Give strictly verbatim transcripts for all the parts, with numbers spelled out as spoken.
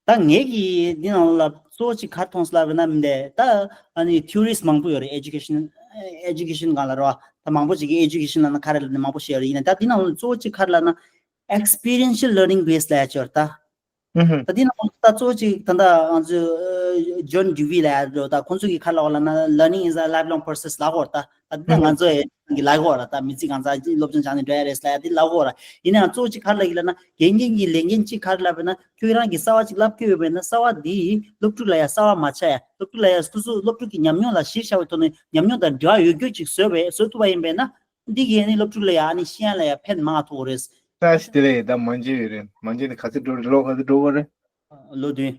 ད་ངེད་ཀྱིས་འདི་ནང་ལ་གཙོ་བོ་གཅིག་ག་རེ་མཐོང་སོང་ལབ་ན་མི་འདུག་ད་ཨ་ནི་ཐིའོ་རིས་མང་པོ་ཡོད་རེད། ཨེ་ཇུ་ཀེ་ཤན་ཨེ་ཇུ་ཀེ་ཤན་སྒང་ལ་རེད་བ། ད་མང་པོ་ཅིག་གིས་ཨེ་ཇུ་ཀེ་ཤན་ལབ་ན་ག་རེ་ལབ་ན་མང་པོ་ཞིག་ཡོད་རེད། ཡིན་ན་ད་འདི་ནང་ལ་གཙོ་བོ་གཅིག་ག་རེ་ལབ་ན་experiential learning base ལབ་ཡ་ཅིག་ཡོད་རེད་ད། ཨུ་ཧུ། ད་འདི་ནང་ད་གཙོ་བོ་གཅིག་ད་ལྟ་ང་ཚོས་ཇོན་ཌི་ཝི་ལབ་ཡ་འདྲ་ད་ཁོང་ཚོ་གིས་ག་རེ་ལབ་པ་ལབ་ན་learning is a lifelong process ལབ་ཀྱི་ཡོད་རེད་ད། ད་འདི་ང་ཚོ་ཡི་གི་ལབ་ཀྱི་ཡོད་རེད་ད། མི་ཚེ་གང་ཚང་སློབ་སྦྱོང་བྱས་ནས་འགྲོ་ཡ་རེད་ལབ་ཡ་འདི་ལབ་ཀྱི་ཡོད་རེད། ཡིན་ན་ཡང་གཙོ་བོ་གཅིག་ག་རེ་ལབ་ཀྱི་ལབ་ན་དགེ་རྒན་གྱིས་ལས་འགན་གཅིག་ག་རེ་ལབ་པ་ན་ཁྱོད་རང་གིས་གསར་བ་གཅིག་ལབ་ཀྱི་ཡོད་པས་ན་གསར་བ་འདིས་སློབ་ཕྲུག་ལ་ཡང་གསར་བ་མ་ཆགས་ཡ། སློབ་ཕྲུག་ལ་ཡང་སོ་སོ་སློབ་ཕྲུག་གི་ཉམས་མྱོང་ལ་གཞི་བཞག་པའི་ཐོག་ནས་ཉམས་མྱོང་དང་འབྲེལ་བ་ཡོད་རྒྱུ་ཅིག་བཟོས་པས་བཟོ་ཐུབ་པ་ཡིན་པས་ན། འདི་གིས་ནི་སློབ་ཕྲུག་ལ་ཡང་ཨ་ནི་ཤེས་ཡ་ལ་ཡང་ཕན་མང་ཐོགས་རེད། ད་ཞི་དེ་རེད། ད་མང་ཆེ་ཡོད་རེད། མང་ཆེ་ནི་ག་ཚོད་འགྲོ་རེད། ལོ་ག་ཚོད་འགྲོ་གི་རེད། ལོ་བདུན།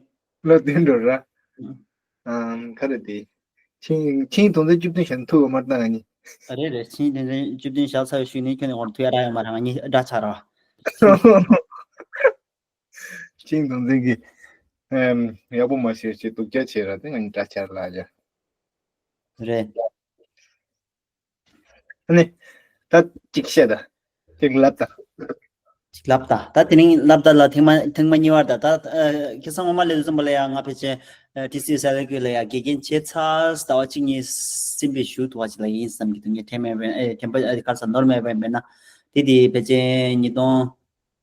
ལོ་བདུན་འགྲོ་ར། ཨམ་ག་རེ་དེ། ཆིང་ཆིང་དུང་ཚན་བཅུ་བདུན་བཞག་ཐུབ་པ་མ་རེད་ད་ང་གཉིས། རེད་རེད། ཆིང་དུང་ཚན་བཅུ་བདུན་བཞག་ཚར་བའི་ཤུལ་ནས་ཁྱོད་ནི་འོར་ཐུ་ཡ་ར་ཡོད་མ་རེད། ང་གཉིས་འདྲ་ཆགས་ར། ཆིང་དུང་ཚན་གྱིས་ཨམ་ཡག་པོ་མ་ཤེས་ཅེས་སྡུག་ཅག་བྱས་ར་དེ་ང་གཉིས་འདྲ་ཆགས་ལ་ཡ། རེད། ཨ་ནི། ད་གཅིག་བཤད་ད། གཅིག་ལབ་ད། གཅིག་ལབ་ད། ད་དེ་རིང་ལབ་ད་ལ་ཐེངས་མ་ཐེངས་མ་གཉིས་པ་ད། ད་ཨ་ཁ་སང་ངོ་མ་ལབ་དུས་ཙམ་པ་ལ་ཡང་ང་ཕལ་ཆེར་ཨ་ཊི་སི་ཡུ་སེ་ལ་ཀུ་ལ་ཡང་དགེ་རྒན་བྱས་ཚར་ཟླ་བ་གཅིག་གཉིས་ཟིན་པའི་གཞུག་ཏུ་བ་ཅིག་ལ་ཡིན་བསམ་གྱི་འདུག་ངས་དྲན་མེད་པས་ཨེ་དྲན་པ་ཨ་ག་རེ་ཟ་ནོར་མེད་པས་མེད་ན། དེ་དེ་ཕལ་ཆེར་ཉིས་སྟོང་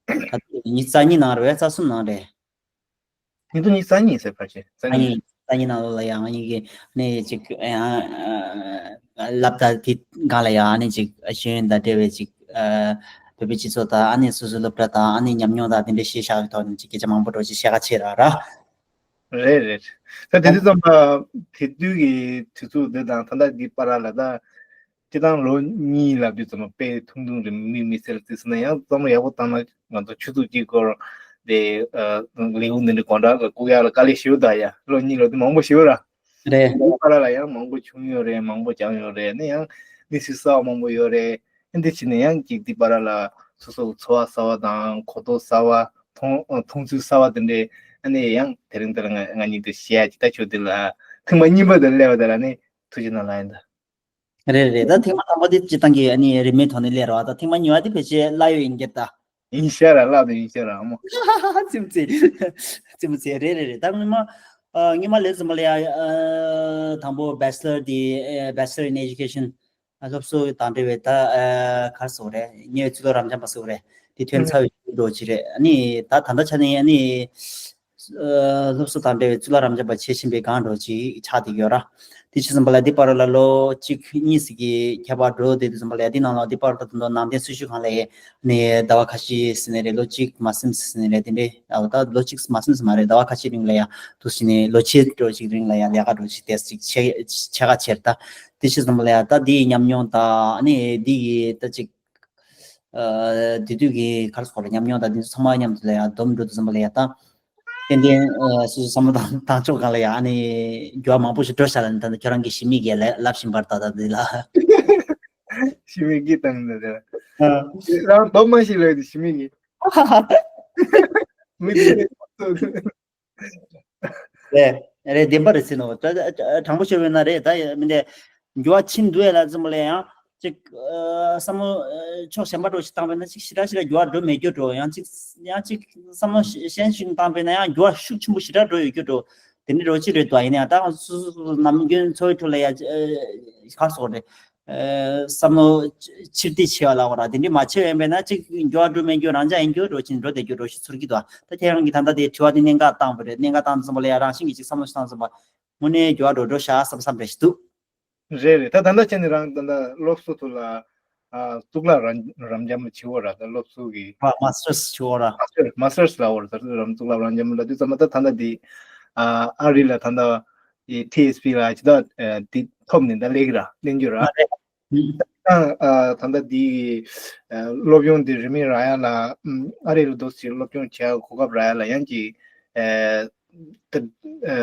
ད་ཉི་ཤུ་རྩ་གཉིས་ནང་རེད་པས། རྩ་གསུམ་ནང་རེད། ཉིས་སྟོང་ཉི་ཤུ་རྩ་གཉིས་ཟེར་ཕལ་ཆེར་རྩ་གཉིས། ཨ་ནི་རྩ་གཉིས་ནང་ལོགས་ལ་ཡང་ཨ་ནི་གི་ནི་ཅིག་ཨ་ལབ་ད་དེ་སྒང་ལ་ཡང་ཨ་ནི་ཅིག་ཤེས་ཡོན་དང་འབྲེལ་བའི་ཅིག་ཨ་བོད་པའི་སྤྱི་ཚོགས་དང་ཨ་ནི་སོ་སོའི་སློབ་གྲྭ་དང་ཨ་ནི་ཉམས་མྱོང་དང་དེ་འདྲའི་གཞི་བཞག་པའི་ཐོག་ནས་ཅིག་སྐད་ཆ་མང་པོ་འགྲོ་ཅིག་བཤད་ཁ་ཆེ་ར་ར། རེད་རེད། ད་དེ་དུས་ཙམ་པ་དེ་དུས་ཀྱི་དུས་ཚོད་འདི་དང་ད་ལྟ་གི་བར་ལ་ད། སྤྱིར་བཏང་ལོ་གཉིས་ལབ་དུས་ཙམ་པ་དཔེ་ཐུང་ཐུང་རེད། མི་མི་སེར་བརྩིས་ཟིན་ན་ཡང་བསམ་བློ་ཡག་པོ་བཏང་ན་ང་ཚོ་ཆུ་ཚོད་གཅིག་སྐོར་དེ་ལེའུ་འདི་འདྲ་དགོང་དག་ལ་བསྐུར་ཡག་ལ་དཀའ་ལས་ཞེ་པོ་གདའ་ཡ། ལོ་གཉིས་ལོ་དེ་མང་པོ་ཞེ་པོ་ར། རེད། ཨ་ར་ལ་ཡང་མང་པོ་བྱུང་ཡོད་རེད། མང་པོ་སྦྱངས་ཡོད་རེད། ནི་ཡང་མི་སུ་གསར་བ་མང་པོ་ཡོད་རེད། ཨ་འདི་ཕྱིན་ནས་ཡང་གཅིག་འདི་བར་ལ་སོ་སོ་འཚོ་བ་གསར་བ་དང་གོ་རྟོགས་གསར་བ་མཐོང་མཐོང་ཚུལ་གསར་བ་དེ་འདྲས་ཨ་ནི་ཡང་དེ་རིང་འདི་ལ་ང་ང་གཉིས་དེ་བཤད་ཡ་ཅིག་ད་ཆོག་འདི་ལ་ཐེངས་མ་གཉིས་པ་དེ་སླེབས་པ་དེ་ལ་ནི་ཐུགས་རྗེ་གནང་ལ་ཡིན་ད། རེད་རེད། ད་ཐེངས་མ་དང་པོ་དེ་སྤྱིར་བཏང་གི་ཨ་ནི་རིན་མེད་ཐོག་ནས་སླེབས་ར་བ། ད་ཐེངས་མ་གཉིས་པ་དེ་ཕལ་ཆེར་གླ་ཡོད་ཡིན་གྱི་ད། ཡིན་ཤག་ར་གླ་དང་ཡིན་ཤག་ར་ཨ་མོ། ཙི་མོ་ཙི། ཙི་མོ་ཙི། རེད་རེད་རེད། ད་སྔོན་མ་ཨ་སྔོན་མ་ལས་ཙམ་པ་ལ་ཡ་ཨ་དང་པོ་བེ་ཆེ་ལར་དེ་ཨ་བེ་ཆེ་ལར་ཨིན་ཨེ་ཇུ་ཀེ་ཤན་ཨ་སློབ་གསོ་དང་འབྲེལ་བའི་ད་ཨ་ག་རེ་ཟེར་དགོས་རེད། ཉེ་བའི་གཙུག་ལག་རབ་འབྱམས་པ་ཟེར་དགོས་རེད། དེ་ཐོན་ཚར་བའི་འགྲོ་ཅི་རེད། ཨ་ནི་ད་ད་ལྟ་ཆ་ནས་ཨ་ནི། ཨ་སློབ་གསོ་དང་འབྲེལ་བའི་གཙུག་ལག་རབ་འབྱམས་པ་བྱེད་བཞིན་པའི་སྒང་འགྲོ་ཅིག་ཆགས་བསྡད་ཡོད་ར། དེ་ཕྱིན་ཙམ་པ་ལ་འདི་བར་ལ་ལོ་གཅིག་གཉིས་ཟིག་གི་ཁྱད་པར་འགྲོ་བསྡད་དུས་ཙམ་པ་ལ་འདི་ནང་ལ་འདི་བར་ད་དུང་ནང་བསྟན་སྲི་ཞུ་ཁང་ལ་ནས་ཟླ་བ་ཁ་ཤས་ཟིན་ནས་རེད། ལོ་གཅིག་མ་ཟིན་ཟིན་ནས་རེད། དེ་འདྲའི་ཨ་ད་ལོ་གཅིག་མ་ཟིན་ཟིན་མ་རེད། ཟླ་བ་ཁ་ཤས་རིང་ལ་ཡ་དུ་ཟིན་ནས་ལོ་ཕྱེད་འགྲོ་ཅིག་རིང་ལ་ཡ་ལས་ཀ་འགྲོ་ཅིག་དེ་ཅིག་ཆེ་ཆེ་ཁ་ཆེར་ད། དེ་ཕྱིན་ཙམ་པ་ལ་ཡ་ད་འདིའི་ཉམས་མྱོང་ད་ཨ་ནི་འདི་ཡི་ད་ཅིག་ཨ་དེ་དུས་ཀྱི་ག་རེ་ཟེར་དགོས་རེད། ཉམས་མྱོང་དང་དེ་ཚོ་ཚང་མ་མཉམ་དུ་ལ་ཡང་བསྡོམས་འགྲོ་དུས་ཙམ་པ་ལ་ཡང་ད་ཏན་ཏན་ཨ་སོ་སོ་བསམ་བློ་བཏང་བཏང་ཕྱོགས་སྒང་ལ་ཡང་ཨ་ནི་འགྱུར་བ་མང་པོ་ཞིག་འགྲོ་ཤག་ལ་ནི་ད་ཁྱོད་རང་གི་ཞི་མི་གིས་ལབ་ལབ་བཞིན་པར་ད་ད་དེ་ལ། ཞི་མི་གིས་བཏང་ནས་དེ་ལ་ཨ་རང་རྡོག་མ་ཞིག་ལབ་དུས་ཞི་མི་གིས་མི་དེ། རེད་རེད། བདེན་པ་རེད་ཟེར་ནོ། ད་དྲང་པོ་བཤད་པ་ཡིན་ན་རེད། ད་མི་འདྲ་འགྱུར་བ་ཕྱིན་འདུག་ཡ་ལ་ཙམ་ལ་ཡང་ཅིག་ཨ་བསམ་བློ་ཨ་ཕྱོགས་གཞན་པ་འགྲོ་ཞིག་བཏང་པ་ཡིན་ན་ཅིག་ཞེ་དྲག་ཞེ་དྲག་འགྱུར་བ་འགྲོ་མེད་རྒྱུ་འགྲོ། ཡང་ཅིག་ཡང་ཅིག་བསམ་བློ་གཞན་ཞིག་བཏང་པ་ཡིན་ན་ཡང་འགྱུར་བ་ཤུགས་ཆེན་པོ་ཞེ་དྲག་འགྲོ་ཡོད་རྒྱུ་འགྲོ། དེ་འདྲ་འགྲོ་ཅི་རེད་འདུག་ཡིན་ན་ཡང་ད་སོ་སོ་སོ་སོ་ནམ་རྒྱུན་འཚོ་བའི་ཁྲོད་ལ་ཡ་ཨ་ག་རེ་ཟེར་དགོས་རེད། ཨ་བསམ་བློ་ཕྱིར་བསྡུ་བྱེད་པ་ལ་འོ་ར་དེ་འདྲ་མ་བྱས་པ་ཡིན་པས་ན་ཅིག་འགྱུར་བ་འགྲོ་མེད་འགྱུར་རང་འཇགས་ཡིན་རྒྱུ་འགྲོ་ཅིག་འགྲོ་བསྡད་རྒྱུ་འགྲོ་ཞིག་ཚོར་གྱི་འདུག་ད་ཁྱེད་རང་གིས་ད་ལྟ་དེ་དྲི་བ་དེ་གནད་འགག་བཏང་བ་རེད། གནད་འགག་བཏང་ཙམ་པ་ལ་ཡ་རང་བཞིན་གྱིས་ཅིག་བསམ་བློ་ཞིག་བཏང་ཙམ་པ་དངོས་གནས་འགྱུར་བ་འགྲོ་འགྲོ་ཤག་བསམ་བསམ་རེ་ཞིག་འདུག་རེད་རེད། ད་ད་ལྟ་བྱས་ནས་རང་ད་ལྟ་སློབ་གསོ་ཐོག་ལ་ཨ་གཙུག་ལག་རབ་རབ་འབྱམས་བྱེད་འོ་ར། ད་སློབ་གསོ་གི་ཨ་མ་སི་ཊར་སི་བྱེད་འོ་ར། མ་སི་ཊར་མ་སི་ཊར་སི་ལ་འོ་ར། ད་རང་གཙུག་ལག་རབ་འབྱམས་ལ་དུས་ཙམ་པ་ད་ད་ལྟ་དེ་ཨ་ཨ་རི་ལ་ད་ལྟ་ཨེ་ཐི་ཨེས་པི་ལ་ཇི་ལྟར་ཨ་དེ་ཐོབ་ནས་ད་སླེབས་ཀྱི་ར་གླེང་རྒྱུ་ར། ཨ་རེད། ཨ་ད་ལྟ་དེ་ཨ་སློབ་སྦྱོང་དེ་རིན་མེད་རག་ཡ་ལ་ཨ་ཨ་རི་ལ་འདུག་སེ་སློབ་སྦྱོང་བྱེད་ཡ་གོ་སྐབས་རག་ཡ་ལ་ཡང་ཅིག་ཨ་ད་ཨ་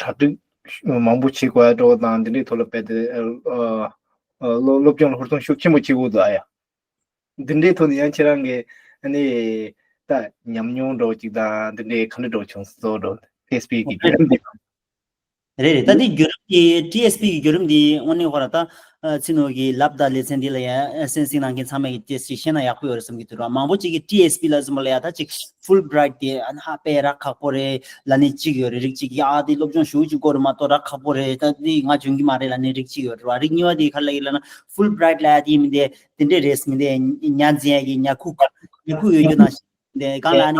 གྲ་སྒྲིག་མང་པོ་བྱེད་དགོས་ཡ་འགྲོ་བ་དང་དེ་འདྲའི་ཐོག་ལ་རྦད་དེ་ཨ་ཨ་སློབ་སློབ་སྦྱོང་ལ་ཧུར་བརྩོན་ཤུགས་ཆེན་པོ་བྱེད་དགོས་འདུག་ཨ་ཡ། འདི་འདྲའི་ཐོག་ནས་ཡང་ཁྱེད་རང་གི་ཨ་ནི་ད་ཉམས་མྱོང་འདྲ་བོ་ཅིག་དང་འདི་འདྲའི་ག་འདྲ་འདྲ་བོ་བྱུང་སོང་འགྲོ་ཐེ་སི་པི་གི་བརྒྱུད་རིམ་འདི། རེད་རེད། ད་འདི་བརྒྱུད་རིམ་འདི་ཊི་ཨེས་པི་གི་བརྒྱུད་རིམ་འདི་དངོས་གནས་ཁོ་ར་ད་ཨ་ཚེ་ནོར་གྱི་ལབ་དང་ལེ་ཚན་འདི་ལ་ཡང་གསན་གཟིགས་གནང་མཁན་ཚང་མས་ཀྱི་ཏོག་ཙམ་ཤེས་ན་ཡག་པོ་ཡོད་རེད་བསམ་གྱི་འདུག་ར། མང་པོ་ཅིག་གིས་ཊི་ཨེས་པི་ལ་བཟུང་བ་ལ་ཡང་ད་ཅིག་ཧྥུལ་བྷི་རའིཊ་དེ་ཨ་ན་ཧ་དཔེ་རག་ཁག་པོ་རེད་ལབ་ནས་གཅིག་ཡོད་རེད། རིགས་གཅིག་གིས་ཨ་དེ་སློབ་སྦྱོང་ཞེ་པོ་ཅིག་དགོས་རེད་མ་གཏོགས་རག་ཁག་པོ་རེད། ད་འདི་ང་འཇོན་གྱི་མ་རེད་ལབ་ནས་རིགས་གཅིག་ཡོད་རེད་བ། རིགས་གཉིས་པ་དེ་ག་རེ་ལབ་ཀྱི་ལབ་ན། ཧྥུལ་བྷི་རའིཊ་ལབ་ཡ་དེ་མི་འདི་དེ་འདྲས་རེད་མི་འདི་ཉར་འཛིན་ཡ་གི་ཉར་ཁུག་ཉར་ཁུག་ཡོད་རྒྱུ་དང་། འདི་གང་ལ་ཨ་ནི་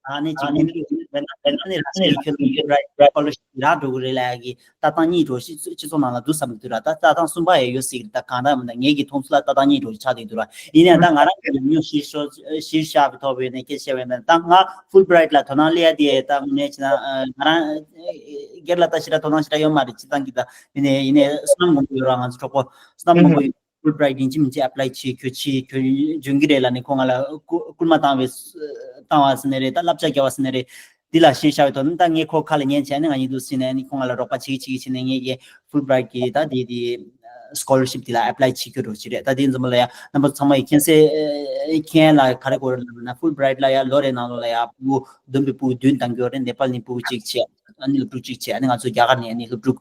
ཨ་ནི་ཅིག་མི་འདུག་ཡིན་ན་ཨ་ནི་རང་ཉིད་ཁྱོད་ལ་ཧྥུལ་བྷི་རའིཊ་སྐོ་ལར་ཤིབ་རག་འགྲོ་གི་རེད་ལབ་ཡ་གི་ལྟ་སྟངས་གཉིས་འགྲོ་ཞིག་སྤྱི་ཚོགས་ནང་ལ་འདུག་བསམ་གྱི་འདུག་ར། ད་ལྟ་སྟངས་གསུམ་པ་ཡང་ཡོད་སྲིད་ཀྱི་རེད། ད་གང་ལྟར་མིན་ན་ངེད་ཀྱི་མཐོང་ཚུལ་ལ་ལྟ་སྟངས་གཉིས་འགྲོ་ཞིག་ཆགས་བསྡད་འདུག་ར། ཡིན་ནའང་ད་ང་རང་གི་ཉམས་མྱོང་གཞིར་བཞག་གཞིར་བཞག་པའི་ཐོག་བྱས་ནས་སྐད་ཆ་བཤད་པ་ཡིན་ན། ད་ང་ཧྥུལ་བྷི་རའིཊ་ལ་དོ་སྣང་སླེབས་ཡ་དེ་ད་དངོས་གནས་བྱས་ན་ང་རང་སྒེར་ལ་ད་ཞེ་དྲག་དོ་སྣང་ཞེ་དྲག་ཡོད་མ་རེད། སྤྱིར་བཏང་གི་ད་ཡིན་ནའི་ཡིན་ནའི་བསོད་ནམས་མང་པོ་ཡོད་ར། ང་ཚོ་གྲོགས་པོ་བསོད་ནམས་མང་པོ་ཡོད། ཧྥུལ་བྷི་རའིཊ་ཡིན་གཅིག་མིན་གཅིག་ཨེབ་ལའི་བྱེད་ཁྱོད་བྱེད་ཁྱོད་འཇོན་གྱི་རེད་ལབ་ནས་ཁོང་ང་ལ་སྐུ་སྐུལ་མ་བཏང་བའི་བཏང་བ་ཟེར་ནའི་རེད། ད་བསླབ་བྱ་རྒྱག་པ་ཟེར་ནའི་རེད། འདི་ལ་གཞིར་བཞག་པའི་ཐོག་ནས་ད་ངས་ཁོ་ཁ་ལ་ཉན་བྱས་ནས་ང་གཉིས་འདུག་ཟེར་ནས་ནི་ཁོང་ང་ལ་རོགས་པ་བྱེད་ཀྱི་བྱེད་ཀྱི་བྱས་ནས་ངས་ཀྱི་ཧྥུལ་བྷི་རའིཊ་གི་ད་དེ་དེ་སྐོ་ལར་ཤིབ་དེ་ལ་ཨེབ་ལའི་བྱེད་རྒྱུ་རོགས་བྱེད་རེད། ད་དེ་འཛོམས་པ་ལ་ཡ་རྣམ་པ་ཚང་མ་ཡི་མཁྱེན་གསལ་མཁྱེན་ལ་ག་རེ་གོ་རེད་ལབ་ན། ཧྥུལ་བྷི་རའིཊ་ལ་ཡ་ལོ་རེ་ནང་ལོགས་ལ་ཡ་ཕྲུ་གུ་བསྡོམས་པའི་ཕྲུ་གུ་བདུན་བཏང་གི་ཡོད་རེད། ནེ་པཱལ་ནས་ཕྲུ་གུ་གཅིག་བྱས། ཨ་ནི་སློབ་ཕྲུག་གཅིག་བྱས། ཨ་ནི་ང་ཚོ་རྒྱ་གར་ནས་ཨ་ནི་སློབ་ཕྲུག་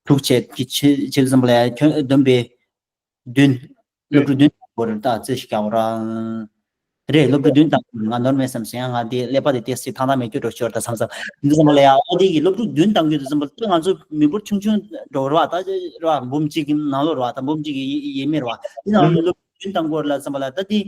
དྲུག་བྱས་ཀྱི་བྱེད་བྱེད་འཛོམས་པ་ལ་ཡ་ཁྱོན་བསྡོམས་པའི་བདུན། སློབ་ཕྲུག་བདུན་བཏང་དགོས་རེད། ད་རྩོད་ཞིག་རྒྱག་ར་རེད། སློབ་ཕྲུག་བདུན་བཏང་དགོས་རེད། ང་ནོར་མེད་བསམ་སོང་། ཡང་ང་དེ་ཀླད་པ་དེ་ཏོག་ཙམ་ཐང་ཐང་མེད་རྒྱུ་འགྲོ་ཞོར་ད་བསམ་བསམ་འདི་ཙམ་པ་ལ་ཡ། ཨོ་དེ་གི་སློབ་ཕྲུག་བདུན་བཏང་དགོས་དུས་ཙམ་པ་ད་ང་ཚོ་མི་འབོར་ཆུང་ཆུང་འགྲོ་ར་བ། ད་ར་བ་འབུམ་གཅིག་གི་ནང་ལོགས་ར་བ། ད་འབུམ་གཅིག་གི་ཡས་མས་ར་བ། དེ་ནང་ལོགས་སློབ་ཕྲུག་བདུན་བཏང་དགོས་རེད་ལབ་ཙམ་པ་ལ། ད་དེ་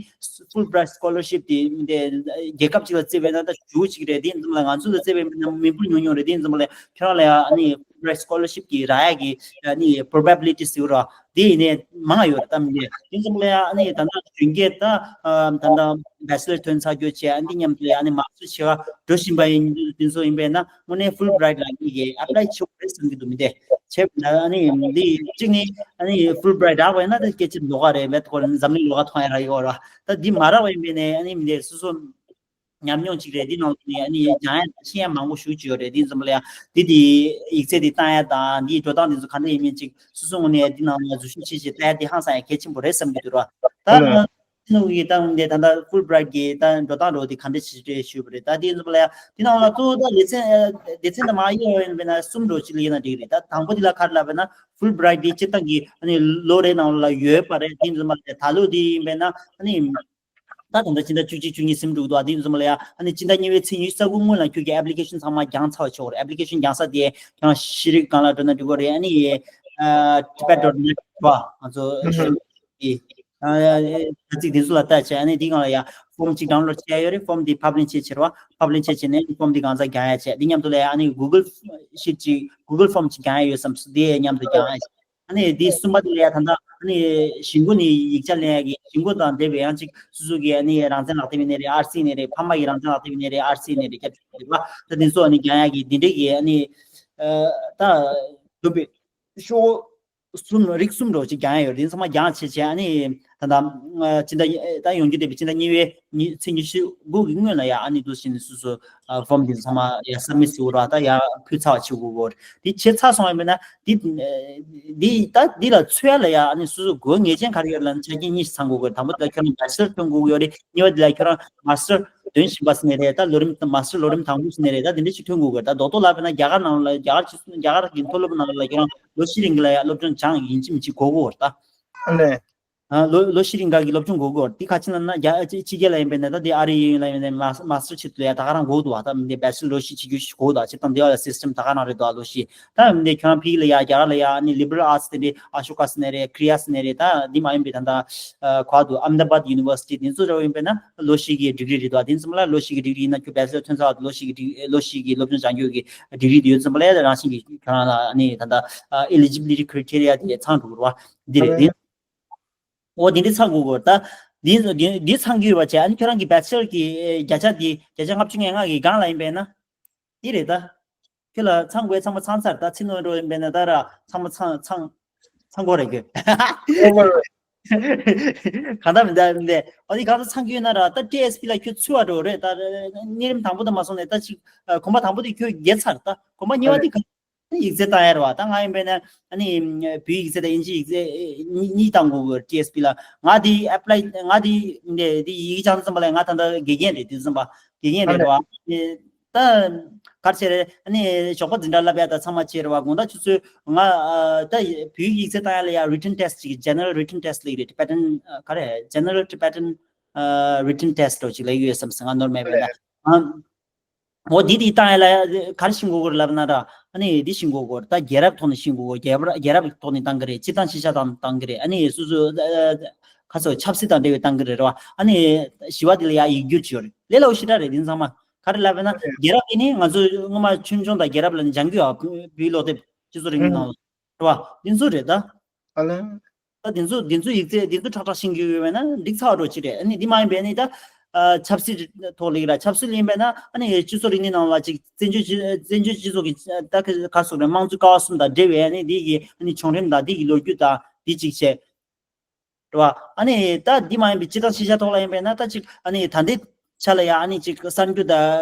ཧྥུལ་བྷི་རའིཊ་སྐོ་ལར་ཤིབ་དེ་མི་དེ་རྒྱལ་ཁབ་ཅིག་ལ་བརྩིས་པ་ཡིན་ན་ད་ཞེ་པོ་ཅིག་རེད། དེ་ཙམ་ལ་ང་ཚོ་ལ་བརྩིས་པ་ཡིན་ན་མི་འབོར་ཉུང་ཉུང་རེད། དེ་ཙམ་པ་ལ་ཁྱོད་རང་ལ་ཡ་ཨ་ནི་ཧྥུལ་བྷི་རའིཊ་སྐོ་ལར་ཤིབ་གི་རག་ཡ་གི་ཨ་ནི་པོ་རོ་བེ་བི་ལི་ཊི་ཟེར་བ་ར་བ། དེ་ཡིན་ནའི་མང་ཡོད་རེད། ད་མི་འདྲ་དེ་ཙམ་ལ་ཡ་ཨ་ནི་ད་ལྟ་གཞོན་སྐྱེས་ད་ཨ་ད་ལྟ་བེ་ཆི་ལར་ཐོན་ཚར་རྒྱུ་བྱས། ཨ་འདི་མཉམ་དུ་ཡ་ཨ་ནི་མ་སི་ཊར་བྱེད་ག་འགྲོ་བཞིན་པ་ཡིན་དུས་ཚོད་ཡིན་པས་ན་དངོས་གནས་ཧྥུལ་བྷི་རའིཊ་ལ་ངེད་ཀྱིས་ཨེབ་ལའི་བྱེད་དགོས་རེད་བསམ་གྱི་འདུག་མི་འདྲ་བྱས་པས་ན་ཨ་ནི་འདི་གཅིག་ནི་ཨ་ནི་ཧྥུལ་བྷི་རའིཊ་རག་པ་ཡིན་ན་ད་སྐད་ཆ་ལོགས་ཀ་རེད། མེད་ཁོ་རང་འཛམ་གླིང་ལོགས་ཀ་མཐོང་ཡ་རག་ཡོད་ར། ད་འདི་མ་རག་པ་ཡིན་པས་ནས་ཨ་ནི་མི་འདྲ་སོ་སོ་ཉམས་མྱོང་གཅིག་རེད། འདི་ནང་ལོགས་ནས་ཨ་ནི་སྦྱང་ཡ་དང་ཤེས་ཡ་མང་པོ་ཞེ་པོ་ཅིག་ཡོད་རེད། འདི་ཙམ་པ་ལ་ཡ་འདི་དེ་ཡིག་ཚད་དེ་བཏང་ཡ་དང་འདིའི་འགྲོ་སྟངས་དེ་ཚོ་ག་འདྲ་ཡིན་མིན་ཅིག་སོ་སོ་ངོས་ནས་འདི་ནང་ལ་འཛུལ་ཞིབ་བྱེད་བྱེད་ལྟ་ཡ་དེ་ཧང་སང་ཡ་གལ་ཆེན་པོ་རེད་བསམ་གྱི་འདུག་ར། ད་ཨ་ནི་ནུ་གི་ད་འདི་ད་ལྟ་ཧྥུལ་བྷི་རའིཊ་གི་ད་འགྲོ་སྟངས་འགྲོ་དེ་ག་འདྲ་ཞིག་རེད་ཞུས་པ་རེད། ད་འདི་ཙམ་པ་ལ་ཡ་འདི་ནང་ལ་གཙོ་བོ་ད་ལེ་ཚན་ཨ་སྡེ་ཚན་དུ་མ་དབྱེ་བ་ཡིན་པས་ན་གསུམ་འགྲོ་ཅིག་ལ་དབྱེ་ན་འགྲིག་རེད། ད་དང་པོ་འདི་ལ་ག་རེ་ལབ་པ་ན་ཧྥུལ་བྷི་རའིཊ་འདི་སྤྱིར་བཏང་གི་ཨ་ནི་ལོ་རེ་ནང་ལ་ཡོད་པ་རེད། འདི་ཙམ་པ་ལ་ད་ལོ་འདི་ཡིན་པས་ན་ཨ་ནི། ད་ད་ལྟ་ཕྱི་ཟླ་བཅུ་གཅིག་བཅུ་གཉིས་ཟིན་འགྲོ་འདུག་ཨ་དེ་ཡིན་ཙམ་ལ་ཡ་ཨ་ནི་ཕྱི་ཟླ་གཉིས་པའི་ཚེས་ཉི་ཤུ་རྩ་དགུ་སྔོན་ལ་ཁྱོད་ཀྱི་ཨེབ་ལི་ཁེ་ཤན་ཚང་མ་བརྒྱངས་ཚར་བ་ཆོག་རེད། ཨེབ་ལི་ཁེ་ཤན་བརྒྱངས་ས་དེ་ཁྱོད་རང་ཤེས་རིག་སྒང་ལ་འགྲོ་ན་འགྲིག་གི་རེད། ཨ་ནི་ཨ་ཊི་པེཊ་ཌོ་ནེཊ་ར་ང་ཚོ་ཨ་ཧུམ། ཨ་ཨ་ཚིག་དེ་ཚོ་ལ་ལྟ་བྱས། ཨ་ནི་དེའི་སྒང་ལ་ཡ་ཕོམ་གཅིག་ཌའུན་ལོཌ་བྱས་ཡོད་རེད། ཕོམ་དེ་ཕབ་ལེན་བྱེད་ཕྱིར་བ་ཕབ་ལེན་བྱེད་བྱས་ནས་ཕོམ་དེ་གང་ཚ་བརྒྱངས་ཡ་བྱས། དེ་མཉམ་དུ་ལ་ཡ་ཨ་ནི་གུ་གལ་ཤིཊ་ཅིག་གུ་གལ་ཕོམ་ཅིག་བརྒྱངས་ཡ་ཡོད་བསམ་སོང་། དེ་མཉམ་དུ་བརྒྱངས་ཡ་བྱས། ཨ་ནི་དེ་གསུམ་པ་དེ་ལ་ཡ་ད་ལྟ་ཨ་ནི་གཞིས་འགོ་ནས་ཡིག་ཆ་ལེན་ཡ་གི་གཞིས་འགོ་དང་འབྲེལ་བའི་ཡང་ཅིག་སོ་སོ་གི་ཨ་ནི་རང་བཙན་ལག་དེབ་ཡིན་ནའི་རེད། ཨར་སི་ཡིན་ནའི་རེད། ཕ་མ་གི་རང་བཙན་ལག་དེབ་ཡིན་ནའི་རེད། ཨར་སི་ཡིན་ནའི་རེད། སྐྱབས་བཅོལ་རེད་པ། ད་དེ་ཚོ་ཨ་ནི་བརྒྱངས་ཡ་གི་དེ་འདྲའི་གི་ཨ་ནི་ཨ་ད་འདོད་པའི་ཤོག་གསུམ་རིགས་གསུམ་འགྲོ་ཅིག་བརྒྱངས་ཡ་ཡོད་རེད། དེ་ཚང་མ་བརྒྱངས་བྱས་བྱས་ཨ་ནི་ད་ལྟ་ཨ་སྤྱི་ཟླ་ད་ཡོང་རྒྱུ་བསྡད་པའི་སྤྱི་ཟླ་གཉིས་པའི་ཉི་ཚེས་ཉི་ཤུ་དགུ་གི་སྔོན་ལ་ཡ་ཨ་ནི་འདུག་བྱས་ནས་སོ་སོ་ཨ་ཕོམ་དེ་ཚང་མ་ཡ་སབ་མིཊ་བྱེད་དགོས་ར། ད་ཡ་ཕུལ་ཚར་བ་བྱེད་དགོས་གོ། དེ་བྱས་ཚར་སོང་བ་ཡིན་ན་འདི་འདི་ད་འདི་ལ་ཚུད་ཡ་ལ་ཡ་ཨ་ནི་སོ་སོ་དགོས་ངེས་ཅན་ག་རེ་ཡོད་ལབ་ན་ཆ་རྐྱེན་གཉིས་ཤིག་ཚང་དགོས་གོ། དང་པོ་དེ་ལ་ཁྱོད་རང་བེ་ཆི་ལར་ཐོན་དགོས་ཀྱི་ཡོད་རེད། གཉིས་པ་དེ་ལ་ཁྱོད་རང་མ་སི་ཊར་འདོན་བཞིན་པ་ཟེར་ནའི་རེད། ད་ལོ་རིམ་མ་སི་ཊར་ལོ་རིམ་དང་པོ་ཟེར་ནའི་རེད། ད་དེ་འདྲ་ཞིག་ཐོན་དགོས་གོ། ད་རྡོག་རྡོག་ལབ་པ་ན་རྒྱ་གར་ནང་ལ་རྒྱ་གར་སྤྱི་རྒྱ་གར་གྱི་མཐོ་སློབ་ནང་ལ་ཁྱོད་རང་ལོ་བཞི་རིང་གི་ལ་ཡ་སློབ་སྦྱོང་སྦྱངས་ཡིན་གཅིག་མིན་གཅིག་དགོས་གོ་ད། ཨ་ལས། ཨ་ལོ་ལོ་བཞི་རིང་ག་གི་སློབ་སྦྱོང་དགོས་གོ། འདི་ག་ཅི་ལབ་ན་རྒྱ་ཕྱི་རྒྱལ་ལ་ཡིན་པས་ན་ད་འདི་ཨ་རི་ཡིན་ལ་ཡིན་ན་མ་མ་སི་ཊར་ཆེད་དུ་ཡ་ད་ག་རང་དགོས་འདུག་བ། ད་མི་འདི་བེ་ཆི་ལར་ལོ་བཞི་བྱེད་རྒྱུ་ཞིག་དགོས་འདུག་བ། སྤྱིར་བཏང་འདི་བ་ལ་སིས་ཊེམ་ད་ག་རང་རེད་འདུག་བ། ལོ་བཞི་ད་མི་འདི་ཁྱོད་རང་ཕ་གི་ལ་ཡ་རྒྱ་གར་ལ་ཡ་ཨ་ནི་ལི་བྷ་རལ་ཨར་ཊི་དེ་འདྲའི་ཨ་ཤོ་ཀ་ཟེར་ནའི་རེད། ཁི་རི་ཡ་ཟེར་ནའི་རེད། ད་འདི་མ་ཡིན་པའི་ད་ད་ག་བ་འདུག་ཨ་མེ་ད་བཱད་ཡུ་ནི་ཝར་སི་ཊི་དེ་ཚོ་འདྲ་བོ་ཡིན་པས་ན་ལོ་བཞི་གི་ཌིག་རི་རེད་འདུག་བ། དེ་ཚོ་ལ་ལོ་བཞི་གི་ཌིག་རི་ཡིན་ན་ཁྱོད་བེ་ཆི་ལར་ཐོན་ཚར་བ་ལོ་བཞི་གི་ཌིག་ལོ་བཞི་གི་སློབ་སྦྱོང་སྦྱང་རྒྱུ་གི་ཌིག་རི་དེ་ཡོད་ཙམ་པ་ལ་ཡ་རང་བཞིན་གྱི་ཁྱོད་རང་ལ་ཨ་ནི་ད་ད་ཨེ་ལི་ཇི་བི་ལི་ཊི་ཁི་རི་ཊི་རི་ཡ་དེ་ཚང་འགྲོ་གི་རེད་བ། འདི་རེད། དེ་འོ་དེ་འདྲ་ཚང་དགོས་གོ། ད་འདི་འདི་འདི་ཚང་གི་ཡོད་པ་བྱས། ཨ་ནི་ཁྱོད་རང་གི་བེ་ཆི་ལར་གྱི་ཨེ་བརྒྱ་ཆ་འདི་བརྒྱ་ཆ་ལྔ་བཅུ་ང་ལྔ་གི་སྒང་ལ་ཡིན་པས་ན་འདི་རེད་ད། ཁྱོད་ལ་ཚང་དགོས་ཚང་མ་ཚང་ཚར། ད་ཚིག་ནོར་འགྲོ་ཡིན་པས་ན་ད་ར་ཚང་མ་ཚང་ཚང་ཚང་དགོས་རེད་གི། ཨོ་བར། གང་ལྟར་མི་འདྲ་མི་འདྲ། ཨ་ནི་གང་ལྟར་ཚང་གི་ཡོད་ན་ར་ད་ཊི་ཨེས་པི་ལ་ཁྱོད་ཚུད་པ་འགྲོ་རེད། ད་གཉན་རིམ་དང་པོ་དང་མ་སོང་ནས་ད་ཅིག་གོམ་པ་དང་པོ་དེ་ཁྱོད་བརྒལ་ཚར། ད་གོམ་པ་གཉིས་པ་དེ་ག་ཡིག་ཚད་བཏང་ཡ་རེད་བ། ད་ང་ཡིན་པས་ན་ཨ་ནི་བོད་ཡིག་ཚད་དང་དབྱིན་ཇི་ཡིག་ཚད་གཉིས་གཉིས་བཏང་དགོས་གི་ཊི་ཨེས་པི་ལ། ང་དེ་ཨེབ་ལའི་ང་དེ་འདི་འདི་ཡིག་སྦྱང་ཙམ་པ་ལ་ང་ད་ལྟ་དགེ་རྒན་རེད། དེ་ཙམ་པ་དགེ་རྒན་རེད་བ། ད་ ག་རེ་བྱས་རེད། ཨ་ནི་ཞོགས་པ་འཛིན་གྲྭ་བསླབ་ཡ་ད་ཚང་མ་བྱས་རེད་བ། དགོང་དག་ཆུ་ཚོད་ལྔ་ཨ་ད་བོད་ཡིག་ཡིག་ཚད་བཏང་ཡ་ལ་ཡ་written test ཅིག་general written test ལེགས་རེད། Tibetan ཨ་ག་རེ་general Tibetan ཨ་written test འདྲ་ཅིག་ལེགས་ཡོད་བསམ་སོང་ང་ནོར་མེད་པས་ན། ཨ་འོ་འདི་དེ་བཏང་ཡ་ལ་ག་རེ་ཤེས་དགོས་གོ་རེད་ལབ་ན་ར། ཨ་ནི་འདི་ཤེས་དགོས་གོ་རེད། ད་རྒྱལ་རབས་ཐོག་ནས་ཤེས་དགོས་གོ་རྒྱལ་རབས་རྒྱལ་རབས་ཐོག་ནས་བཏང་གི་རེད། སྤྱིར་བཏང་ཤེས་བྱ་དང་བཏང་གི་རེད། ཨ་ནི་སོ་སོ་ཁ་སོ་ཆབ་སྲིད་དང་འབྲེལ་བའི་བཏང་གི་རེད་ར་བ། ཨ་ནི་བཞི་བ་དེ་ལ་ཡ་ཡིག་སྒྱུར་བྱེད་ཡོད་རེད། ལས་སླ་པོ་ཞེ་དྲག་རེད་འདི་ཚང་མ། ག་རེ་ལབ་ན་རྒྱལ་རབས་དེ་ནི་ང་ཚོ་སྔོན་མ་ཆུང་ཆུང་དང་རྒྱལ་རབས་ལ་ནི་སྦྱང་གི་ཡོད། བོད་ཀློག་དེབ་སྤྱི་ཚོགས་རིང་ལུགས་ནང་ལ་ར་བ། འདི་ཚོ་རེད་ད། ཨ་ལེ། ད་དེ་ཚོ་དེ་ཚོ་ཡིག་ཚད་དེ་ཚོ་ཁྲག་ཁྲག་ཤེས་ཀྱི་ཡོད་པས་ན་འགྲིག་ཚར་བ་འདྲ་ཅིག་རེད། ཨ་ནི་འདི་མ་ཡིན་པས་ནི་ད་ཨ་ཆབ་སྲིད་ཐོག་ལ་ཡིན་ར། ཆབ་སྲིད་ལ་ཡིན་པས་ན་ཨ་ནི་སྤྱི་ཚོགས་རིག་གནས་ནང་ལ་ཅིག་བཙན་བྱོལ་སྤྱི་བཙན་བྱོལ་སྤྱི་ཚོགས་ཀྱི་ད་ག་ག་སོགས་རེད། དམངས་གཙོའི་ཀ་བ་གསུམ་དང་འབྲེལ་བའི་ཨ་ནི་འདི་གི་ཨ་ནི་བྱུང་རིམ་དང་འདི་གི་ལོ་རྒྱུས་དང་འདི་ཅིག་བྱས། རེད་བ། ཨ་ནི་ད་འདི་མ་ཡིན་པའི་སྤྱིར་བཏང་ཤེས་བྱ་ཐོག་ལ་ཡིན་པས་ན་ད་ཅིག་ཨ་ནི་ད་ལྟའི་ཆ་ལ་ཡ་ཨ་ནི་ཅིག་གསར་འགྱུར་ད་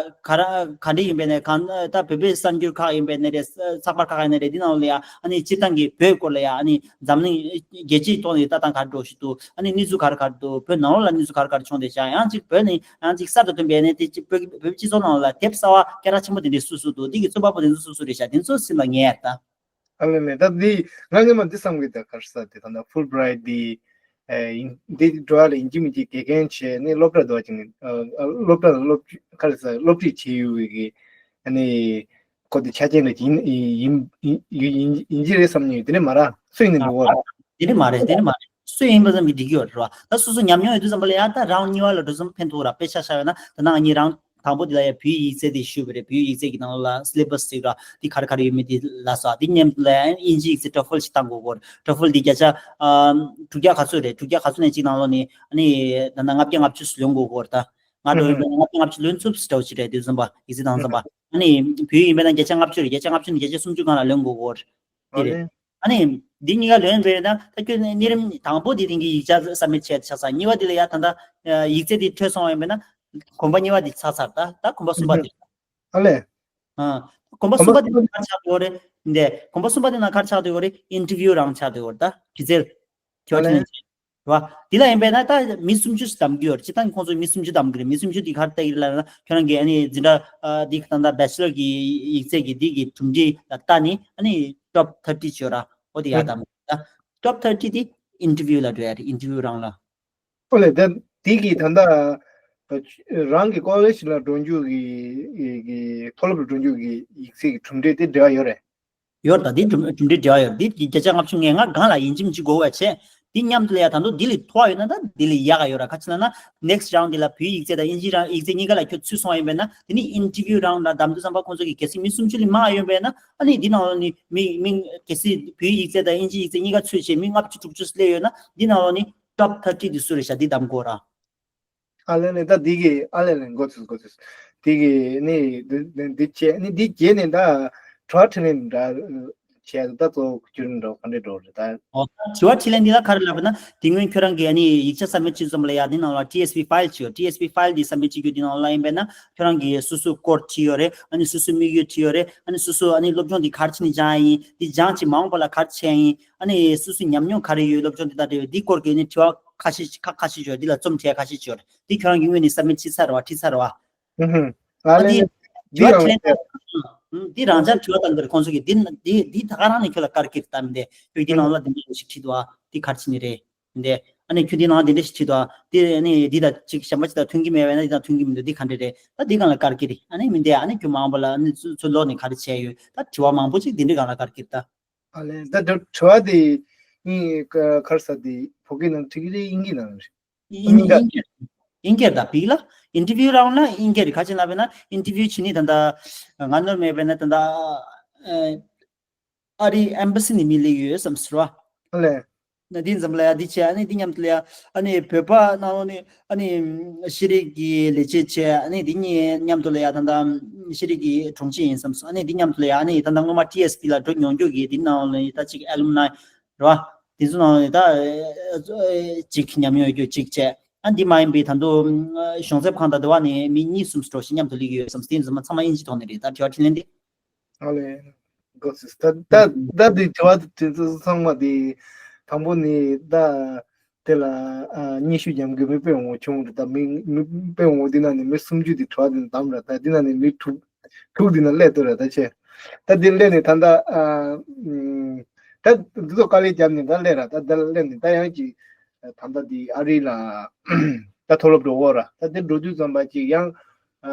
ག་ར་ག་འདྲ་ཡིན་པས་ནས་གང་ད་བོད་པའི་གསར་འགྱུར་ཁག་ཡིན་པས་ནས་རེད། ཚགས་པར་ཁག་ཡིན་ནས་རེད། འདི་ནང་ལ་ཡ་ཨ་ནི་སྤྱིར་བཏང་གི་བོད་སྐོར་ལ་ཡ་ཨ་ནི་འཛམ་གླིང་རྒྱལ་སྤྱིའི་ཐོག་ནས་ལྟ་སྟངས་ག་རེ་འགྲོ་བཞིན་འདུག་ཨ་ནི་གནས་ཚུལ་ག་རེ་ག་རེ་འདུག་བོད་ནང་ལོགས་ལ་གནས་ཚུལ་ག་རེ་ག་རེ་བྱུང་རེད་ཤག་ཡང་ཅིག་བོད་ནས་ཡང་ཅིག་གསར་དུ་ཐོན་པའི་ནས་དེ་ཅིག་བོད་བོད་སྤྱི་ཚོགས་ནང་ལ་དེབ་གསར་བ་སྐད་གྲགས་ཆེན་པོ་དེ་འདྲའི་སུ་སུ་འདུག་འདི་གི་རྩོམ་པ་པོ་དེ་ཚོ་སུ་སུ་རེད་ཤག་དེ་ཚོ་སེམས་ལ་ངེས་ཡ་ད། ཨ་ལེ་ལེ། ད་འདི་ང་སྔོན་མ་འདི་བསམ་གི་ད་ག་རེ་ཟེར་དེ་ད་ད་ཧྥུལ་བྷི་རའེ་ཊི་འདི་ཨེ་ཡིན་འདི་འགྲོ་བ་ལ་ཡིན་གཅིག་མིན་གཅིག་དགེ་རྒན་བྱས་ནས་སློབ་གྲྭ་འགྲོ་བ་ཅིག་ནི་ཨ་ཨ་སློབ་གྲྭ་ལ་སློབ་ཁྲིད་ག་རེ་ཟེར་སློབ་ཁྲིད་བྱེད་ཡོད་པའི་གི་ཨ་ནི་ཁོ་འདི་ཆ་རྐྱེན་ལ་ཡིན་ཡིན་ཡིན་ཡིན་ཡིན་གྱི་རེད་བསམ་ནས་དེ་ནས་མ་ར་སུ་ཡིན་ནས་འགྲོ་བ་ར། དེ་ནས་མ་རེད། དེ་ནས་མ་རེད། སུ་ཡིན་པ་ཙམ་གྱིས་འགྲིག་གི་ཡོད་རེད་བ། ད་སོ་སོ་ཉམས་མྱོང་ཡོད་དུས་ཙམ་པ་ལ་ཡ་ད་རང་གཉིས་པ་ལ་འགྲོ་ཙམ་ཕན་ཐོགས་ར། དཔེ་ཆ་བཞག་ཡོད་ན་ད་ནང་ཉིད་རང་དང་པོ་དེ་ལ་ཡ་བོད་ཡིག་ཚད་དེ་ཞུས་པ་རེད། བོད་ཡིག་ཚད་ཀྱི་ནང་ལ་སི་ལེ་བྷ་སི་ཟེར་ར་དེ་ག་རེ་ག་རེ་ཡོད་མེད་དེ་ལ་སོགས། དེ་མཉམ་དུ་ལ་ཡང་དབྱིན་ཇི་ཡིག་ཚད་ཊོ་ཧྥལ་ཞིག་བཏང་དགོས་གོ། ཊོ་ཧྥལ་དེ་བརྒྱ་ཆ་ཨ་དྲུག་བརྒྱ་ག་ཚོད་རེད། དྲུག་བརྒྱ་ག་ཚོད་ནས་གཅིག་ནང་ལོགས་ནས་ཨ་ནི་ད་ལྟ་ལྔ་བརྒྱ་ལྔ་བཅུ་ལོན་དགོས་གོ། ད་ང་འགྲོ་ཡོད་པས་ན་ལྔ་བརྒྱ་ལྔ་བཅུ་ལོན་ཐུབ་ཟེར་འདྲ་བོ་ཅིག་རེད། དུས་ཙམ་པ་ཡིག་ཚད་བཏང་ཙམ་པ་ཨ་ནི་བོད་ཡིག་ཡིན་པས་ན་བརྒྱ་ཆ་ལྔ་བཅུ་རེད། བརྒྱ་ཆ་ལྔ་བཅུ་ནས་བརྒྱ་ཆ་སུམ་ཅུ་སྒང་ལ་ལོན་དགོས་གོ། དེ་རེད། ཨ་ནི་འདི་གཉིས་ཀ་ལོན་པས་ན་ད་ཁྱོད་གནས་རིམ་དང་པོ་དེ་རིང་གི་ཡིག་ཆ་སབ་མིཊ་བྱས་ཆགས་ཚར། གཉིས་པ་དེ་ལ་ཡ་ད་ལྟ་ཡིག་ཚད་དེ་འཕྲོད་སོང་བ་ཡིན་པས་ན་གོམ་པ་གཉིས་པ་དེ་ཚར་ཚར། ད་ད་གོམ་པ་གསུམ་པ་དེ། ཨ་ལས། ཨ། གོམ་པ་གསུམ་པ་དེ་ནང་ག་རེ་ཆགས་འདུག་རེད། འདི་གོམ་པ་གསུམ་པ་དེ་ནང་ག་རེ་ཆགས་འདུག་རེད། ཨིན་ཊར་བིའུ་རང་ཆགས་འདུག་རེད། ད་དྲི་རྩད། ཁྱོད་ཨ་ལས། དྲི་ལན་བྱེད། རེད་བ། འདི་ལ་ཡིན་པས་ན་ད་མི་སུམ་ཅུ་ཞིག་བདམས་ཀྱི་ཡོད་རེད། སྤྱིར་བཏང་ཁོང་ཚོས་མི་སུམ་ཅུ་བདམས་ཀྱི་རེད། མི་སུམ་ཅུ་འདི་ག་རེ་ལྟ་གི་རེད་ལབ་ན་ཁྱོད་རང་གི་ཨ་ནི་འཛིན་གྲྭ་ཨ་འདི་ད་ལྟ་བེ་ཆེ་ལར་གྱི་ཡིག་ཚད་ཀྱི་འདི་གི་གྲུབ་འབྲས་ལ་ལྟ་ནས་ཨ་ནི་ཊོབ་ཐར་ཊི་བྱོས་ར། འོ་དེ་ཡར་བདམས་ད། ཊོབ་ཐར་ཊི་དེ་ཨིན་ཊར་བིའུ་ལ་འགྲོ་ཡ་རེད། ཨིན་ཊར་བིའུ་རང་ལ། ཨོ་ལེ། ད་དེ་གི་ད་ལྟ་རང་གི་ཀོ་ལེཇ་ལ་འགྲོ་རྒྱུ་གི་གི་མཐོ་སློབ་ལ་འགྲོ་རྒྱུ་གི་ཡིག་ཚད་ཀྱི་གྲུབ་འབྲས་དེ་འབྲེལ་བ་ཡོད་རེད། ཡོད། ད་དེ་གྲུབ་གྲུབ་འབྲས་འབྲེལ་བ་ཡོད། དེ་བརྒྱ་ཆ་ལྔ་བཅུ་ང་ལྔ་སྒང་ལ་ཡིན་གཅིག་མིན་གཅིག་དགོས་པ་བྱས། དེ་མཉམ་དུ་ལ་ཡ་ད་དུང་དེ་ལས་མཐོ་བ་ཡོད་ན་ད་དེ་ལས་ཡག་ག་ཡོད་ར། ག་ཅི་ལབ་ན་ནེག་སི་ཊི་རའུན་ཌི་དེ་ལ་བོད་ཡིག་ཚད་དང་དབྱིན་ཇི་རང་ཡིག་ཚད་གཉིས་ཀ་ལ་ཁྱོད་ཚུད་སོང་བ་ཡིན་པས་ན་དེ་ནི་ཨིན་ཊར་བིའུ་རང་ལ་བདམས་དུས་ཙམ་པ་ཁོང་ཚོ་གི་གལ་སྲིད་མི་སུམ་ཅུ་ལས་མང་བ་ཡོད་པས་ན་ཨ་ནི་འདི་ནང་ལོགས་ནས་མི་མི་གལ་སྲིད་བོད་ཡིག་ཚད་དང་དབྱིན་ཇི་ཡིག་ཚད་གཉིས་ཀ་ཚུད་བྱས་མི་ལྔ་བཅུ་དྲུག་ཅུ་སླེབས་ཡོད་ན་འདི་ནང་ལོགས་ནས་ཊོབ་ཐར་ཊི་དེ་སུ་རེད་ཤག་འདི་བདམས་དགོས་ར། ཨ་ལེ་ལེ། ད་འདི་གི་ཨ་ལེ་ལེ། འགོ་ཚུགས་འགོ་ཚུགས། འདི་གི་ནི་འདི་འདི་བྱས་ནི་འདི་བྱས་ནས་ད་དྲི་བ་དྲིས་ལན་འདྲ་བྱས་ད་གཙོ་བོ་བསྐྱུར་འགྲོ་ག་འདྲས་འགྲོ་རེད་ད། ཨོ། དྲི་བ་དྲིས་ལན་འདི་ལ་ག་རེ་ལབ་ན་དེ་སྔོན་ཁྱོད་རང་གི་ཨ་ནི་ཡིག་ཆ་སབ་མིཊ་བྱེད་ཙམ་ལ་ཡ་འདི་ནང་ལ་ཊི་ཨེསི་བི་ཕའིལ་བྱེད་ཡོད། ཊི་ཨེསི་བི་ཕའིལ་འདི་སབ་མིཊ་བྱེད་རྒྱུ་འདི་ནང་ལ་ཡིན་པས་ན་ཁྱོད་རང་གི་སོ་སོའི་སྐོར་བྲིས་ཡོད་རེད། ཨ་ནི་སོ་སོའི་དམིགས་ཡུལ་བྲིས་ཡོད་རེད། ཨ་ནི་སོ་སོ་ཨ་ནི་སློབ་སྦྱོང་འདི་ག་རེ་བྱས་ནས་སྦྱངས་ཡིན། འདི་སྦྱངས་བྱས་མ་འོངས་པ་ལ་ག་རེ་བྱས་ཡིན། ཨ་ནི་སོ་སོའི་ཉམས་མྱོང་ག་རེ་ཡོད། སློབ་སྦྱོང་འདི་ལྟ་འདྲ་ཡོད། འདི་སྐོར་གྱི་ནི་དྲི་བ་ཁ་ཤས་ཁ་ཁ་ཤས་ཅིག་ཡོད་རེད། འདི་ལ་རྩོམ་བྲིས་ཁ་ཤས་ཅིག་ཡོད་རེད། འདི་ཁྱོད་རང་གི་ངོས་ནས་སབ་མིཊ་བྱས་ཚར་བ་བྲིས་ཚར་བ། ཨུ་ཧུམ། ཨ་ཨ་ལེ་འདི་ལེ། འདི་དྲི་བ་ཡང་དྲིས་ལན་འདི་རང་འཇགས་དྲི་བ་བཏང་གི་རེད་ཁོང་ཚོ་གིས། འདི་འདི་འདི་ད་ག་རང་ནས་ཁྱོད་ལ་བཀར་གྱི་རེད་ད། མི་འདི་ཁྱོད་འདི་ནང་ལ་འདི་འདྲ་ཞིག་བྲིས་འདུག་ཨ། འདི་ག་རེ་བྱས་ནས་རེད། འདི་ཨ་ནི་ཁྱོད་འདི་ནང་འདི་འདྲ་ཞིག་བྲིས་འདུག་ཨ། འདི་ཨ་ནི་འདི་དང་ཅིག་གཞན་པ་ཅིག་དང་མཐུན་གྱི་མེད་པས་ན་འདི་དང་མཐུན་གྱི་མི་འདུག་འདི་ག་འདྲ་རེད། ད་འདི་སྒང་ལ་བཀར་གྱི་རེད། ཨ་ནི་མི་འདི་ཨ་ནི་ཁྱོད་མ་འོངས་པ་ལ་ཨ་ནི་ཚུར་ཚུར་ལོག་ནས་ག་རེ་བྱས་ཡོད། ད་དྲི་བ་མང་པོ་ཅིག་འདི་འདྲའི་སྒང་ལ་བཀར་གྱི་རེད་ད། ཨ་ལེ། ད་དྲི་དྲི་བ་དེ་ཨིན་ག་ག་རེ་ཟེར་དེ་བོད་སྐད་ནང་བྲིས་ཀྱི་རེད། དབྱིན་སྐད་ནང་རེད། དབྱིན་དབྱིན་སྐད། དབྱིན་སྐད་ད་བིག་ལ་ཨིན་ཊར་བིའུ་རང་ན་དབྱིན་སྐད་རེད། ག་ཅི་ལབ་པས་ན་ཨིན་ཊར་བིའུ་བྱེད་ནི་ད་ལྟ་ང་ནོར་མེད་པས་ན་ད་ལྟ་ཨ་རིའི་ཨེམ་བྷ་སི་ནས་མི་སླེབས་ཡོད་བསམ་ཟེར་བ། ཨ་ལེ། ན་འདི་འཛམ་ལ་ཡ་འདི་བྱས་ཨ་ནི་འདི་མཉམ་དུ་ལ་ཡ་ཨ་ནི་བོད་པ་ནང་ལོགས་ནས་ཨ་ནི་ཤེས་རིག་གི་ལས་བྱེད་བྱས་ཨ་ནི་འདི་གཉིས་མཉམ་དུ་ལ་ཡ་ད་ལྟ་ཤེས་རིག་གི་དྲུང་ཆེ་ཡིན་བསམ་སོང་། ཨ་ནི་འདི་མཉམ་དུ་ལ་ཡ་ཨ་ནི་ད་ལྟ་སྔོན་མ་ཊི་ཨེསི་བི་ལ་འགྲོ་མྱོང་རྒྱུ་གི་འདི་ནང་ལོགས་ནས་ད་ཅིག་ཨེ་ལུམ་ནའི་རེད་བ། དེ་ཚོ་ནང་ནས་ད་ཅིག་ཉམས་མྱོང་ཡོད་རྒྱུ་ཅིག་བྱས། ཨ་འདི་མ་ཡིན་པའི་ད་དུང་གཞུང་ཚབ་ཁང་དང་འདི་བ་ནས་མི་གཉིས་གསུམ་འགྲོ་ཞིག་མཉམ་དུ་སླེབས་ཀྱི་ཡོད་བསམ། དེ་ཚང་མ་ཚང་མ་དབྱིན་ཇི་ཐོག་ནས་རེད། ད་དྲི་བ་དྲིས་ལན་འདི། ཨ་ལེ། གོ་སོང་། ད་ད་ད་འདི་དྲི་བ་དེ་ཚོ་ཚང་མ་དེ་དང་པོ་ནས་ད་དེ་ལ་ཨ་སྙན་ཞུ་རྒྱག་མཁན་མི་དཔེ་མང་པོ་བྱུང་རེད། ད་མི་མི་དཔེ་མང་པོ་འདི་ནང་ནས་མི་སུམ་ཅུ་དེ་དྲི་བ་དེ་བདམས་ར། ད་འདི་ནང་ནས་མི་དྲུག་ ཁུག་འདི་ན་སླེབས་འདུག་ར་ད་ཆེ། ད་འདི་སླེབས་ནས་ད་ལྟ་ཨ་ཨུམ། ད་འདི་ཚོ་དཀའ་ལས་བརྒྱབ་ནས་ད་སླེབས་ར་ད་ད་སླེབས་ནས་ད་ཡང་ཅིག་ད་ལྟ་འདི་ཨ་རི་ལ་ད་མཐོ་སློབ་འགྲོ་འོ་ར་ད་འདི་འགྲོ་དུས་ཙམ་པ་ཅིག་ཡང་ཨ་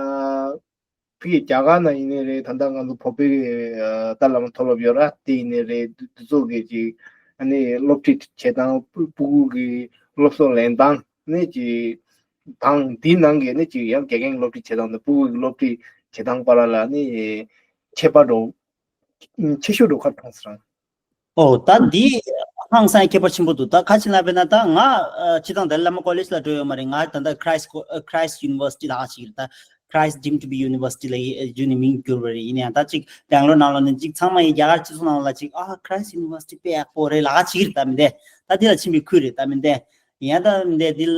ཕི་རྒྱ་གར་ན་ཡིན་ནའི་རེད། ད་ལྟ་ང་ཚོ་བོད་པའི་ཨ་ཏཱ་བླ་མ་མཐོ་སློབ་ཡོད་ར་དེ་ཡིན་ནའི་རེད། འདི་ཚོ་གི་ཅིག་ཨ་ནི་སློབ་ཁྲིད་བྱེད་སྟངས་སྤུ་སྤུ་གུ་གི་སློབ་གསོ་ལེན་སྟངས་ནི་ཅིག་དང་འདིའི་ནང་གི་ནི་ཅིག་ཡང་དགེ་རྒན་སློབ་ཁྲིད་བྱེད་སྟངས་དང་སྤུ་གུ་གི་སློབ་ཁྲིད་བྱེད་སྟངས་བར་ལ་ནི་ཁྱད་པར་འགྲོ་ཆེ་ཤོས་འགྲོ་ཁ་མཐོང་སྲང་། ཨོ་ད་འདི་ཧང་སང་ཁྱད་པར་ཆེན་པོ་འདུག་ད་ཁ་ཆེ་ན་བས་ན་ད་ང་ཨ་སྤྱི་བཏང་ཏཱ་ལའི་བླ་མ་ཀོ་ལེཇ་ལ་འགྲོ་ཡོད་མ་རེད། ང་ད་ལྟ་Christ Christ University ལ་ཨ་ཅིག་རེད། ད་Christ deemed to be university ལ་ཡི་ཨ་ཇུ་ནི་མིང་བསྒྱུར་བ་རེད། ཡིན་ཡང་ད་ཅིག་བེང་ལོར་ནང་ལ་ནི་ཅིག་ཚང་མ་ཡི་རྒྱ་གར་སྤྱི་ཚོགས་ནང་ལ་ཅིག་ཨ་Christ University དཔེ་ཡག་པོ་རེད་ལ་ཨ་ཅིག་རེད། ད་མི་འདས་ད་འདི་ལ་ཕྱིན་པའི་ཁུལ་རེད། ད་མི་འདས་ཡིན་ཡང་ད་མི་འདས་འདི་ལ་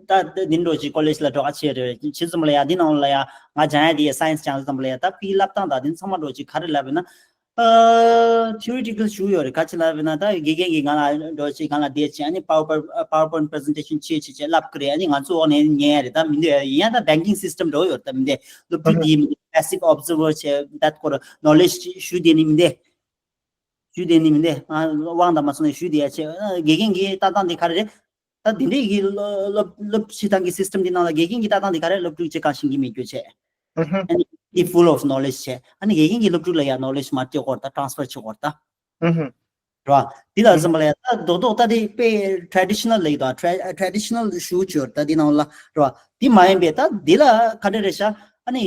ད་འདི་འགྲོ་ཅིག་ཀོ་ལེཇ་ལ་འགྲོ་ག་ཆེ་རེད། ཆེ་ཙམ་ལ་ཡ་འདི་ནང་ལ་ཡ་ང་སྦྱང་ཡ་དེ་ཡ་science སྦྱང་ཙམ་ལ་ཡ་ད་ཕི་ལབ་སྟངས་ད་འདི་ཚང་མ་འགྲོ་ཅིག་ག་རེ་ལབ་ཡིན་ན། ཨ་theoretical ཞུ་ཡོད་རེད། ག་ཅི་ལབ་ན་ད་དགེ་རྒན་གྱིས་ང་ལ་འགྲོ་ཆེད་གང་ལ་བསྡད་ཆེད་ཨ་ནི་PowerPoint PowerPoint presentation བྱེད་ཆེད་ཆེད་ལབ་ཀྱི་རེད། ཨ་ནི་ང་ཚོ་འོག་ནས་ཉན་ཡ་རེད། ད་མི་འདོད་ཡ་ཡིན་ཡང་ད་banking system འགྲོ་ཡོད་རེད། ད་མི་འདོད་སློབ་ཕྲུག་འདིའི་passive observer བྱེད་ད་སྐོར་knowledge ཞུ་བསྡད་ནི་མི་འདོད་ཞུ་བསྡད་ནི་མི་འདོད། ང་དབང་དང་མ་སོང་ནས་ཞུ་བསྡད་ཡ་ཆེད་དགེ་རྒན་གྱི་ལྟ་སྟངས་འདི་ག་རེ་རེད། ད་འདི་འདྲའི་གི་སློབ་སློབ་སློབ་ཁྲིད་སྟངས་ཀྱི་སི་སི་ཊམ་འདི་ནང་ལ་དགེ་རྒན་གྱི་ལྟ་སྟངས་འདི་ག་རེ་སློབ་ཕྲུག་ཅིག་གང་ཤེས་ཀྱི་མེད་རྒྱུ་བྱས། ཨ་ནི་འདི་full of knowledge བྱས། ཨ་ནི་དགེ་རྒན་གྱི་སློབ་ཕྲུག་ལ་ཡང་knowledge མར་སྤྲད་དགོས་རེད། ད་transfer བྱེད་དགོས་རེད་ད། རེད་བ། འདི་ལ་བསམ་པ་ལ་ཡང་ད་རྡོག་རྡོག་ད་དེ་དཔེ་traditional ལ་ཡིན་ད། traditional ཞུ་བྱོས་རེད་ད་འདི་ནང་ལ་རེད་བ། འདི་མ་ཡིན་པའི་ད་འདི་ལ་ག་འདྲ་རེད་ཤག་ཨ་ནི།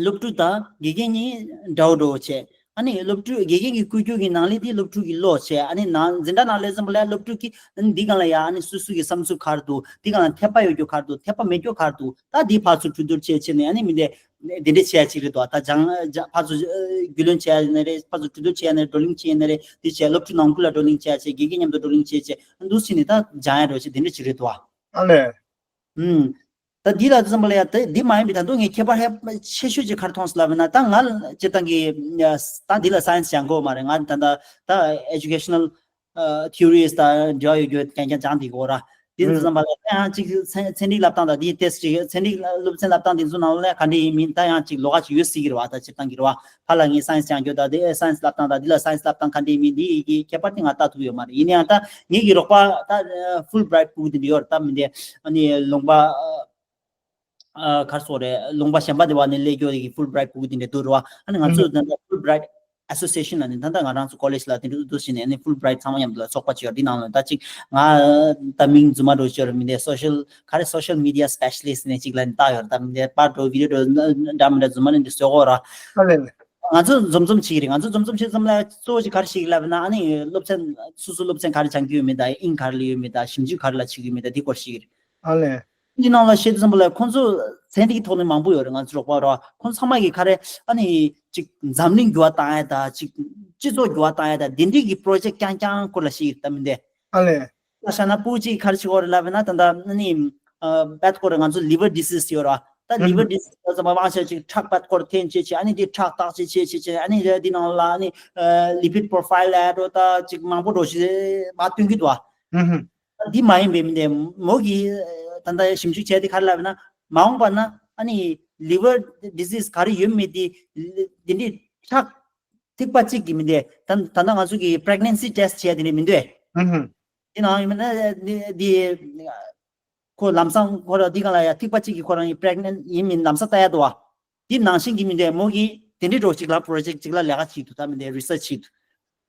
སློབ་ཕྲུག་དང་དགེ་རྒན་གཉིས་འདྲ་བོ་འདྲ་བོ་བྱས། ཨ་ནི་སློབ་ཕྲུག་དགེ་རྒན་གྱི་བཀོད་རྒྱུགས་ཀྱི་ནང་ལས་དེ་སློབ་ཕྲུག་གི་བློ་བྱས། ཨ་ནི་ནང་འཛིན་གྲྭ་ནང་ལས་ཙམ་པ་ལས་སློབ་ཕྲུག་གིས་ཨ་ནི་འདི་སྒང་ལ་ཡ་ཨ་ནི་སོ་སོ་གི་བསམ་ཚུལ་ག་རེ་འདུག་འདི་སྒང་ལ་འཐད་པ་ཡོད་རྒྱུ་ག་རེ་འདུག་འཐད་པ་མེད་རྒྱུ་ག་རེ་འདུག་ད་འདི་ཕར་ཚུར་གྲོས་བསྡུར་བྱས་བྱས་ནས་ཨ་ནི་མི་འདི་འདི་འདྲ་བྱས་ཅིག་རེད་དོ། ད་སྦྱང་སྦྱང་ཕར་ཚུར་ཨ་རྒྱུས་ལོན་བྱས་ནས་རེད། ཕར་ཚུར་གྲོས་བསྡུར་བྱས་ནས་བགྲོ་གླེང་བྱས་ནས་རེད། འདི་བྱས་སློབ་ཕྲུག་ནང་ཁུལ་ལ་བགྲོ་གླེང་བྱས་བྱས་དགེ་རྒན་མཉམ་དུ་བགྲོ་གླེང་བྱས་བྱས་འདུག་ཟེར་ནས་ད་སྦྱང་ཡ་འདྲ་བྱས་འདི་འདྲ་ཅིག་རེད་དོ། ཨ་ལས། ཨུམ། ད་འདི་ལ་བསམ་པ་ལ་ཡ་ད་འདི་མ་ཡིན་པའི་ད་དུང་ངས་ཁྱད་པར་ཧེ་ཆེ་ཤོས་ཅིག་ག་རེ་མཐོང་སོང་ལབ་ན། ད་ང་སྤྱིར་བཏང་གི་ད་འདི་ལ་science སྦྱང་གི་ཡོད་མ་རེད། ང་ད་ད་ད་educational ཨ་theories དང་འབྲེལ་བ་ཡོད་རྒྱུ་རྐྱང་རྐྱང་སྦྱང་བསྡད་ཀྱི་ཡོད་ར། འདི་ཚོ་བསམ་པ་ལ་ད་ཡང་ཅིག་ཚན་ཚན་རིག་སློབ་སྟངས་དང་འདིའི་test ཅིག་ཚན་རིག་སློབ་ཚན་སློབ་སྟངས་འདི་ཚོ་ནང་ལ་ག་འདྲ་ཡིན་མིན་ད་ཡང་ཅིག་ལོགས་ཀ་ཅིག་ཡོད་སྲིད་ཀྱི་རེད་བ། ད་སྤྱིར་བཏང་གི་རེད་བ། ཕར་ལ་ངས་science སྦྱང་རྒྱུ་དང་དེ་science སློབ་སྟངས་དང་འདི་ལ་science སློབ་སྟངས་ག་འདྲ་ཡིན་མིན་འདི་ཡི་གི་ཁྱད་པར་དེ་ང་ལྟ་ཐུབ་ཡོད་མ་རེད། ཡིན་ན་ཡང་ད་ངེད་ཀྱི་རོགས་པ་ད་Fulbright ཕྲུ་གུ་དེ་འདྲ་ཡོད་རེད། ད་མི་འདི་ཨ་ནི་ལུང་པ་ཨ་གར་སོགས་རེད། ལུང་པ་གཞན་པ་དེ་བ་ནས་སླེབས་རྒྱུ་དེ་གི་Fulbright ཕྲུ་གུ་དེ་འདྲ་འདུག་རེད་བ། ཨ་ནི་ང་ཚོ་ད་ལྟ་Fulbright Association ལ་ནི་ད་ལྟ་ང་རང་ཚོ་ཀོ་ལེཇ་ལ་དེ་འདྲ་འདུག་ཟེར་ནས་ཨ་ནི་Fulbright ཚང་མ་མཉམ་དུ་ལ་ཚོགས་པ་ཅིག་ཡོད་རེད། འདི་ནང་ལ་ད་ཅིག་ང་ད་མིང་རྫུན་མ་འདྲ་ཅིག་ཡོད་རེད། མི་འདི་social ག་རེ་social media specialist ནས་ཅིག་ལ་ནི་ལྟ་ཡོད་རེད། ད་མི་འདི་པར་འདྲ་བི་ཌི་ཡོ་འདྲ་འདྲ་མི་འདྲ་རྫུན་མ་ནི་འདི་བཟོ་གོ་ར། ཨ་ལས་ལས། ང་ཚོ་འཛོམས་འཛོམས་བྱེད་ཀྱི་རེད། ང་ཚོ་འཛོམས་འཛོམས་བྱེད་ཙམ་ལ་གཙོ་བོ་ཅིག་ག་རེ་བྱེད་ཀྱི་ལབ་ན་ཨ་ནི་སློབ་ཚན་སོ་སོ་སློབ་ཚན་ག་རེ་སྦྱང་གི་ཡོད་མེད་དང་དབྱིངས་ག་རེ་ལ་ཡོད་མེད་དང་ཞིབ་འཇུག་ག་རེ་ལ་བྱེད་ཀྱི་ཡོད་མེད་དང་འདི་སྐོར་བཤད་ཀྱི་རེད། ཨ་ལས། འདི་ནང་ལ་བཤད་དུས་ཙམ་པ་ལ་ཁོང་ཚོ་ཚན་རིག་ཐོག་ནས་མང་པོ་ཡོད་རེད། ང་ཚོ་རོགས་པ་ར་ཁོང་ཚང་མ་གིས་ག་རེ་ཨ་ནི་ཅིག་འཛམ་གླིང་འགྱུར་བ་བཏང་ཡ་དང་ཅིག་སྤྱི་ཚོགས་འགྱུར་བ་བཏང་ཡ་དང་དེ་འདྲའི་གི་པྲོ་ཇེག་རྐྱང་རྐྱང་སྐོར་ལ་བཤད་ཀྱི་རེད། ད་མི་འདི་ཨ་ལས། ད་ཤ་ན་པུ་ཅིག་ག་རེ་བྱེད་དགོས་རེད་ལབ་ན་ད་ལྟ་ནི་བད་སྐོར་ང་ཚོ་liver disease ཡོད་ར། ད་liver disease ལ་ཙམ་པ་མང་ཆེ་ཅིག་ཁྲག་བད་སྐོར་འཐེན་བྱེད་བྱེད་ཨ་ནི་དེ་ཁྲག་བརྟག་བྱེད་བྱེད་བྱེད་བྱེད་ཨ་ནི་དེ་འདི་ནང་ལ་ཨ་ནི་lipid profile ལ་འགྲོ་ད་ཅིག་མང་པོ་འགྲོ་ཞིག་མ་སྟོན་གྱི་འདུག་ཨ། ད་འདི་མ་ཡིན་པའི་མི་འདི་མོ་གིས་ད་ལྟ་ཞིབ་འཇུག་བྱས་ཏེ་ག་རེ་ལབ་ན་མ་འོངས་པ་ན་ཨ་ནི་liver disease ག་རེ་ཡོད་མེད་དེ་འདི་འདྲའི་ཁྲག་ཐིགས་པ་གཅིག་གི་མི་འདི་ད་ད་ལྟ་ང་ཚོ་གི་pregnancy test བྱས་དེ་འདྲའི་མི་འདུག་ཨེ། དེ་ནང་ཡིན་ན་འདི་འདི་ཁོ་ལམ་སང་ཁོ་ར་འདི་གང་ལ་ཡ་ཐིགས་པ་གཅིག་གིས་ཁོ་རང་ཡི་pregnant ཡིན་མིན་ལམ་སང་ལྟ་ཡ་འདུག་བ། དེ་ནང་བཞིན་གྱི་མི་འདི་མོ་གིས་དེ་འདྲའི་འགྲོ་གཅིག་ལ་project གཅིག་ལ་ལས་ཀ་བྱེད་འདུག་ད་མི་འདི་research བྱེད་འདུག་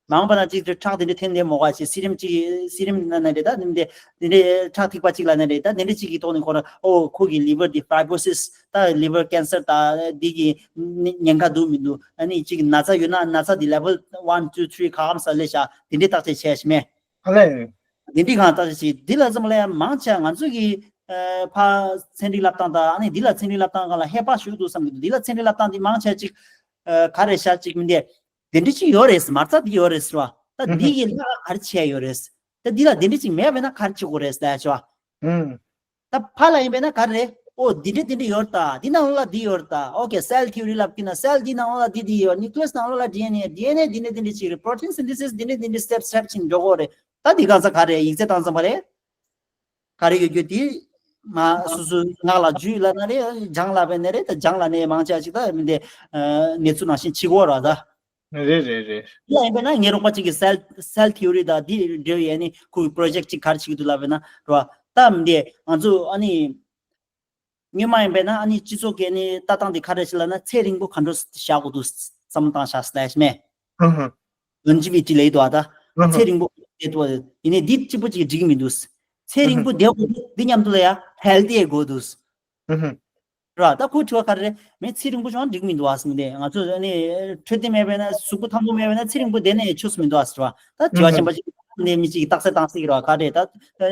མ་འོངས་པ་ན་གཅིག་དེ་ཁྲག་དེ་འདྲའི་འཐེན་ནས་མོ་ག་ཅིག་serum གཅིག་serum ན་ན་རེད། ད་དེ་འདྲའི་དེ་འདྲའི་ཁྲག་ཐིགས་པ་གཅིག་ལ་ན་རེད། ད་དེ་འདྲའི་གཅིག་གི་ཐོག་ནས་ཁོ་ར་ཨོ་ཁོ་གི་liver དེ་fibrosis ད་liver cancer ད་འདི་གི་ཉེན་ཁ་འདུག་མི་འདུག་ཨ་ནི་གཅིག་ན་ཚ་ཡོད་ན་ན་ཚ་དེ་level one two three ག་གམ་ས་ལས་བྱ་དེ་འདྲའི་བརྟག་དཔྱད་བྱས་ཤི་མེད། ཨ་ལས། འདི་འདྲའི་གང་ལྟར་ཞིག་འདི་ལ་ཙམ་ལ་ཡང་མང་ཆེ་ང་ཚོ་གི་ཨ་ཕ་ཚན་རིག་སློབ་སྟངས་དང་ཨ་ནི་འདི་ལ་ཚན་རིག་སློབ་སྟངས་སྒང་ལ་ཧེ་བག་ཞུགས་འདུག་བསམ་གྱི་འདུག་འདི་ལ་ཚན་རིག་སློབ་སྟངས་འདི་མང་ཆེ་ཅིག་ཨ་ག་རེ་ཤ་ཅིག་མི་འདི་འདི་འདྲ་ཅིག་ཡོད་རེད། མ་རྩ་འདི་ཡོད་རེད་ཟེར་བ། ད་འདི་ཡི་ལ་ག་རེ་བྱས་ཡོད་རེད། ད་འདི་ལ་འདི་འདྲ་ཅིག་མེད་པས་ན་ག་རེ་བྱེད་དགོས་རེད་ཟེར་ཡ་ཆེ་བ། ད་ཕ་ལ་ཡིན་པས་ན་ག་རེ་རེད། ཨོ་འདི་འདྲ་འདི་འདྲ་ཡོད་ད། འདི་ནང་ལོགས་ལ་འདི་ཡོད་ད། ཨོ་ཀེ་cell theory ལབ་ཀྱི་ན་cell འདི་ནང་ལོགས་ལ་འདི་འདི་ཡོད། nucleus ནང་ལོགས་ལ་D N A D N A འདི་འདྲ་འདི་འདྲ་ཅིག་རེད། protein synthesis འདི་འདྲ་འདི་འདྲ་step step ཅིག་འགྲོ་གོ་རེད། ད་འདི་གང་ས་ག་རེ་ཡིག་ཚད་བཏང་ཙམ་པ་རེད། ག་རེ་ཡོད་རྒྱུ་དེ་ མ་སུ་སུ་ངག་ལ་རྒྱུས་ལ་ན་རེ་སྦྱང་ལ་བས་ན་རེ་ད་སྦྱང་ལ་ནས་མང་ཆ་ཅིག་ད་མི་འདི་ཨ་གནས་ཚུལ་ནང་བཞིན་ཕྱི་གོ་ར་ད། རེད་རེད་རེད། ཡ་ཡིན་པས་ན་ངའི་རོགས་པ་གཅིག་གིས་སེལ་སེལ་ཐི་ཨོ་རི་དང་འདི་འབྲེལ་ཡས་ནི་ཁོའི་པོ་རོ་ཇེག་ཅིག་ག་རེ་བྱེད་ཀྱི་འདུག་ལབ་པས་ན་རོ། ད་མི་འདི་ང་ཚོ་ཨ་ནི་སྔོན་མ་ཡིན་པས་ན་ཨ་ནི་སྤྱི་ཚོགས་ཀྱི་ཨ་ནི་ལྟ་སྟངས་དེ་ག་རེ་ཞིག་ལབ་ན་ཚེ་རིང་པོ་ག་འདྲ་བཞག་དགོས་འདུག་བསམ་བློ་བཏང་བཞག་སླེ་ཤ་མེ། ཨ་ཧ། ལོན་ཇི་བི་ཊི་ལབ་ཡོད་དོ་ཨ་ད། ཨ་ཧ། ཚེ་རིང་པོ་བསྡད་དོ་ཡིན་ནའི་འདི་གཅིག་པོ་གཅིག་འགྲིག་གི་མི་འདུག་ཚེ་རིང་པོ་བསྡད་དགོས་འདུག་འདི་མཉམ་དུ་ལ་ཡ་ཧེལ་ཐི་དགོས་འདུག་ཨ་ཧ། ར་ད་ཁོའི་དྲི་བ་ག་རེ་རེད། མི་ཚེ་རིང་པོ་བྱུང་ན་འགྲིག་མི་འདུག་ཨ་ཟེར་ནས། ང་ཚོ་ཨ་ནི་འཕྲོད་བསྟེན་མེད་པས་ན་གཟུགས་པོ་ཐང་པོ་མེད་པས་ན་ཚེ་རིང་པོ་བསྡད་ནས་ཆོག་ས་མི་འདུག་ཨ་ཟེར་བ། ད་དྲི་བ་ཆེན་པོ་ཞིག་ནས་མི་གཅིག་གིས་རྟགས་གསལ་བཏང་སྲིད་ཀྱི་རེད་བ། ག་རེ་ད་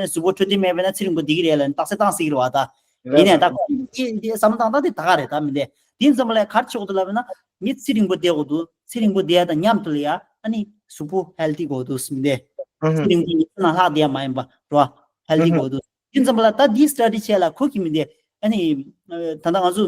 གཟུགས་པོ་འཕྲོད་བསྟེན་མེད་པས་ན་ཚེ་རིང་པོ་བསྡད་ཀྱི་རེད་ལབ་ནས་རྟགས་གསལ་བཏང་སྲིད་ཀྱི་རེད་བ། ད་ཡིན་ནའང་ད་ཁོ་འདི་འདི་བསམ་བློ་བཏང་སྟངས་དེ་ད་ག་རེད། ད་མི་འདི་འདི་ཙམ་ལ་ག་རེ་ཆོག་འདུག་ལབ་ན། མི་ཚེ་རིང་པོ་བསྡད་དགོས་འདུག་ཚེ་རིང་པོ་བསྡད་ཡ་དང་མཉམ་དུ་ལ་ཡ་ཨ་ནི་གཟུགས་པོ་ཧེལ་ཐི་དགོས་འདུག་ཟེར་མི་འདི། ཚེ་རིང་པོ་ཡིན་ན་ལྷག་བསྡད་ཡ་མ་ཡིན་པ་རེད་བ། ཧེལ་ཐི་དགོས་འདུག་དེ་ཙམ་པ་ལ་ད་འདི་སི་ཊ་ཌི་བྱས་ལ་ཁོ་གི་མི་འདི་ཨ་ནི་ད་ལྟ་ང་ཚོ་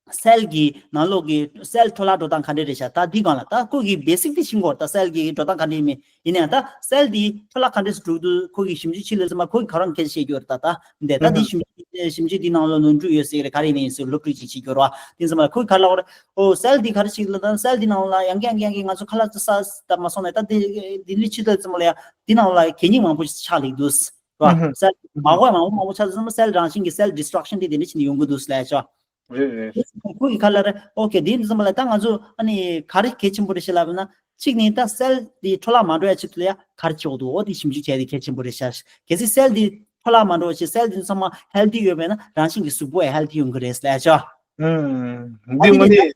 སེལ་གྱི་ནང་ལོགས་ཀྱི་སེལ་འཕྲོ་བརླག་འགྲོ་སྟངས་ག་འདྲ་རེད་ཤག་ད་འདི་སྒང་ལ་ད་ཁོ་གི་བེ་སིག་དེ་ཤེས་དགོས་རེད། ད་སེལ་གྱི་འགྲོ་སྟངས་ག་འདྲ་མིན་ཡིན་ནའང་ད་སེལ་འདི་འཕྲོ་བརླག་ག་འདྲ་སེ་འགྲོ་གི་འདུག་ཁོ་གི་ཞིབ་འཇུག་ཆེད་ལས་ཚང་མ་ཁོ་གི་ཁ་རང་སྐད་ཆ་བཤད་རྒྱུ་རེད། ད་ད་འདི་ད་འདི་ཞིབ་འཇུག་ཞིབ་འཇུག་འདི་ནང་ལ་ནོར་འཁྲུལ་ཡོད་ཟེར་གི་རེད། ག་རེ་ཡིན་ཟེར་སློབ་ཕྲུག་ཅིག་བྱེད་རྒྱུ་རེད་བ། དེ་ཚང་མ་ཁོ་གི་ཁ་ལ་འོ་རེད། ཨོ་སེལ་འདི་ག་རེ་ཞིག་ལ་ད་སེལ་འདི་ནང་ལ་ཡང་བསྐྱར་ཡང་བསྐྱར་ཡང་བསྐྱར་ང་ཚོ་ཁ་ལག་ཙམ་ཟ་ད་མ་སོང་ནས་ད་འདི་འདི་ནི་ཕྱི་ལ་ཙམ་ལ་ཡ་འདི་ནང་ལ་གད་སྙིགས་མང་པོ་ཞིག་ཆགས་ལེགས་འདུག་ར། ཨུ་ཧུ། སེལ་མ་གོ་ཡ་མང་པོ་མང་པོ་ཆགས་ཙང་སེལ་རང་བཞིན་གྱི་སེལ་ཌི་སི་ཊྲག་ཤན་དེ་དེ་འདྲ་བྱས་ནས་ཡོང་གི་འདུག་ལབ་ཡ་ཆོག་རེད་རེད། ཁོ་གི་ཁ་ལ་རེད། ཨོ་ཁེ། དེ་འདི་ཙམ་ལ་ད་ང་ཚོ་ཨ་ནི་ག་རེ་གལ་ཆེན་པོ་རེད་ཤག་ལབ་ན། གཅིག་ནི་ད་སེལ་དེ་འཕྲོ་བརླག་མ་འགྲོ་ཡ་ཆེད་དུ་ལ་ཡ་ག་རེ་བྱེད་དགོས་འདུག་འོ་དེ་ཞིབ་འཇུག་བྱས་ཏེ་གལ་ཆེན་པོ་རེད་ཤག་གལ་སྲིད་སེལ་དེ་འཕྲོ་བརླག་མ་འགྲོ་བ་བྱས་སེལ་དེ་ཚང་མ་ཧེལ་ཐི་ཡོད་པས་ན་རང་བཞིན་གྱི་གཟུགས་པོ་ཡང་ཧེལ་ཐི་ཡོང་གི་རེད་ལབ་ཡ་ཆོག་ཨུམ། ཨ་འདི་དངོས་དེ་གནས།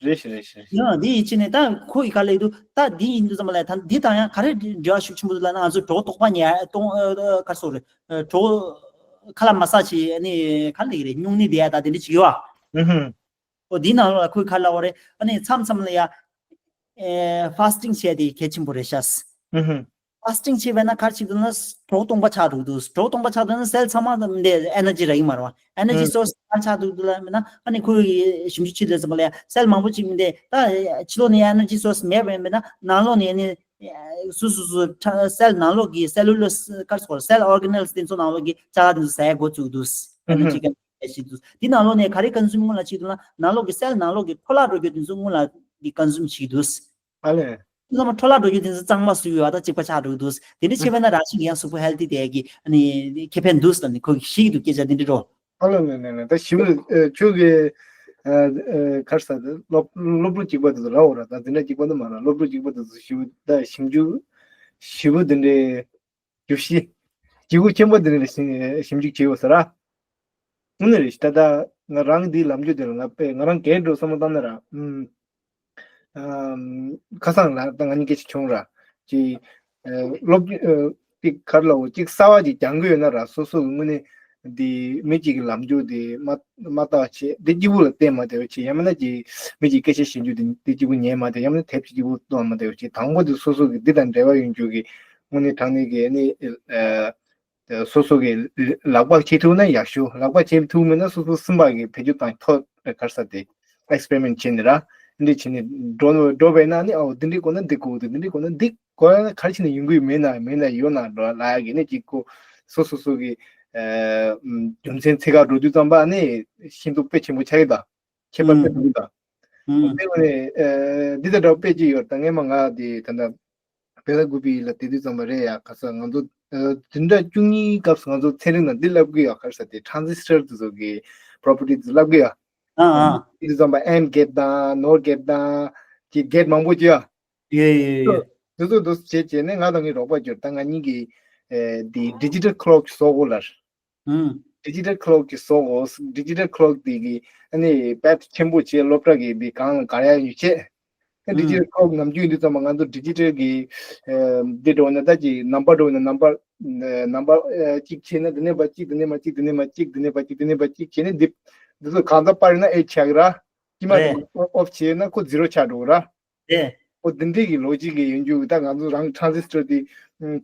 རེད་ཤག་རེད་ཤག་ཡང་འདི་ཡིན་ཕྱིན་ནས་ད་ཁོ་ཡི་ག་ལ་ཡོད་འདུག་ད་འདི་ཡིན་དུས་ཙམ་པ་ལ་ད་འདི་དང་ཡང་ག་རེ་འབྲེལ་བ་ཤུགས་ཆེན་པོ་འདུག་ལབ་ན། ང་ཚོ་གྲོད་ཁོག་དོག་པ་ཉལ་གཏོང་ཨ་ག་རེ་ཟེར་དགོས་རེད། གྲོད་ཁོག་ཁ་ལག་མ་ཟ་བྱས་ཨ་ནི་ག་ལ་ཡོད་རེད། སྨྱུང་གནས་བསྡད་ཡ་ད་དེ་འདྲ་ཅིག་ཡོད་ཨ། ཨུ་ཧུ། ཨོ་འདི་ནང་ལ་ཁོའི་ག་ལ་ཡོད་རེད། ཨ་ནི་མཚམས་མཚམས་ལ་ཡ་ཨེ་ཕ་སི་ཊིང་བྱས་དེ་གལ་ཆེན་པོ་རེད་ཤག་ཨུ་ཧུ། ཕ་སི་ཊིང་བྱས་པས་ན་ག་རེ་བྱེད་འདུག་ན་གྲོད་ཁོག་སྟོང་པ་ཆགས་འགྲོ་གི་འདུག་གྲོད་ཁོག་སྟོང་པ་ཆགས་འདུག་ན་སེལ་ཚང་མ་འདི་ཨེ་ནར་ཇི་རག་གི་མ་རེད་བ། ཨེ་ནར་ཇི་ཨུ་སོར་སི་ག་རེ་ཆགས་འདུག་འདུག་ལབ་མིན་ན། ཨ་ནི་ཁོའི་ཞིབ་འཇུག་བྱེད་དུས་ཙམ་པ་ལ་ཡ་སེལ་མང་པོ་ཅིག་མི་འདུག་ད་ཕྱི་ལོགས་ནས་ཨེ་ནར་ཇི་སོར་སི་མེད་པ་ཡིན་ན་ནང་ལོགས་ནས་ཨ་ནི་སོ་སོ་སོ་ཁྲ་སེལ་ནང་ལོགས་ཀྱི་སེ་ལུ་ལར་ག་རེ་ཟེར་དགོས་རེད། སེལ་ཨོར་ག་ནེལ་དེ་ཚོ་ནང་ལོགས་ཀྱི་ཅ་ལག་དེ་ཚོ་ཟ་ཡ་འགོ་བཙུགས་འདུག་ཨེ་ནར་ཇི་ག་ཞིག་འདུག་འདི་ནང་ལོགས་ནས་ག་རེ་ཀོན་སུམ་སྔོན་ལ་བྱེད་འདུག་ན། ནང་ལོགས་ཀྱི་སེལ་ནང་ལོགས་ཀྱི་འཕྲོ་བརླག་འགྲོ་རྒྱུ་དེ་ཚོ་སྔོན་ལ་འདི་ཀོན་སུམ་བྱེད་འདུག་ཨ་ལས། དེ་ཚང་མ་འཕྲོ་བརླག་འགྲོ་རྒྱུ་དེ་ཚོ་གཙང་མ་བཟོས་ཡོད་པ་དང་གཅིག་པ་ཆགས་འགྲོ་གི་འདུག་དེ་འདྲ་བྱས་པ་ན་རང་བཞིན་གྱིས་ཡང་གཟུགས་པོ་ཧེལ་ཐི་དེ་གི་ཨ་ནི་ཁེ་ཕན་འདུག་ཟེར་ནས་ཁོ་གིས་བཤད་ཀྱི་འདུག་སྐད་ཆ་འདི་འདྲ་རོ། ཨ་ལས་ལས་ལས་ལས། ད་ཞིབ་ལ་ཁྱོད་ཀྱི་ག་རེ་ཟེར་དེ་སློབ་སློབ་ཕྲུག་གཅིག་པ་དེ་ཚོ་ལབ་འོ་ར། ད་དེ་འདྲ་གཅིག་པ་དེ་མ་ར། སློབ་ཕྲུག་གཅིག་པ་དེ་ཚོ་ཞིབ་ད་ཞིབ་འཇུག་ཞིབ་པོ་དེ་འདྲའི་བརྗོད་གཞི་ལྗིད་ཁོག་ཆེན་པོ་དེ་འདྲ་ཞིབ་འཇུག་བྱས་ཡོད་ས་ར། དངོས་གནས་རེད། ད་ལྟ་ང་རང་འདིའི་ལམ་རྒྱུད་དེ་ལ་ང་དཔེ་ང་རང་སྒེར་འགྲོ་བསམ་བློ་བཏང་ན་ར། ཨུམ། ཨམ། ཁ་སང་ལ་ད་ང་གཉིས་སྐད་ཆ་བྱུང་ར། ཅིག་ཨ། སློབ་ཨ། ཅིག་ག་རེ་ལབ་དགོས། ཅིག་གསར་བ་ཅིག་སྦྱང་གི་ཡོད་ན་ར། སོ་སོ་གི་དངོས་གནས་འདི་མི་གཅིག་གི་ལམ་རྒྱུད་དེ་མ་མ་བལྟ་བ་བྱས། འདི་གཅིག་པུ་ལ་བརྟེན་མ་བསྡད་པ་བྱས། ཡང་མིན་ན་ཅིག་མི་གཅིག་སྐད་ཆ་བཤད་རྒྱུ་དེ་འདི་གཅིག་པུ་ཉན་མ་བསྡད། ཡང་མིན་ན་དེབ་ཅིག་གཅིག་པུ་མཐོང་མ་བསྡད་པ་བྱས། དང་པོ་དེ་སོ་སོ་གི་འདི་དང་འབྲེལ་བ་ཡོད་རྒྱུ་གི་དངོས་གནས་དྲང་གནས་ཀྱི་ཨ་ནི་ཨ། སོ་སོ་གི་ལག་པ་བྱེད་ཐུབ་ན་ཡག་ཤོས། ལག་པ་བྱེད་ཐུབ་མེད་ན་སོ་སོ་སེམས་པ་གི་བེད་སྤྱོད་བཏང་ཐོག་ག་རེ་ཟེར་དེ་ཨེག་སི་པེ་རི་མེན་ཊི་བྱས་ནས་ར། འདི་བྱས་ནས་འགྲོ་འགྲོ་བས་ན་ནི། ཨོ་འདི་འདྲའི་དགོས་ན་འདི་དགོས་འདུག་འདི་འདྲའི་དགོས་ན་འདི་དགོས་ན་ག་རེ་བྱས་ནས་ཡོང་གི་ཡོད། མེད་ན་མེད་ན་ཡོད་ན་འགྲོ་ལབ་ཡ་གི་ནི་གཅིག་གོ། སོ་སོ་སོ་གི་ཨ། རྒྱུ་མཚན་ཚད་བཀག་འགྲོ་དུས་ཙམ་པ་ནི་ཤིན་ཏུ་དཔེ་ཆེན་པོ་ཆགས་ཀྱི་འདུག་ཁྱད་པར་དཔེ་ཐུབ་ཀྱི་འདུག་ཨུམ། དེ་ནས་ཨ། འདི་དང་འདྲ་བ་དཔེ་ཅིག་ཡོད། ད་སྔས་མ་ང་དེ་ད་ལྟ་བེ་ལ་ཀུ་པི་ལ་བསྡད་དུས་ཙམ་པ་རེད་ཡ། ག་རེ་ཟེར། ང་ཚོ་ཨ། བདུན་ཕྲག་བཅུ་གཉིས་སྐབས་སུ་ང་ཚོ་ཚན་རིག་ནང་འདི་བསླབ་ཀྱི་ཡོད། ག་རེ་ཟེར་དེ་ཊ་རན་སི་སི་ཊར་དེ་ཚོ་གི་པོ་རོ་པར་ཊི་དེ་ཚོ་བསླབ་ཀྱི་ཡོད། ཨ་ཨ། དེ་དུས་ཙམ་པ་ཨེན་གེ་ཊི་དང་ནོར་གེ་ཊི་དང་གི་གེ་ཊི་མང་པོ་ཅིག་ཡོད། ཡོད་ཡོད་ཡོད། དེ་ཚོ་དེ་ཚོ་བྱས་བྱས་ནས་ང་དང་ངའི་རོགས་པ་གྱུར། ད་ང་གཉིས་ཀྱིས་ཨ། དེ་ཌི་ཇི་ཊལ་ཁི་ལོག་བཟོ་དགོས་ལབ། ཨུམ། ཌི་ཇི་ཊལ་ཁི་ལོག་ཅིག་བཟོ་དགོས། ཌི་ཇི་ཊལ་ཁི་ལོག་དེ་གི་ཨ་ནི་པེ་ཌི་ཆེན་པོ་བྱས། སློབ་གྲྭ་གི་དེ་སྒང་ལ་བཀར་ཡ་ཡོད་བྱས། ཨ། ཌི་ཇི་ཊལ་ཁི་ལོག་ནམ་རྒྱུན་ཡིན་དུས་ཙམ་པ་ང་ཚོ་ཌི་ཇི་ཊལ་གི་ཨ། འདི་འགྲོ་ན་ད་ཅིག་ནམ་བར་འགྲོ་ན་ནམ་བར་ནམ་བར་ཨ། གཅིག་བྱས་ན་འདི་ནས་ཕར་གཅིག་འདི་ནས་མར་གཅིག་འདི་ནས་མར་གཅིག་འདི་ནས་ཕར་གཅིག་འདི་ནས་ཕར་གཅིག་བྱས་ནས་འདི་འདི་ཚོ་གང་ཚ་པར་ཡིན་ན་ཨེ་ཆགས་ར། ཅི་མ་རེད། ཨོཕ་བྱས་ན་ཁོ་ཛི་རོ་ཆགས་འགྲོ་ར། རེད། ཨོ་འདི་འདྲའི་གི་ལོ་ཇིག་གི་ཡོང་རྒྱུ། ད་ང་ཚོ་རང་ཊ་རན་སི་སི་ཊར་དེ་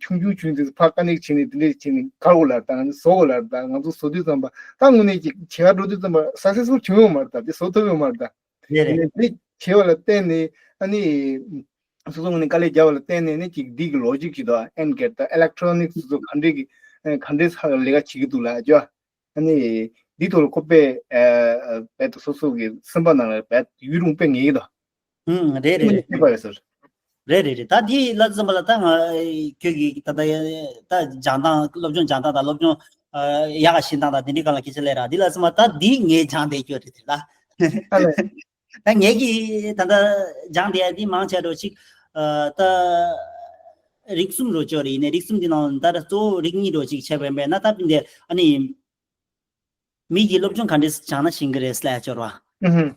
ཆུང་ཆུང་ཆུང་དེ་ཕར་ཀ་ནེག་བྱས་ནས་འདི་འདྲ་བྱས་ནས་ག་རེ་ལབ་ད། ང་ཚོ་བཟོ་དགོས་ལབ་ད། ང་ཚོ་བཟོ་དུས་ཙམ་པ་ད་དངོས་གནས་ཀྱི་བྱེད་ག་འགྲོ་དུས་ཙམ་པ་སག་སེ་སི་ཕུལ་བྱུང་ཡོད་མ་རེད་ད། དེ་བཟོ་ཐུབ་ཡོད་མ་རེད་ད། རེད་རེད། དེ་བྱས་པ་ལ་བརྟེན་ནས་ཨ་ནི་སོ་སོ་ངོས་ནས་དཀའ་ལས་བརྒྱབ་པ་ལ་བརྟེན་ནས་ནི་ཅིག་འདི་གི་ལོ་ཇིག་ཅིག་འདུག་ཨེན་གེ་ཊི་དང་ཨི་ལེག་ཊོ་རོ་ནིག་སི་སོ་སོ་ག་འདྲའི་གི་ག་འདྲའི་ལས་ཀ་བྱེད་ཀྱི་འདུག་ལབ་ཡ། ཨ་ནི་འདི་ཐོག་ལ་ཁོ་དཔེ་ཨ་དཔེ་དུ་སོ་སོ་གི་སེམས་པ་ནང་ལ་དཔེ་ཡུན་རིང་དཔེ་ངེས་ཀྱི་འདུག་ཨུམ། རེད་རེད་རེད། ཤེས་པ་ཡོད་ཟེར། རེད་རེད་རེད། ད་འདི་ལ་ཙམ་པ་ལ་ད་ང་ཁྱོད་ཀྱི་ད་ད་ད་སྦྱང་སྟངས་སློབ་སྦྱོང་སྦྱང་སྟངས་དང་སློབ་སྦྱོང་ཡག་ག་ཤེས་སྟངས་དང་དེ་འདྲའི་སྒང་ལ་སྐད་ཆ་སླེབས་ར། འདི་ལ་ཙམ་པ་ད་འདི་ངས་སྦྱང་བསྡད་རྒྱུ་རེད་དེ་ལ། ཨ་ལས། ད་ངས་ཀྱི་ད་ལྟ་སྦྱང་བསྡད་ཡ་འདི་མང་ཆེ་རོ་ཅིག་ཨ་ད་རིགས་གསུམ་རོ་ཅོ་རེད་ཡིན་ནས། རིགས་གསུམ་འདི་ནང་ད་ལྟ་གཙོ་བོ་རིགས་གཉིས་རོ་ཅིག་བྱས་པ་ཡིན་པས་ན། ད་འདི་ཨ་ནི་མི་གི་སློབ་སྦྱོང་ག་འདྲས་སྦྱང་ན་ཤེས་ཀྱི་རེད་ལབ་ཡ་ཅོ་ར། ཨུ་ཧུམ།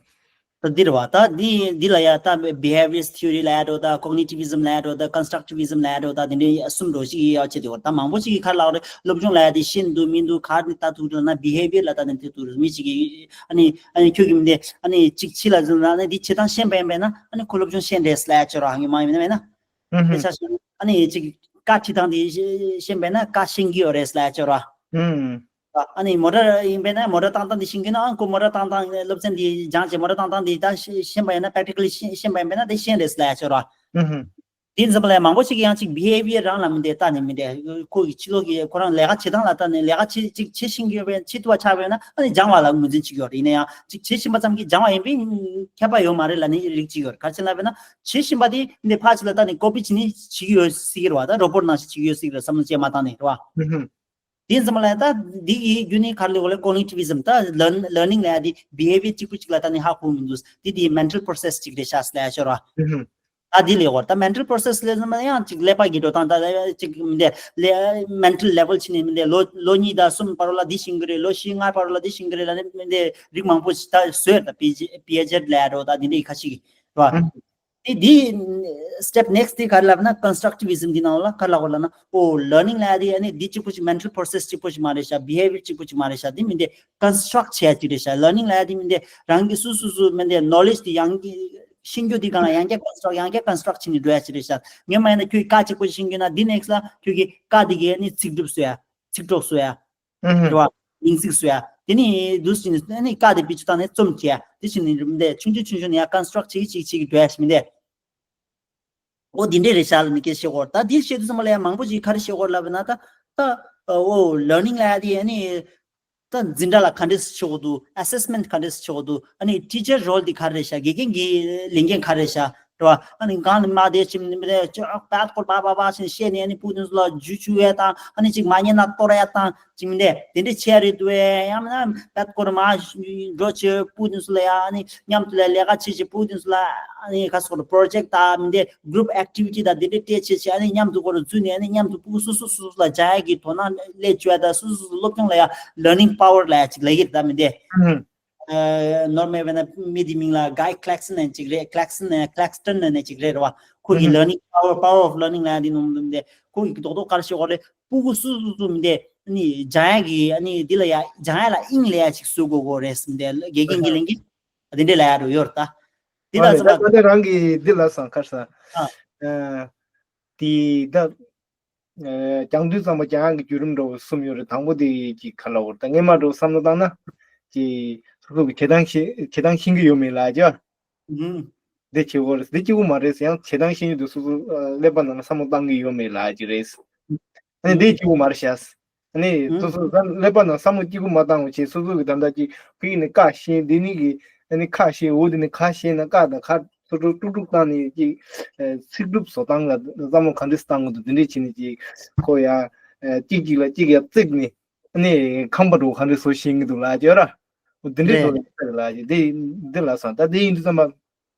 ད་འདི་རེད་བ། ད་འདི་འདི་ལ་ཡ་ད་behaviourist theory ལབ་ཡ་འགྲོ། ད་cognitivism ལབ་ཡ་འགྲོ། ད་constructivism ལབ་ཡ་འགྲོ། ད་དེ་འདྲའི་གསུམ་འགྲོ་ཞིག་ཡོད་ཆེ་དེ་བ། ད་མང་པོ་ཞིག་གིས་ག་རེ་ལབ་རེད། སློབ་སྦྱོང་ལབ་ཡ་དེ་ཤེས་འདུག་མི་འདུག་ག་རེ་ལྟ་ཐུབ་འགྲོ་ན། behaviour ལ་ལྟ་ནས་ཐུབ་འདུག་མི་ཞིག་གིས་ཨ་ནི་ཨ་ནི་ཁྱོད་ཀྱི་མི་དེ་ཨ་ནི་གཅིག་ཕྱི་ལ་འཛུལ་ན་ཨ་ནི་འདི་བྱེད་སྟངས་ཤེས་པ་ཡིན་པས་ན། ཨ་ནི་ཁོ་སློབ་སྦྱོང་ཤེས་འདྲེས་ལབ་ཡ་ཆོ་ར། ཧང་གི་མ་ཡིན་ན་མེད་ན། ཨུ་ཧུམ། དེ་ཆ་ཤེས་ཨ་ནི་གཅིག་ཀ་ཁྲིད་སྟངས་དེ་ཤེས་པས་ན་ཀ་ཤེས་ཀྱི་ཡོད་རེད་ལབ་ཡ་ཆོ་ར། ཨུ་ཧུམ། ཨ་ནི་མོ་ཊ་ཡིན་པས་ན་མོ་ཊ་བཏང་སྟངས་འདི་ཤེས་ཀྱི་ན། ཨ་ཁོ་མོ་ཊ་བཏང་སྟངས་སློབ་ཚན་འདི་སྦྱངས་བྱས་མོ་ཊ་བཏང་སྟངས་འདི་ད་ཤེས་ཤེས་པ་ཡིན་ན། practically ཤེས་ཤེས་པ་ཡིན་པས་ན་དེ་ཤེས་རེད་ལབ་ཡ་ཆོ་ར། ཨུ་ཧུམ། དེ་ཙམ་ལ་མང་པོ་ཞིག་ཡང་ཅིག་behaviour རང་ལ་མི་འདྲ་ལྟ་ནས་མི་འདྲ། ཁོ་གི་ཕྱི་ལོགས་ཀྱི་ཁོ་རང་ལས་ཀ་བྱེད་སྟངས་ལ་ལྟ་ནས། ལས་ཀ་བྱེད་ཅིག་བྱེད་ཤེས་ཀྱི་ཡོད་པས། བྱེད་ཐུབ་པ་ཆགས་པས་ན་ཨ་ནི་སྦྱང་བ་ལ་ངོས་འཛིན་བྱེད་ཀྱི་ཡོད་རེད། ཡིན་ན་ཡང་ཅིག་བྱེད་ཤེས་པ་ཙམ་གྱིས་སྦྱང་བ་ཡིན་པས་ཁྱད་པར་ཡོད་མ་རེད་ལབ་ནས་རིགས་གཅིག་ཡོད་རེད། ག་རེ་བྱས་ལབ་པས་ན་བྱེད་ཤེས་པ་དེ་འདི་ཕར་ཕྱི་ལ་ལྟ་ནས་copy བྱེད་ནས་བྱེད་ཀྱི་ཡོད་སྲིད་ཀྱི་རེད་བ། ད་robot ནང་བཞིན་བྱེད་ཀྱི་ཡོད་སྲིད་ཀྱི་རེད། བསམ་བློ་ཅན་མ་བཏང་ནས་རེད་བ། ཨུ་ཧུམ། དེ་ཙམ་ལ་ད་འདི་གི་རྒྱུ་ནི་ག་རེ་ལབ་དགོས་རེད། cognitivism ད་learn learning ལབ་ཡ་དེ་behaviour གཅིག་པུ་གཅིག་ལ་ལྟ་ནས་ཧ་གོ་མི་འདུག་དེ་དེ་mental process གཅིག་རེད་ཤག་ལབ་ཡ་ཤོར་བ། ཨུ་ཧུམ། ད་འདི་ལས་འོར་ད་mental process ལས་ཙམ་ཡང་གཅིག་ཀླད་པ་གི་འགྲོ་སྟངས་ད་གཅིག་མི་འདྲ་ལས་mental level ཕྱིན་ནས་མི་འདྲ་ལོ་ལོ་གཉིས་དང་གསུམ་བར་ལ་འདི་ཤེས་ཀྱི་རེད། ལོ་བཞི་ལྔ་བར་ལ་འདི་ཤེས་ཀྱི་རེད་ལབ་ནས་མི་འདྲ་རིགས་མང་པོ་ཞིག་ད་བཟོས། ད་པི་ཨེཆ་ཌི་ལབ་ཡ་འགྲོ་ད་འདི་འདྲ་ཡི་ཁ་ཤས་ཀྱི་རེད་བ། དེ་དེ་step next དེ་ག་རེ་ལབ་ན་constructivism དེ་ནང་ལ་ག་རེ་ལབ་དགོས་ལབ་ན། ཨོ་learning ལབ་ཡ་དེ་ཨ་ནི་འདི་གཅིག་པུ་ཞིག་mental process གཅིག་པུ་ཞིག་མ་རེད་ཤག behaviour གཅིག་པུ་ཞིག་མ་རེད་ཤག་དེ་མི་འདི་construct བྱེད་ཡ་ཅིག་རེད་ཤག learning ལབ་ཡ་དེ་མི་འདི་རང་གི་སུ་སུ་སུ་མི་འདི་knowledge དེ་ཡང་ཤེས་རྒྱུ་དེ་གང་ལ་ཡང་བསྐྱར་construct ཡང་བསྐྱར་construct བྱེད་ནས་འགྲོ་ཡ་ཅིག་རེད་ཤག་ངས་མ་ཡིན་ན་ཁྱོད་ཀ་གཅིག་པུ་ཤེས་རྒྱུ་ན་འདི་next ལ་ཁྱོད་ཀྱི་ཀ་དེ་གི་ཨ་ནི་ཚིག་གྲུབ་བཟོ་ཡ། ཚིག་གྲོགས་བཟོ་ཡ། ཨུ་ཧུ། རེད་བ། མིང་ཚིག་བཟོ་ཡ། དེ་ནི་འདུག་ཟིན་ནས་ནི་ཀ་དེ་བེད་སྤྱོད་བཏང་ནས་རྩོམ་བྱས་ཡ། དེ་བཞིན་ནི་རིམ་འདས་ཆུང་ཆུང་ཆུང་ཆུང་ནས་ཡ་construct བྱེད་ཀྱི་བྱེད་ཀྱི་བྱེད་ཀྱི་འགྲོ་ཡ་ཞིག་མིན་ཏེ། ཨོ་དེ་འདྲས་རེད་ཤག་ལ་ནི་སྐད་བཤད་དགོས། ད་དེ་བཤད་དུས་ཙམ་པ་ལ་ཡ་མང་པོ་ཞིག་ག་རེ་བཤད་དགོས་ལབ་ན། ད་ད་ཨོ་learning ལབ་ཡ་དེ་ནི་ད་འཛིན་གྲྭ་ལ་ག་འདྲས་བྱེད་དགོས་འདུག assessment ག་འདྲས་བྱེད་དགོས་འདུག་ཨ་ནི་teacher role དེ་ག་རེ་རེད་ཤག་དགེ་རྒན་གྱི་ལས་འགན་ག་རེ་རེད་ཤག་རེད་བ། ཨ་ནི་གང་ནས་མ་བསྡད་ཅིག་མི་རེད། ཅོག་པད་སྐོར་བ་བ་བ་ཞིག་བཤད་ནས། ཨ་ནི་སྤུ་དེ་ཚོ་ལ་རྒྱུ་ཆུ་བས་དང་། ཨ་ནི་ཅིག་མ་ཉན་ན་གཏོར་ཡ་དང་ཅིག་མི་འདྲ་དེ་འདྲ་བྱས་རེད་འདུག་ཨེ། ཡང་མིན་ན་པད་སྐོར་མ་འགྲོ་བྱེད་སྤུ་དེ་ཚོ་ལ་ཡ། ཨ་ནི་མཉམ་དུ་ལ་ལས་ཀ་བྱེད་བྱེད་སྤུ་དེ་ཚོ་ལ་ཨ་ནི་ག་སོགས་project དང་མི་འདྲ་group activity དང་དེ་འདྲ་སྤྲད་བྱེད་བྱེད། ཨ་ནི་མཉམ་དུ་སྐོར་འཛུལ་ནས། ཨ་ནི་མཉམ་དུ་སྤུ་གུ་སོ་སོ་སོ་སོ་ལ་སྦྱང་ཡ་གི་དོ་སྣང་སླེབས་བྱས། ད་སོ་སོ་སོ་སློབ་སྦྱོང་ལ་ཡ་learning power ལ་ཡ་ཅིག་ལབ་ཀྱི་རེད། ད་མི་འདྲ། ཨ་ནོར་མེད་པས་ན་མི་དེ་མིང་ལ་Guy Claxton ནས་ཅིག་རེད། Claxton ནས་Claxton ནས་ཅིག་རེད་རེད་བ། ཁོ་གི་learning power, power of learning ལབ་ཡ་དེ་ནོར་མེད་དེ། ཁོ་གི་རྡོག་རྡོག་ག་རེ་ཤོད་དགོས་རེད། སྤུ་གུ་སུ་སུ་སུ་མི་འདྲ་ཨ་ནི་སྦྱང་ཡ་གི་ཨ་ནི་འདི་ལ་ཡ་སྦྱང་ཡ་ལ་དབྱིངས་ལ་ཡ་ཅིག་བཟོ་དགོས་དགོས་རེད་ཟེར། མི་འདྲ་དགེ་རྒན་གྱི་ལས་འགན་དེ་འདྲ་ལབ་ཡ་རུ་ཡོད་རེད་ད། འདི་ལ་ཨ་ཙམ་ད་ལྟ་རང་གི་འདི་ལ་སང་ཁར་ས། ཨ། ཨ། དེ་ད། ཨ། སྦྱང་དུས་ཙམ་པ་སྦྱང་ཡག་གི་བརྒྱུད་རིམ་འདྲ་བོ་གསུམ་ཡོད་རེད། དང་པོ་དེ་གཅིག་ག་ལབ་དགོས་རེད། ད་སྔས་མ་འདྲ་བོ་བསམ་བློ་བཏང་ན། ཅིག་སོ་སོ་གི་བྱེད་སྟངས་ཤེས་བྱེད་སྟངས་ཤེས་ཀྱི་ཡོད་མེད་ལབ་ཀྱི་ཡོད། ཨུ་ཧུམ། འདི་བྱེད་དགོས་རེད། འདི་གཅིག་པུ་མ་རེད་ཟེར། ཡང་བྱེད་སྟངས་ཤེས་ཡོད་དུས་སོ་སོ་ཨ་ཀླད་པ་ནང་ལ་བསམ་བློ་བཏང་གི་ཡོད་མེད་ལབ་ཀྱི་རེད། ཨ་ནི་འདི་གཅིག་པུ་མ་རེད་ཤག་ཨ་ནི་ཨུ་སོ་སོ་ཧུམ། ཀླད་པ་ནང་བསམ་བློ་གཅིག་པུ་མ་བཏང་བ་བྱས། སོ་སོ་གི་ད་ལྟ་ཅིག་ཕ་གི་ནས་ཀ་ཤེས། འདི་ནི་གི་ཨ་ནི་ཁ་ཤེས། འོ་འདི་ནི་ག་ཤེས་ན་ཀ་དང་ཁ་སོ་སོ་དཀྲུག་དཀྲུག་བཏང་ནས་ཅིག་ཨ་ཚིག་གྲུབ་བཟོ་སྟངས་ལ་བསམ་བློ་ག་འདྲས་བཏང་དགོས་འདུག་དེ་འདྲས་བྱས་ནས་ཅིག་ཁོ་ཡ་ཨ་གཅིག་གཅིག་ལ་གཅིག་ཡ་བརྩིགས་ནས། ཨ་ནི་ཁང་པ་འདྲ་བོ་ག་འདྲས་བཟོ་ཤེས་ཀྱི་འདུག་ལབ་ཀྱི་ཡོད་ར། འོ་འདི་འདྲས་བཟོ་རེད། ལབ་ཀྱི་འདི་འདི་ལབ་སོང་། ད་འདི་ཡིན་དུས་ཙམ་པ་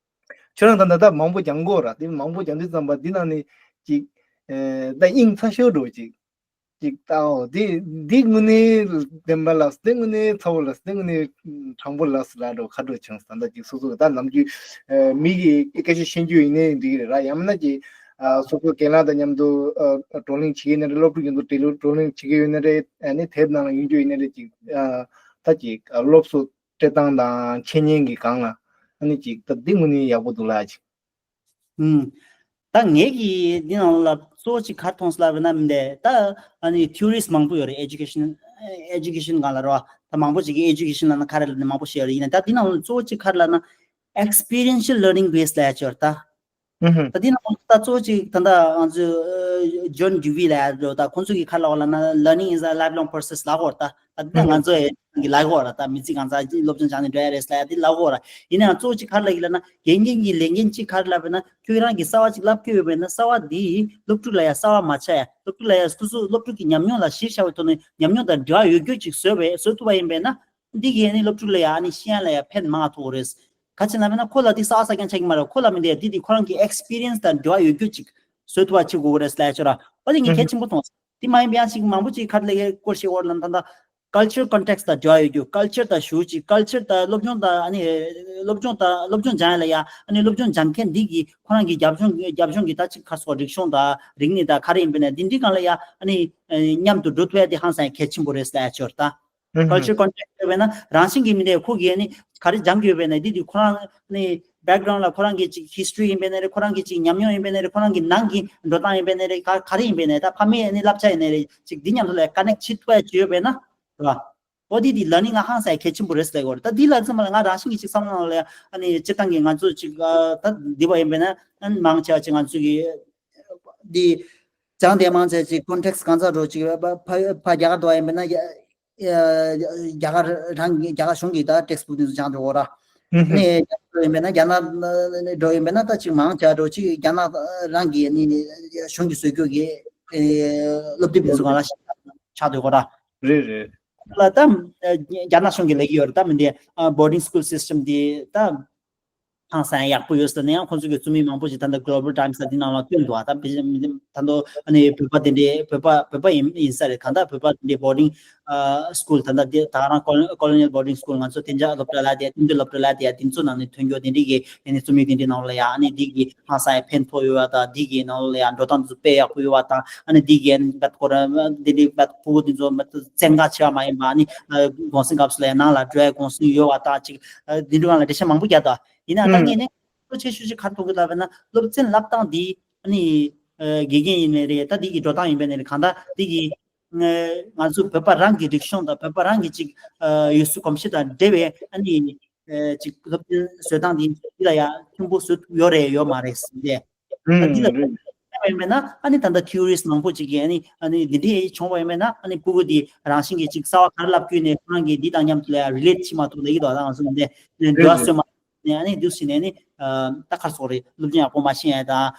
ཁྱོད་རང་ད་ད་ད་མང་པོ་སྦྱང་གོ་ར། འདི་མང་པོ་སྦྱང་དུས་ཙམ་པ་འདི་ནང་ནས་ཅིག་ཨ་ད་དབྱིངས་ཚ་ཤོས་འདྲ་བོ་ཅིག་ཅིག་ད་འོ་འདི་འདི་དངོས་གནས་བདེན་པ་ལགས། འདི་དངོས་གནས་ཚ་བོ་ལགས། འདི་དངོས་གནས་དྲང་པོ་ལགས་ལབ་འདྲ་བོ་ག་འདྲ་བྱུང་སོང་། ད་ཅིག་སོ་སོ་ད་ནམ་རྒྱུན་ཨ་མི་གི་སྐད་ཆ་ཤེས་རྒྱུ་ཡིན་ནའི་འགྲིག་གི་རེད་ར། ཡང་མིན་ན་ཅིག་ཨ་སོ་སོ་རྒན་ལགས་དང་མཉམ་དུ་ཨ་བགྲོ་གླེང་བྱེད་ཀྱི་ཡོད་ན་རེད། སློབ་ཕྲུག་མཉམ་དུ་བགྲོ་གླེང་བགྲོ་གླེང་བྱེད་ཀྱི་ཡོད་ན་རེད། ཨ་ནི་དེབ་ནང་ལ་ཡོང་རྒྱུ་ཡིན་ན་རེད། ཅིག་ཨ་ད་ཅིག་ཨ་སློབ་གསོ་སྤྲད་སྟངས་དང་འཆད་ཉན་གྱི་སྒང་ལ་ཨ་ནི་ཅིག་ད་འདི་དངོས་གནས་ཡག་པོ་འདུག་ལབ་ཅིག་ཨུམ། ད་ངེད་ཀྱིས་འདི་ནང་ལ་གཙོ་བོ་གཅིག་ག་རེ་མཐོང་སོང་ལབ་ན་མི་འདྲ། ད་ཨ་ནི་theories མང་པོ་ཡོད་རེད། education education སྒང་ལ་རེད་བ། ད་མང་པོ་ཞིག་གིས་education ལབ་ན་ག་རེ་ལབ་ནས་མང་པོ་བཤད་ཡོད་རེད། ཡིན་ན་ད་འདི་ནང་ལ་གཙོ་བོ་གཅིག་ག་རེ་ལབ་ན་experiential learning base ལབ་ཡ་ཅིག་ཡོད་རེད་ད། ཨུ་ཧུ། ད་འདི་ནང་ད་གཙོ་བོ་གཅིག་ད་ལྟ་ང་ཚོས་ཨ་John Dewey ལབ་ཡ་རེད། ད་ཁོང་ཚོ་གིས་ག་རེ་ལབ་པ་ལབ་ན་learning is a lifelong process ལབ་ཡོད་རེད་ད། ད་འདི་ང་ཚོ་ཡི་གི་ལབ་དགོས་ར། ད་མི་ཚེ་གང་ཚ་སློབ་སྦྱོང་སྦྱངས་ནས་འགྲོ་ཡ་རེད་ལབ་ཡ་འདི་ལབ་དགོས་ར། ཡིན་ནའང་གཙོ་བོ་གཅིག་ག་རེ་ལབ་ཀྱི་ལབ་ན། དགེ་རྒན་གྱིས་ལས་འགན་གཅིག་ག་རེ་ལབ་པ་ན། ཁྱོད་རང་གིས་གསར་བ་གཅིག་བསླབ་ཀྱི་ཡོད་པ་ན། གསར་བ་འདིས་སློབ་ཕྲུག་ལ་ཡ་གསར་བ་མ་ཆགས་ཡ། སློབ་ཕྲུག་ལ་ཡ་སོ་སོ་སློབ་ཕྲུག་གི་ཉམས་མྱོང་ལ་གཞིར་བཞག་པའི་ཐོག་ནས་ཉམས་མྱོང་དང་འབྲེལ་བ་ཡོད་རྒྱུ་ཅིག་བཟོས་པས། བཟོས་ཐུབ་པ་ཡིན་པས་ན། འདི་གིས་ནི་སློབ་ཕྲུག་ལ་ཡ་ནི་ཤེས་ཡ་ལ་ཡ་ཕན་མང་ཐོགས་རེད། ག་ཅི་ལབ་ན་ཁོ་ལ་འདི་གསར་བ་གསར་རྐྱང་ཆགས་ཀྱི་མ་རེད། ཁོ་ལ་མི་འདི་འདི་འདི་ཁོ་རང་གི་ཨེགས་པི་རི་ཡན་སི་དང་འབྲེལ་བ་ཡོད་རྒྱུ་ཅིག་བཟོས་ཐུབ་པ་བྱེད་དགོས་རེད་ལབ་ཡ་ཅིག་ཡོད་ར། འོ་དེ་ངས་གལ་ཆེན་པོ་མཐོང་། དེ་མ་ཡིན་པ་ཡང་ཅིག་མང་པོ་ཅིག་ག་རེ་ལབ་ཀྱི་སྐོར་བཤད་ཡོད་ལབ་ན། ད་ལྟ་ཀལ་ཅར་ཀོན་ཊེག་སི་དང་འབྲེལ་བ་ཡོད་རྒྱུ། ཀལ་ཅར་དང་ཞུ་ཅིག་ཀལ་ཅར་དང་སློབ་སྦྱོང་དང་ཨ་ནི་སློབ་སྦྱོང་དང་སློབ་སྦྱོང་སྦྱང་ཡ་ལ་ཡ། ཨ་ནི་སློབ་སྦྱོང་སྦྱང་མཁན་འདི་གིས་ཁོ་རང་གི་རྒྱབ་ལྗོངས་རྒྱབ་ལྗོངས་ཀྱི་ད་ཅིག་ག་རེ་ཟེར། རིག་གཞུང་དང་རིག་གནས་དང་ག་རེ་ཡིན་པ་ན་འདི་འདྲའི་སྒང་ལ་ཡ་ཨ་ནི་མཉམ་དུ་འགྲོ་ཐུབ་ཡ་དེ་ཧང་སང་གལ་ཆེན་པོ་རེད་ལབ་ཡ་ཅིག་ཡོད་ར། ད་ཀལ་ཅར་ཀོན་ཊེག་སི་ཡོད་པས་ན། རང་བཞིན་གྱིས་མི་འདྲ། ཁོ་གིས་ནི་ག་རེ་སྦྱང་གི་ཡོད་པས་ན་འདི་དུས་ཁོ་རང་ནི་བེག་གྷ་རའུན་ཌི་ལ་ཁོ་རང་གི་ཅིག་ཧིས་ཊོ་རི་ཡིན་པས་ན་རེད། ཁོ་རང་གི་ཅིག་ཉམས་མྱོང་ཡིན་པས་ན་རེད། ཁོ་རང་གི་ནང་གི་འགྲོ་སྟངས་ཡིན་པས་ན་རེད། ག་ག་རེ་ཡིན་པས་ན། ད་ཕ་མའི་ནི་བསླབ་བྱ་ཡིན་ན་རེད། ཅིག་འདི་མཉམ་དུ་ལ་ཀ་ནེག་བྱེད་ཐུབ་ཡ་ཅིག་ཡོད་པས་ན། རེད་བ། འོ་འདི་འདི་ལ་ནི་ང་ཧང་སང་གལ་ཆེན་པོ་རེད་ཟེར་གོ་རེད། ད་འདི་ལ་ཚང་མ་ལ་ང་རང་བཞིན་གྱི་ཅིག་བསམ་བློ་ནང་ལ་ཡ་ཨ་ནི་སྤྱིར་བཏང་གི་ང་ཚོ་ཅིག་ཨ་ད་འདི་བ་ཡིན་པས་ན། ཨ་ནི་མང་ཆེ་བ་ཅིག་ང་ཚོ་གི་འདི་སྦྱང་བསྡད་མང་ཆེ་ཅིག་ཀོན་ཊེག་སི་གང་ཚ་འགྲོ་ཅིག་ཕ་ཕ་རྒྱ་གར་འགྲོ་བ་ཡིན་པས་ན། རྒྱ་གར་རང་གི་རྒྱ་གར་གཞུང་གི་ད་ཊེག་སི་བུག་དེ་ཚོ་སྦྱང་འགྲོ་གོ་ར། ནས་རྒྱ་གར་ཡིན་པས་ན། རྒྱ་ནག་འགྲོ་ཡིན་པས་ན། ད་ཅིག་མང་ཆེ་འགྲོ་ཅིག་རྒྱ་ནག་རང་གི་ནི་གཞུང་གི་བཟོ་བཅོས་ཀྱི་སློབ་དེབ་དེ་ཚོ་གང་ལ་ཆགས་འདུག་གོ་ར། རེད་རེད། ལ་ད་རྒྱ་ནག་གཞུང་གི་ལས་ཀྱི་ཡོད་རེད། ད་མི་འདི་བོར་ཌིང་སི་ཀུལ་སིས་ཊམ་དེ་ད་ཧང་སང་ཡག་པོ་ཡོད་ཟེར་ནས་ཡང་ཁོང་ཚོ་གི་རྩོམ་ཡིག་མང་པོ་ཞིག་ད་ལྟ་གྷོ་ལོ་བལ་ཊའིམ་སི་ལ་འདི་ནང་ལ་བཏོན་འདུག་ད་ད་ལྟ་ཨ་ནི་བོད་པ་དེ་འདྲའི་བོད་པ་བོད་པ་ཡིན་ཡིན་ས་རེད། གང་ལྟར་བོད་པ་དེ་འདྲའི་བོར་ཌིང་ཨ་སི་ཀུལ། ད་ལྟ་དེ་ད་རང་ཀོ་ལོ་ནི་ཡལ་བོར་ཌིང་སི་ཀུལ། ང་ཚོ་གཏན་འཇགས་སློབ་གྲྭ་ལབ་དེ། གཏན་སྡོད་སློབ་གྲྭ་ལབ་དེ། དེ་ཚོ་ནང་ནས་ཐོན་རྒྱུ་དེ་འདྲའི་གི་ཨ་ནི་རྩོམ་ཡིག་དེ་འདྲའི་ནང་ལ་ཡ་ཨ་ནི་འདི་གི་ཧང་སང་ཡ་ཕན་ཐོགས་ཡོད་པ་དང་། འདི་གི་ནང་ལ་ཡ་འགྲོ་སྟངས་དེ་ཚོ་དཔེ་ཡག་པོ་ཡོད་པ་དང་། ཨ་ནི་འདི་གི་ཨ་ནི་བད་ཀོ་ར་འདི་འདྲའི་བད་ཕྲུ་གུ་དེ་ཚོ་བཙན་ཁ་ཆེ་བ་མ་ཡིན་པ། ཨ་ནི་ཨ་གུང་སེང་སྐབས་སུ་ལ་ཡ་ནང་ལ་འགྲོ་ཡ་གུང་སེང་ཡོད་པ་དང་། ཅིག་ཨ་འདི་འདྲའི་སྒང་ལ་འགྲེལ་བཤད་མང་པོ་རྒྱག་འདུག་ཡིན་ནའང་ད་ངས་ནི་གཙོ་ཆེ་ཤོས་ཅིག་ག་རེ་མཐོང་གི་ལབ་པ་ན། སློབ་ཚན་བསླབ་སྟངས་འདི་ཨ་ནི་ཨ་དགེ་རྒན་ཡིན་ནའི་རེད། ད་འདི་གི་འགྲོ་སྟངས་ཡིན་པ་ནའི་རེད། གང་ལྟར་འདི་གི་ཨ་ང་ཚོ་བོད་པ་རང་གི་རིག་གཞུང་དང་བོད་པ་རང་གི་ཅིག་ཨ་ཡུལ་སྲོལ་གོམས་གཤིས་དང་འབྲེལ་བའི་ཨ་ནི་ཨ་ཅིག་སློབ་ཚན་བཟོ་སྟངས་འདི་འདི་ལ་ཡ་མཐུན་པོ་བཟོ་ཐུབ་ཡོད་རེད་ཡོད་མ་རེད་ཟེར་ཏེ། ཨ་འདི་ལ་ཡིན་པས་ན། ཨ་ནི་ད་ལྟ་ཊུ་རི་སི་མང་པོ་ཅིག་གིས་ཨ་ནི་ཨ་ནི་འདི་འདྲའི་བྱུང་བ་ཡིན་པས་ན། ཨ་ནི་སྤུ་གུ་འདི་རང་བཞིན་གྱིས་ཅིག་གསར་བ་ག་རེ་བསླབ་ཀྱི་ཡོད་ནའི་ཁོ་རང་གིས་འདི་དང་མཉམ་དུ་ལ་ཡ་རི་ལེཊ་བྱེད་མ་ཐུབ་ལབ་ཀྱི་འདུག་ད་ང་ཚོ་འདི་འདྲ་བ་སོན་མ་ནས། ཨ་ནི་འདུག་ཟེར་ནས་ནི་ཨ་ད་ག་རེ་ཟེར་དགོས་རེད། སློབ་སྦྱོང་ཡག་པོ་མ་ཤེས་ཡ་དང་།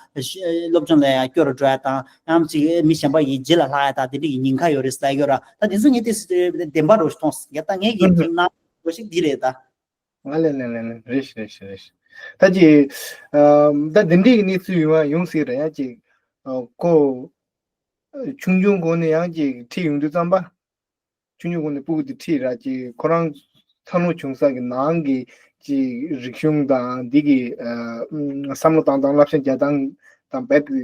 སློབ་སྦྱོང་ལ་ཡ་སྐྱོ་རུ་འགྲོ་ཡ་དང་། ཡང་ཅིག་མི་གཞན་པ་ཡི་རྗེས་ལ་ལྷག་ཡ་དང་། དེ་འདྲ་གི་ཉེན་ཁ་ཡོད་རེད་ཟེར་ཡོད་ར། ད་དེ་ཚོ་ངས་དེ་བདེན་པ་རུ་མཐོང་ཡ། ད་ངས་ཀྱི་ཨ་ཧུམ། དྲན་སྣང་འདྲ་བོ་ཞིག་འདི་རེད་ད། ཨ་ལེ་ལེ་ལེ་ལེ། རེད་ཤག་རེད་ཤག་རེད་ཤག་ད་ཅིག་ཨ་ད་འདི་འདྲའི་གནས་ཚུལ་ཡོང་བ་ཡོང་སྲིད་རེད། ཡང་ཅིག་ཨ་ཁོ་ཆུང་ཆུང་སྒང་ནས་ཡང་ཅིག་ཁྲིད་ཡོང་དུས་ཙམ་པ། ཆུང་ཆུང་སྒང་ནས་སྤུ་གུ་དེ་ཁྲིད་ར། ཅིག་ཁོ་རང་འཚར་ལོངས་བྱུང་ས་གི་ནང་གི་ཅིག་རིག་གཞུང་དང་འདི་གི་ཨ་བསམ་བློ་བཏང་སྟངས། བསླབ་བྱ་རྒྱག་སྟངས་དང་རྦད་དེ་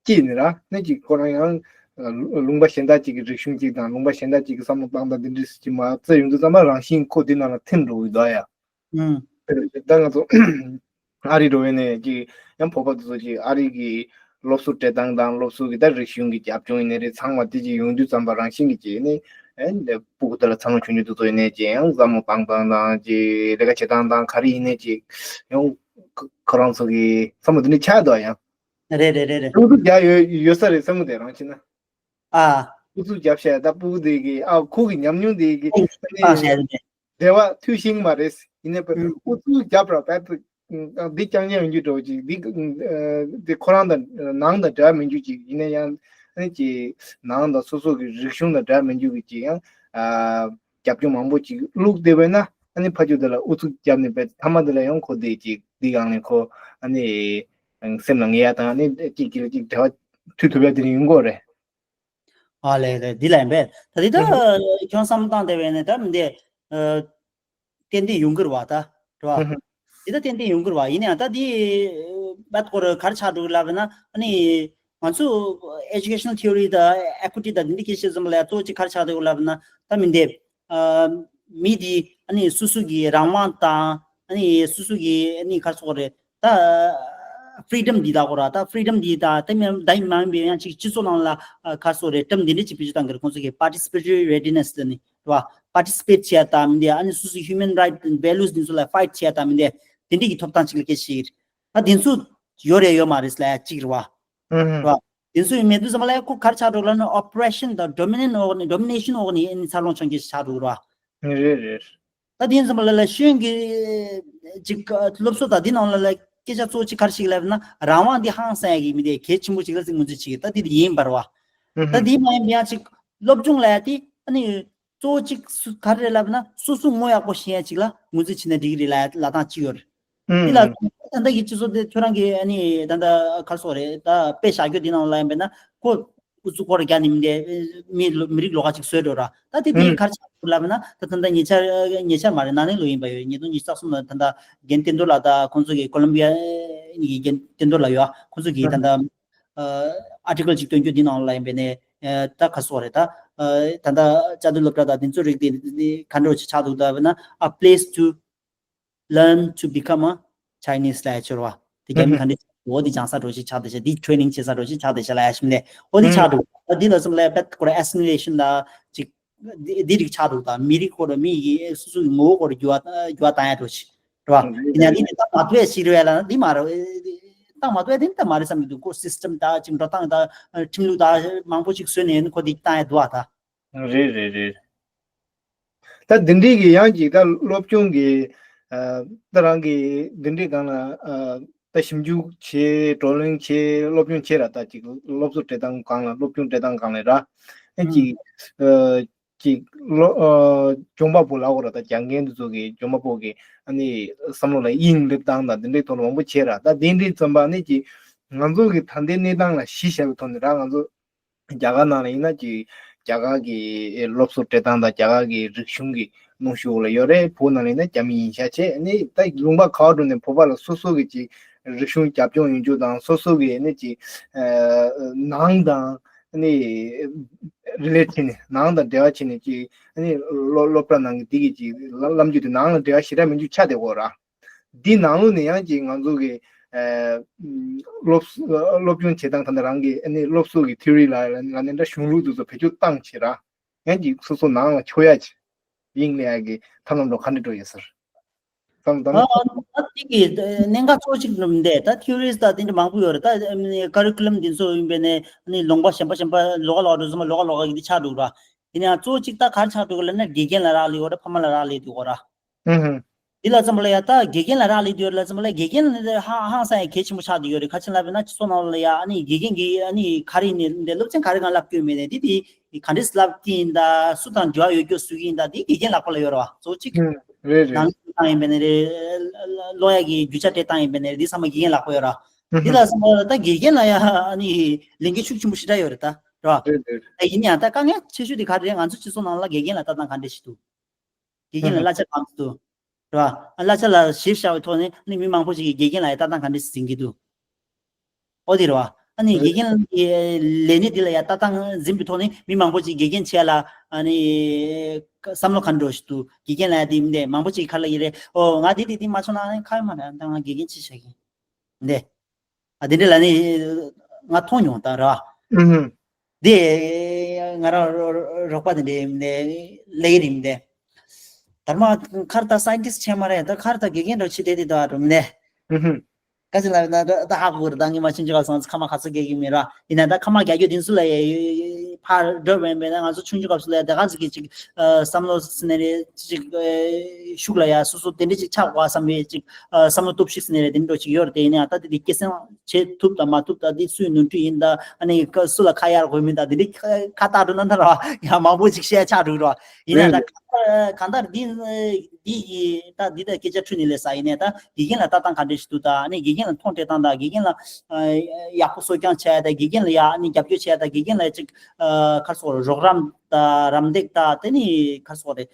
སྐྱིད་ནི་ར། ནི་ཅིག་ཁོ་རང་ཡང་ཨ་ལུང་པ་གཞན་དག་ཅིག་གི་རིག་གཞུང་ཅིག་དང་ལུང་པ་གཞན་དག་ཅིག་གི་བསམ་བློ་བཏང་སྟངས་འདི་འདྲ་ཅིག་མ་བརྩི་ཡོང་དུས་ཙམ་པ་རང་བཞིན་ཁོ་འདི་ནང་ལ་ཐིམ་འགྲོ་གི་འདུག་ཡ། ཨུམ། ད་ང་ཚོ་ཨ་རི་འགྲོ་ཡིན་ནའི་ཅིག་ཡང་བོད་པ་དེ་ཚོ་ཅིག་ཨ་རི་གི་སློབ་གསོ་སྤྲད་སྟངས་དང་། སློབ་གསོ་གི་ད་རིག་གཞུང་གི་རྒྱབ་ལྗོངས་ཡིན་ནའི་རེད། ཚང་མ་དེ་ཅིག་ཡོང་དུས་ཙམ་པ་རང་བཞིན་གྱིས་ཅིག་ནི་ཨེ་འདི་སྤུ་གུ་དེ་ལ་འཚར་ལོངས་བྱུང་རྒྱུ་དེ་ཚོ་ཡིན་ནའི་ཅིག་ཡང་བསམ་བློ་བཏང་སྟངས་དང་། ཅིག་ལས་ཀ་བྱེད་སྟངས་དང་ག་རེ་ཡིན་ནའི་ཅིག་ཡང་ཁོ་ཁོ་རང་ཚོ་གི་བསམ་བློ་དེ་འདྲ་ཆགས་འདུག་ཡ། རེད་རེད་རེད་རེད། ཨུ་ཚུགས་རྒྱག་ཡོད་ཡོད་ས་རེད་བསམ་གི་འདུག་རང་བྱས་ན། ཨ། ཨུ་ཚུགས་རྒྱབ་བཤད་ད་སྤུ་གུ་དེ་གི་ཨ་ཁོ་གི་ཉམས་མྱོང་དེ་གི་ཨ་ནི་བདེ་བ་ཐོས་ཤེས་མ་རེད། ཡིན་ནའི་ཨུ་ཚུགས་རྒྱབ་ར་བས། འདི་རྐྱང་རྐྱང་ཡོང་རྒྱུ་འགྲོ་ཅིག་འདི་འདི་ཁོ་རང་དང་ནང་དང་འབྲེལ་བ་མི་འཇུག་ཅིག་ཡིན་ན་ཡང་ཨ་ནི་ཅིག་ནང་དང་སོ་སོ་གི་རིག་གཞུང་དང་འབྲེལ་བ་མི་འཇུག་གི་ཅིག་ཡང་རྒྱབ་སྐྱོར་མང་པོ་ཅིག་བླུགས་བསྡད་པས་ན། ཨ་ནི་ཕ་ཆོས་དེ་ལ་ཨུ་ཚུགས་རྒྱབ་ནས་བས་མཐའ་མ་དེ་ལ་ཡང་ཁོ་དེ་ཅིག་འདི་སྒང་ནས་ཁོ་ཨ་ནི་སེམས་ལ་ངེས་ཡ་དང་། ཨ་ནི་ཅིག་གི་ལ་ཅིག་འབྲེལ་བ་མཐུད་ཐུབ་ཡ་དེ་ནི་ཡོང་གི་རེད། ཨ་ལས་ལས། འདི་ལ་ཡིན་པས། ད་འདི་ད་ཁྱོད་བསམ་བློ་བཏང་བསྡད་པས་ནས་ད་མི་འདི་ཨ་ཏན་ཏན་ཡོང་གི་རེད་བ། ད་རེད་བ། འདི་ད་ཏན་ཏན་ཡོང་གི་རེད་བ། ཡིན་ནའང་ད་འདི་བད་སྐོར་ག་རེ་ཆགས་འགྲོ་གི་ལབ་ན། ཨ་ནི་ང་ཚོ་ཨེ་ཇུ་ཀེ་ཤ་ནལ་ཐི་ཡོ་རི་དང་ཨེ་ཀུ་ཊི་དང་འདི་འདྲ་སྐད་ཆ་ཙམ་ལ་ཡ་གཙོ་བོ་གཅིག་ག་རེ་ཆགས་འགྲོ་གི་ལབ་ན། ད་མི་འདི་ཨ་མི་འདི་ཨ་ནི་སོ་སོ་གི་རང་དབང་དང་། ཨ་ནི་སོ་སོ་གི་ཨ་ནི་ག་རེ་ཟེར་དགོས་རེད། ད་ཕི་རི་ཌམ་འདི་ད་གོ་ར། ད་ཕི་རི་ཌམ་འདི་ད་ད་མི་ད་ཡིན་མ་ཡིན་པའི་ཡང་ཅིག་སྤྱི་ཚོགས་ནང་ལ་ཨ་ག་རེ་ཟེར་དགོས་རེད། ཊམ་འདི་འདྲ་ཅིག་བེད་སྤྱོད་བཏང་གི་རེད། ཁོང་ཚོ་གི་པར་ཊི་སི་པེ་ཊོ་རི་རེ་ཌི་ནེ་སི་ལབ་ནི་རེད་བ། པར་ཊི་སི་པེཊ་བྱེད་ཡ་དང་མི་འདི། ཨ་ནི་སོ་སོའི་ཧིའུ་མན་རའིཊ་ཝེ་ལུ་སི་འདི་ཚོ་ལ་ཕའིཊ་བྱེད་ཡ་དང་མི་འདི། དེ་འདྲ་གི་ཐོབ་ཐང་ཅིག་ལ་སྐད་ཆ་བཤད་ཀྱི་རེད། ད་དེ་ཚོ་ཡོད་རེད་ཡོད་མ་རེད་ལབ་ཡ་གཅིག་རེད་བ། རེད་བ། དེ་ཚོ་ཡིན་མེད་དུས་ཙམ་པ་ལ་ཁོ་ག་རེ་ཆགས་འགྲོ་ལབ་ན་oppression་དང་dominant་འོག་ནས་domination་འོག་ནས་ཨ་ནི་འཚར་ལོངས་བྱུང་གི་ཆགས་འགྲོ་གི་རེད་བ། རེད་རེད། ད་དེ་ཡིན་ཙམ་པ་ལ་ལ་ཤོན་གྱི་ཅིག་སློབ་གསོ་དང་དེ་ནང་ལ་ལ་སྐད་ཆ་གཙོ་བོ་ཅིག་ག་རེ་ཞིག་ལབ་ན་རང་དབང་འདི་ཧང་སང་ཡ་གི་མི་དེ་གལ་ཆེན་པོ་ཅིག་ལ་ཅིག་ངོས་འཛིན་བྱེད་ཀྱི་ད་དེ་དེ་ཡིན་པར་བ། ད་དེ་མ་ཡིན་པ་ཡང་ཅིག་སློབ་སྦྱོང་ལ་ཡ་དེ་ཨ་ནི་གཙོ་བོ་ཅིག་སུ་ག་རེ་ལབ་ན་སོ་སོ་ངོ་ཡག་པོ་ཤེས་ཡ་ཅིག་ལ་ངོས་འཛིན་བྱེད་ན་འགྲིག་གི་རེད་ལབ་ལབ་སྟངས་ཅིག་ཡོད་རེད། འདི་ལ་ད་ལྟ་གི་སྤྱི་ཚོགས་དེ་ཁྱོད་རང་གི་ཨ་ནི་ད་ལྟ་ག་རེ་ཟེར་དགོས་རེད་ད་དཔེ་བཞག་རྒྱུ་འདི་ནང་ལ་ཡིན་པས་ན་ཁོ་ཨུ་ཚུགས་སྐོར་རྒྱག་ནི་མི་འདི་མི་ལོ་མི་རིགས་ལོགས་ཀ་ཅིག་བཟོས་འགྲོ་ར། ད་དེ་དེ་ག་རེ་ཆགས་འདུག་ལབ་ན་ད་ད་ལྟ་ཉེ་ཆར་ཉེ་ཆར་མ་རེད་ན་ནིང་ལོ་ཡིན་པ་ཡོད། ཉིས་སྟོང་ཉི་ཤུ་རྩ་གསུམ་ལ་ད་ལྟ་རྒན་བསྟན་རྡོར་ལགས་དང་ཁོང་ཚོ་གི་ཀོ་ལམ་བི་ཡ་གི་རྒན་བསྟན་རྡོར་ལགས་ཡོད་ཨ། ཁོང་ཚོ་གི་ད་ལྟ་ཨར་ཊི་ཀལ་ཅིག་བཏོན་རྒྱུ་འདི་ནང་ལ་ཡིན་པས་ནས་ད་ག་རེ་ཟེར་དགོས་རེད་ད། ད་ལྟ་བཅའ་སྡོད་སློབ་གྲྭ་དང་དེ་ཚོ་རིགས་དེ་ག་འདྲ་ཅིག་ཆགས་འདུག་ལབ་ན་a place to learn to become a Chinese ལབ་ཡ་ཆོར་བ། དེ་རྒྱ་མི་ག་འདྲ་འོ་དེ་སྦྱང་ས་འགྲོ་ཞིག་ཆགས་བསྡད་ཤག་དེ་ཊེ་རེ་ནིང་བྱེད་ས་འགྲོ་ཞིག་ཆགས་བསྡད་ཤག་ལབ་ཡ་ཞིག་ལས་འོ་དེ་ཆགས་འདུག་ད་འདི་ལ་སོང་ལས་བེད་ཁོ་ར་ཨེ་སི་མི་ལེ་ཤན་ལ་ཅིག་འདི་འདི་རིགས་ཆགས་འདུག་ད་མི་རིགས་ཁོ་ར་མི་ཡི་སོ་སོའི་ངོ་བོ་ཁོ་ར་འགྱུར་བ་འགྱུར་བ་བཏང་ཡ་འགྲོ་ཞིག་རེད་བ། ཡིན་ན་འདི་འདི་ད་མ་ཐུབ་ཡ་ཞིག་རེད་བ་ལ་འདི་མ་རེད། ད་མ་ཐུབ་ཡ་འདི་ད་མ་རེད་བསམ་གྱི་འདུག་ཁོ་སི་སི་ཊམ་ད་ཅིག་འགྲོ་སྟངས་ད་ཁྲིམས་ལུགས་ད་མང་པོ་ཞིག་བཟོས་ནས་ཁོ་འདི་བཏང་ཡ་འདུག་བ་ད། རེད་རེད་རེད། ད་འདི་འདྲའི་གི་ཡང་ཅིག་ད་སློབ་སྦྱོང་གི་ཨ་ད་རང་གི་འདི་འདྲའི་སྒང་ལ་ཨ་ད་ཞིབ་འཇུག་བྱེད་བགྲོ་གླེང་བྱེད་སློབ་སྦྱོང་བྱེད་ར་ད་ཅིག་སློབ་གསོ་སྤྲད་སྟངས་སྒང་ལ་སློབ་སྦྱོང་སྤྲད་སྟངས་སྒང་ལ་ར་ཨ་ཅིག་ཨ་ཅིག་སློ་ཨ་སྦྱོང་བ་པོ་ལ་འོ་ར་ད་སྦྱང་མཁན་དེ་ཚོ་གི་སྦྱོང་བ་པོ་གི་ཨ་ནི་བསམ་བློ་ལ་དབྱིངས་སླེབས་སྟངས་དང་འདི་འདྲའི་ཐོག་ལ་མང་པོ་བྱེད་ར། ད་འདི་འདྲའི་ཙམ་པ་ཨ་ནི་ཅིག་ང་ཚོ་གི་ད་ལྟའི་གནས་སྟངས་ལ་གཞི་བཞག་པའི་ཐོག་ནས་ར་ང་ཚོ་རྒྱ་གར་ནང་ལ་ཡིན་ན་ཅིག་རྒྱ་གར་གྱི་སློབ་གསོ་སྤྲད་སྟངས་དང་རྒྱ་གར་གྱི་རིག་གཞུང་གི་གནོན་ཤུགས་ལ་ཡོད་རེད། བོད་ནང་ལ་ཡིན་ན་རྒྱ་མི་ཡིན་ཤག་བྱས་ནི་ད་ལུང་པ་ག་བ་འགྲོ་ནས་བོད་པ་ལ་སོ་སོ་གི་ཅིག་རིག་གཞུང་རྒྱབ་ལྗོངས་ཡོང་རྒྱུ་དང་སོ་སོ་གི་ནི་ཅིག་ནང་དང་ནི་རི་ལེ་ཊི་བྱས་ནས་ནང་དང་འབྲེལ་བ་བྱས་ནས་ཅིག་ནི་སློབ་སློབ་གྲྭ་ནང་གི་འདི་གི་ཅིག་ལམ་རྒྱུད་དེ་ནང་ལ་འབྲེལ་བ་ཞེ་དྲག་མི་འདུག་ཆགས་བསྡད་ཡོད་ར། འདི་ནང་ལོགས་ནས་ཡང་ཅིག་ང་ཚོ་གི་ཨ་སློབ་སློབ་སྦྱོང་བྱེད་སྟངས་ད་ལྟ་རང་གི་ཨ་ནི་སློབ་གསོ་གི་ཐི་ཡོ་རི་ལ་ལ་ལ་ནས་འདྲ་གཞུང་ལུགས་དེ་ཚོ་བེད་སྤྱོད་བཏང་བྱེད་ར། ཡང་ཅིག་སོ་སོ་ནང་ལ་འཁྱོལ་ཡ་ཅིག་དབྱིངས་ལ་ཡ་གི་ཐབས་ལམ་འགྲོ་ག་འདྲ་འགྲོ་ཡོད་ཟེར། ཙམ་ཙམ། ཨ་ཨ་དེ་གི་གནད་འགག་གཙོ་བོ་གཅིག་འདི་ད་ཐི་ཡོ་རིས་ད་དེ་འདྲ་མང་པོ་ཡོད་རེད། ད་ཀ་རི་ཀུ་ལམ་འདི་ཚོ་ཡིན་པས་ནས་ནི་ལུང་པ་གཞན་པ་གཞན་པ་ལོགས་ཀ་ལོགས་འགྲོ་ཚང་མ་ལོགས་ཀ་ལོགས་ཀ་གི་འདི་ཆགས་འདུག་ར། ཡིན་ཡང་གཙོ་བོ་གཅིག་ད་ག་རེ་ཆགས་འདུག་ལབ་ན་དགེ་རྒན་ལ་རག་ལས་ཡོད་རེད། ཕ་མ་ལ་རག་ལས་འདུག་ར། ཨུ་ཧུ། འདི་ལ་ཙམ་པ་ལ་ཡ་ད་དགེ་རྒན་ལ་རག་ལས་འདུག་ལ་ཙམ་པ་ལ་དགེ་རྒན་ཧ་ཧང་སང་ཡ་གལ་ཆེན་པོ་ཆགས་བསྡད་ཡོད་རེད། ག་ཅི་ལབ་ན་སྤྱི་ཚོགས་ནང་ལ་ཡ་ཨ་ནི་དགེ་རྒན་གྱི་ཨ་ནི་ག་རེ་ཡིན་ནའི་འདི་སློབ་ཚན་ག་རེ་སྒང་བསླབ་ཀྱི་ཡོད་མེད་ནས་འདི་དེ་ག་འདྲས་བསླབ་ཀྱི་ཡིན་ད་སུ་དང་འབྲེལ་བ་ཡོད་རྒྱུ་སུ་གི་ཡིན་ད་འདི་དགེ་རྒན་ལག་པ་ལ་ཡོད་རེད་བ། གཙོ་བོ་གཅིག་ཨུ་རེད་རེད། ནང་ལ་ཡིན་པ་ནས་རེད། ཀློག་ཡ་གི་རྒྱུ་ཆ་སྤྲད་སྟངས་ཡིན་པ་ནས་རེད། འདི་ཚང་མ་དགེ་རྒན་ལག་པ་ཡོད་རེད། ཨུ་འདི་ཧུ། ལ་ཙམ་པ་ལ་ད་དགེ་རྒན་ལ་ཡ་ཨ་ནི་ལས་འགན་ཤུགས་ཆེན་པོ་ཞེ་དྲག་ཡོད་རེད་ད་རེད་བ། རེད་རེད། ད་ཡིན་ཡང་ད་དཀའ་ངལ་ཆེ་ཤོས་དེ་ག་རེ་རེད། ང་ཚོ་སྤྱི་ཚོགས་ནང་ལ་དགེ་རྒན་ལ་ལྟ་སྟངས་ག་འདྲས་ཞིག་འདུག་དགེ་རྒན་ལ་གླ་ཆ་གང་འདུག་རེད་བ། གླ་ཆ་ལ་གཞི་བཞག་པའི་ཐོག་ནས་ནི་མི་མང་པོ་ཞིག་གིས་དགེ་རྒན་ལ་ཡ་ལྟ་སྟངས་ག་འདྲས་འཛིན་གྱི་འདུག་འོ་དེ་རེད་བ། ཨ་ནི་དགེ་རྒན་གྱི་ལས་གནས་འདི་ལ་ཡ་ལྟ་སྟངས་འཛིན་པའི་ཐོག་ནས་མི་མང་པོ་ཞིག་དགེ་རྒན་བྱས་ལ་ཨ་ནི་བསམ་བློ་ག་འདྲ་ཞིག་འདུག་དགེ་རྒན་ལ་ཡ་དེ་མི་འདྲ་མང་པོ་ཞིག་ཁ་ལ་ཡིན་རེད། ཨོ་ང་དེ་དེ་དེ་མ་བྱུང་ན་ཨ་ནི་ཁ་ཡོད་མ་རེད། ད་ང་དགེ་རྒན་ཅི་བྱ་གི་འདི། ཨ་དེ་འདྲ་ལ་ནི་ང་མཐོང་མྱོང་ད་ར། ཨུ་ཧུ། དེ་ང་རང་རོགས་པ་དེ་འདྲའི་ལས་ཀྱི་རིམ་དེ། ད་མ་ཁར་ད་སའེན་ཊིསི་ཊི་བྱས་མ་རེད། ད་ཁར་ད་དགེ་རྒན་འདྲ་བྱེད་བསྡད་དེ་ད་རུམ་ནས། ཨུ་ཧུ། ཀ་ཅི་ལ་ན་ད་ཧ་གོ་རེད། ད་ངས་མ་ཆུང་ཆུང་སྐབས་སུ་ཁ་མ་ཁ་ཚ་རྒྱག་གི་མེད་ར། ཡིན་ན་ད་ཁ་མ་རྒྱག་རྒྱུ་དེ་ཚོ་ལ་ཕར་འགྲོ་བས་མེད་ན་ང་ཚོ་ཆུང་ཆུང་སྐབས་སུ་ལ་ད་ག་ཟིག་གི་ཅིག་བསམ་བློ་ཟེར་ནས་རེད། ཅིག་ཤུགས་ལ་ཡ་སོ་སོ་དེ་འདྲ་ཅིག་ཆགས་པ་བསམ་པའི་ཅིག་བསམ་བློ་སྟོབས་ཤུགས་ཟེར་ནས་རེད། དེ་འདྲ་ཅིག་ཡོད་རེད། དེ་ཡིན་ན་ད་དེ་དེ་སྐྱེད་སྲིང་བྱེད་ཐུབ་དང་མ་ཐུབ་ད་དེ་སུའི་ནོར་འཁྲུལ་ཡིན་ད། ཨ་ནི་སུ་ལ་ཁ་གཡར་དགོས་མིན་ད་དེ་འདྲ་ཁ་བཏགས་འགྲོ་ན་ད་ར་ཡང་མང་པོ་ཅིག་བཤད་ཆགས་འགྲོ་ར། ཡིན་ན་ད་གང་ལྟར་འདི་འདི་ཡི་ད་འདི་ད་སྐད་ཆ་འཁྲུལ་ནི་ལས་ས་ཡིན་ནས་ད་དགེ་རྒན་ལ་ལྟ་སྟངས་ག་འདྲ་ཞིག་འདུག་ད་ཨ་ནི་དགེ་རྒན་ལ་མཐོང་སྤྲད་སྟངས་ད་དགེ་རྒན་ལ་ཡག་པོ་གསོ་སྐྱོང་བྱས་ད་དགེ་རྒན་ལ་ཡ་ཨ་ནི་རྒྱབ་སྐྱོར་བྱས་ད་དགེ་རྒན་ལ་ཅིག་ཁར་སོགས་རོགས་རམ་ད་རམ་འདེགས་ད་དེ་ནི་ཁར་སོགས་རེད།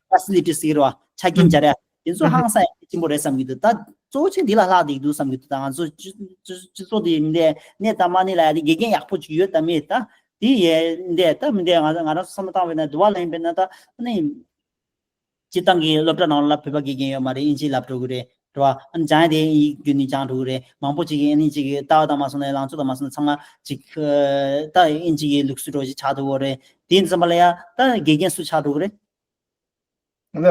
ཕ་སི་ལི་ཊི་ཟེར་བ་ཆ་རྐྱེན་སྦྱར་ཡ་དེ་ཚོ་ཧང་སང་ཡ་གལ་ཆེན་པོ་རེད་བསམ་གྱི་འདུག་ད་གཙོ་བོ་ཆེ་འདི་ལ་ལྷག་བསྡད་ཀྱི་འདུག་བསམ་གྱི་འདུག་ད་ང་ཚོ་སྤྱི་སྤྱི་ཚོགས་འདི་འདི་གནས་དང་མ་གནས་ལ་ཡ་དེ་དགེ་རྒན་ཡག་པོ་ཅིག་ཡོད་དམ་མེད་ད། དེ་ཡས་འདས་ད་མི་འདས་ང་ང་རང་ཚོ་བསམ་བློ་བཏང་བས་ན་དུ་བ་ལ་ཡིན་པས་ན་ད་ནི། སྤྱི་བཏང་གི་སློབ་གྲྭ་ནང་ལ་བོད་པ་དགེ་རྒན་ཡོད་མ་རེད། ཨིན་ཇི་བསླབ་འགྲོ་གི་རེད་རེད་བ། ཨ་ནི་སྦྱང་ཡ་དེ་ཨིན་ཇི་བརྒྱུད་ནས་སྦྱང་འགྲོ་གི་རེད། མང་པོ་ཅིག་གིས་ཨ་ནི་ཅིག་གི་ལྟ་བ་དང་མ་སོང་ན་ལང་ཚོ་དང་མ་སོང་ན་ཚང་མ་ཅིག་ད་ཨིན་ཇི་གི་ལུགས་སྲོལ་འགྲོ་ཞིག་ཆགས་འདུག་གོ་རེད། དེ་ཡིན་ཙམ་པ་ལ་ཡ་ད་དགེ་རྒན་སུ་ཆགས་འགྲོ་གི་རེད། ང་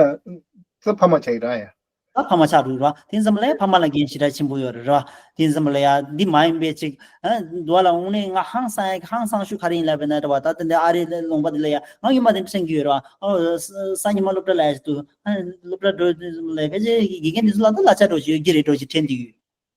ཚོ་ཕ་མ་ཆགས་ཀྱི་རེད་ཡ། ད་ཕ་མ་ཆགས་འགྲོ་ར། དེ་ཙམ་ལ་ཡ་ཕ་མ་ལ་འགན་ཞེ་དྲག་ཆེན་པོ་ཡོད་རེད་ར། དེ་ཙམ་ལ་ཡ་འདི་མ་ཡིན་པའི་ཅིག་ཨ་འདུག་ལ། དངོས་གནས་ང་ཧང་སང་ཡ་ཧང་སང་ཤོས་ག་རེ་ཡིན་ལབ་པ་ན་ར་བ། ད་དེ་འདྲ་ཨ་རི་ལུང་པ་འདི་ལ་ཡ་ང་ཉི་མ་དེ་འདྲ་སེང་གི་ཡོད་ར། ཨོ་ས་ས་ཉི་མ་སློབ་གྲྭ་ལ་ཡ་ཞིག་འདུག་ཨ་སློབ་གྲྭ་འགྲོ་དུས་ཙམ་ལ་ཕལ་ཆེར་དགེ་རྒན་དེ་ཚོ་ལ་ད་གླ་ཆ་འགྲོ་ཞིག་ཡོད་ཀྱི་རེད་འགྲོ་ཞིག་དྲན་གྱི་ཡོད།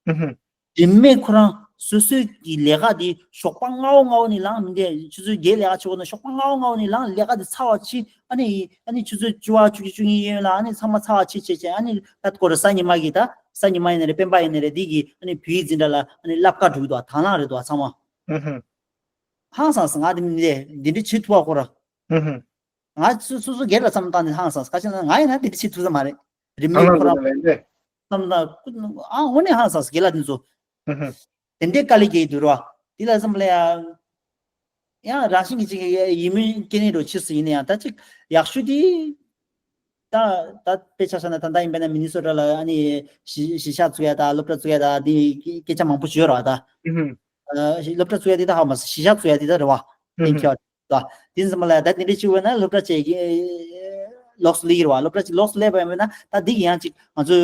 ཨུ་ཧུ། རིན་མེད་ཁོ་རང་སོ་སོའི་གི་ལས་ཀ་དེ་ཞོགས་པ་སྔ་བོ་སྔ་བོ་ནས་ལངས་མི་འདས། ཆུ་ཚོད་བརྒྱད་ལས་ཀ་བྱེད་དགོས་ན་ཞོགས་པ་སྔ་བོ་སྔ་བོ་ནས་ལངས། ལས་ཀ་དེ་ཚར་བ་ཕྱིན། ཨ་ནི་ཨ་ནི་ཆུ་ཚོད་བཅུ་པ་བཅུ་གཅིག་བཅུ་གཉིས་ཡོད་ལ། ཨ་ནི་ཚང་མ་ཚར་བ་ཕྱིན་བྱས་བྱས། ཨ་ནི་ད་སྐོར་ས་ཉི་མ་གི་ད་ས་ཉི་མ་ཡིན་ན་རེད། སྤེན་པ་ཡིན་ན་རེད། འདི་གི་ཨ་ནི་བོད་ཡིག་འཛིན་གྲྭ་ལ་ཨ་ནི་བསླབ་ག་འགྲོ་གི་འདུག་དང་བླངས་རེད་འདུག་ཚང་མ། ཨུ་ཧུ། ཧང་སང་སོང་། ང་དེ་མི་འདི་འདི་འདྲ་བྱེད་ཐུབ་པ་ཁོ་ར། ཨུ་ཧུ། ང་སོ་སོ་སོ་སྒེར་ལ་བསམ་བཏང་ནས་ཧང་སངས། ག་ཅི་ན་ང་ཡིན་ན་དེ་འདྲ་བྱེད་ཐུབ་ས་མ་རེད། རིན་མེད་ཁོ་རང་བསམ་ན་ཨ་འོ་ནས་ཧང་སངས་སྒེར་ལ་དེ་ཚོ། ཨུ་ཧུ། དེ་འདྲའི་དཀའ་ལས་ཁག་གི་འདུག་རོ། དེ་ལ་བསམ་ལ་ཡ། ཡང་རང་བཞིན་གྱི་ཅིག་ཡིད་སྨོན་སྐྱེ་ནས་འགྲོ་ཕྱིས་སུ་ཡིན་ན་ཡང་ད་ཅིག་ཡག་ཤོས་དེ། ད་ད་དཔེ་ཆ་བཞག་ན་ད་ལྟ་ཡིན་པ་ན་མི་ནི་སོ་ཊ་ལ་ཨ་ནི་གཞིས་གཞིས་ཆགས་བཙུགས་ཡ་ད་སློབ་གྲྭ་བཙུགས་ཡ་ད་དེ་སྐད་ཆ་མང་པོ་བརྗོད་རོགས་ད། ཨུ་ཧུ། སློབ་གྲྭ་བཙུགས་ཡ་དེ་ད་ཧ་མ་སོང་། གཞིས་ཆགས་བཙུགས་ཡ་དེ་ད་རེད་བ། ཨུ་ཧུ། གཏན་འཁེལ་བ་ད། དེ་ཙམ་ལ་ད་དེ་འདྲ་བྱེད་དགོས་ན་སློབ་གྲྭ་བཅས་ཀྱི་ལོགས་སུ་སླེབས་ཀྱི་རེད་བ། སློབ་གྲྭ་བཅས་ལོགས་སུ་སླེབས་པ་ཡིན་ན་ད་འདི་གི་ཡང་ཅིག་ང་ཚོས་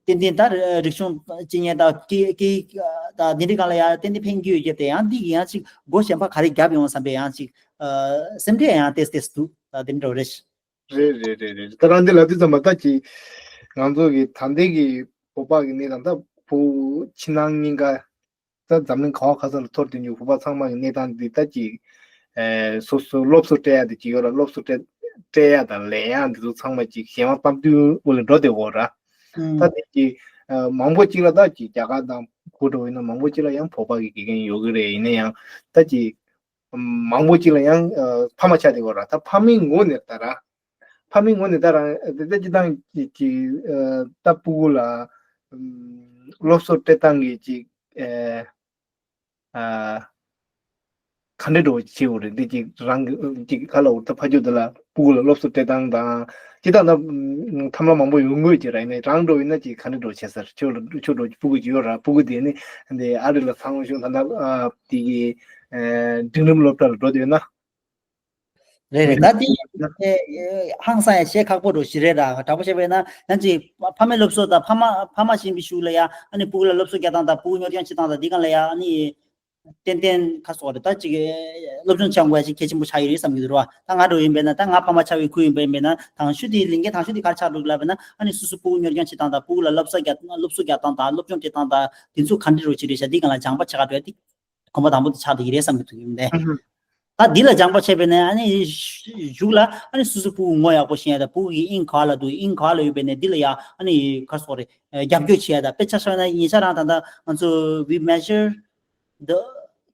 ཏན་ཏན་ད་རིག་གཞུང་སྐྱེ་མཁན་ད་སྐད་སྐད་ད་དེ་འདྲའི་སྒང་ལ་ཡང་ཏན་ཏན་ཕན་གྱི་ཡོད་ཀྱི་དེ། ཡང་འདི་གི་ཡང་ཅིག་སྒོ་གཞན་པ་ག་རེ་བརྒྱབ་ཡོང་བསམ་པའི་ཡང་ཅིག་སེམས་ཁྲལ་ཡང་ཏོག་ཙམ་ཏོག་ཙམ་འདུག་ད་དེ་འདྲ་རེད། རེད་རེད་རེད་རེད། ད་རང་འདི་ལབ་དུས་ཙམ་པ་ད་ཅིག་ང་ཚོ་གི་ད་ལྟའི་གི་བོད་པ་གི་གནས་སྟངས་ད་བོད་ཕྱི་ནང་གཉིས་ཀ་ད་འཛམ་གླིང་ག་བ་ག་ས་ལ་ཐོར་དུས་ཀྱི་བོད་པ་ཚང་མ་གི་གནས་སྟངས་འདི་ད་ཅིག་ཨེ་སོ་སོ་སློབ་གསོ་སྤྲད་ཡ་དེ་ཅིག་ཡོད་ར། སློབ་གསོ་སྤྲད་སྤྲད་ཡ་དང་ལེན་ཡ་འདི་ཚོ་ཚང་མ་ཅིག་གཞན་དབང་གཏམ་རྒྱུད་དབུ་ལ་འགྲོ་བསྡད་ཡོད་ར། ད་དེ་ཅིག་ཨ་མང་པོ་ཅིག་ལ་ད་ཅིག་རྒྱ་གར་དང་གུ་འགྲོ་ཡིན་ན་མང་པོ་ཅིག་ལ་ཡང་བོད་པ་གི་དགེ་རྒན་ཡོད་གི་རེད། ཡིན་ན་ཡང་ད་ཅིག་མང་པོ་ཅིག་ལ་ཡང་ཨ་ཕ་མ་ཆགས་བསྡད་ཡོད་ར། ད་ཕ་མའི་ངོས་ནས་ད་ར། ཕ་མའི་ངོས་ནས་ད་རང་དེ་ལྟ་ཅི་ཐང་ཅིག་ཅིག་ཨ་ད་སྤུ་གུ་ལ་ཨམ་སློབ་གསོ་སྤྲད་སྟངས་ཀྱི་ཅིག་ཨ་ཨ་ག་འདྲ་འགྲོ་བྱེད་འོ་རེད། འདི་ཅིག་རང་གི་ཅིག་ག་ལ་འོ་ད་ཕ་ཁྱོད་དེ་ལ་སྤུ་གུ་ལ་སློབ་གསོ་སྤྲད་སྟངས་དང་ཅི་ད་ད་ཐབས་ལམ་མང་པོ་ཡོང་དགོས་ཀྱི་ར། ཡིན་ནའི་རང་འགྲོ་ཡིན་ན་ཅིག་ག་འདྲ་འགྲོ་བྱེད་ཟེར། ཁྱོད་ལ་ཁྱོད་འགྲོ་སྤུ་གུ་ཅིག་ཡོད་ར། སྤུ་གུ་དེ་ནི་འདི་ཨ་རི་ལ་ཚང་བྱུང་ད་ད་ཨ་དེ་གི་ཨ་འབྲིང་རིམ་སློབ་གྲྭ་ལ་འགྲོ་དུས་ན། རེད་རེད། ད་དེ་ཧང་སང་ཡ་བཤད་ཁག་པོ་འགྲོ་ཞིག་རེད་ར། དྲང་པོ་བཤད་པ་ཡིན་ན་ཡང་ཅིག་ཕ་མའི་སློབ་གསོ་དང་ཕ་མ་ཕ་མ་ཞིག་ཡིན་པའི་ཤུགས་ལ་ཡ་ཨ་ནི་སྤུ་གུ་ལ་སློབ་གསོ་རྒྱག་སྟངས་དང་སྤུ་གུ་གཉོར་སྐྱོང་བྱེད་སྟངས་དང་འདི་སྒང་ལ་ཡ་ཨ་ནི་ཏན་ཏན་ཁ་སོགས་རེད། ད་ཅིག་སློབ་སྦྱོང་བྱ་དགོས་ཡ་ཅིག་གལ་ཆེན་པོ་ཆགས་ཡོད་རེད་བསམ་གྱི་འདུག་ར། ད་ང་འདྲ་ཡིན་པས་ན་ད་ང་ཕ་མ་ཆགས་པའི་ཁུལ་ཡིན་པས་ཡིན་པས་ན་དང་ཤོས་དེ་ལས་འགན་དང་ཤོས་དེ་ག་རེ་ཆགས་འདུག་ལབ་པས་ན་ཨ་ནི་སོ་སོ་སྤུ་གུ་གཉོར་སྐྱོང་བྱེད་སྟངས་དང་སྤུ་གུ་ལ་སློབ་གསོ་རྒྱག་སློབ་གསོ་རྒྱག་སྟངས་དང་སློབ་སྦྱོང་སྤྲད་སྟངས་དང་དེ་ཚོ་ག་འདྲ་རོ་ཅིག་རེད་ཤག་འདི་སྒང་ལ་སྦྱང་པ་བྱེད་ག་འགྲོ་ཡ་དེ། གོམ་པ་དང་པོ་དེ་ཆགས་བསྡད་ཀྱི་རེད་བསམ་གྱི་འདུག་ཡིན་པས། ཨ་ཧུམ། ད་འདི་ལ་སྦྱང་པ་བྱས་པས་ན་ཨ་ནི་གཞུག་ལ་ཨ་ནི་སོ་སོའི་སྤུ་གུ་ངོ་ཡག་པོ་ཤེས་ཡ་དང་སྤུ་གུ་གི་དབྱིངས་ག་བ་ལ་འདུག་དབྱིངས་ག་བ་ལ་ཡོད་པས་ན་འདི་ལ་ཡ་ཨ་ནི་ག་རེ་ཟེར་དགོས་རེད། རྒྱབ་སྐྱོར་བྱེད་ཡ་དང་། དཔེ་ཆ་བཞག་ན་ཉེ་ཆར་རང་ད་ལྟ་ང་ཚོ་we measure the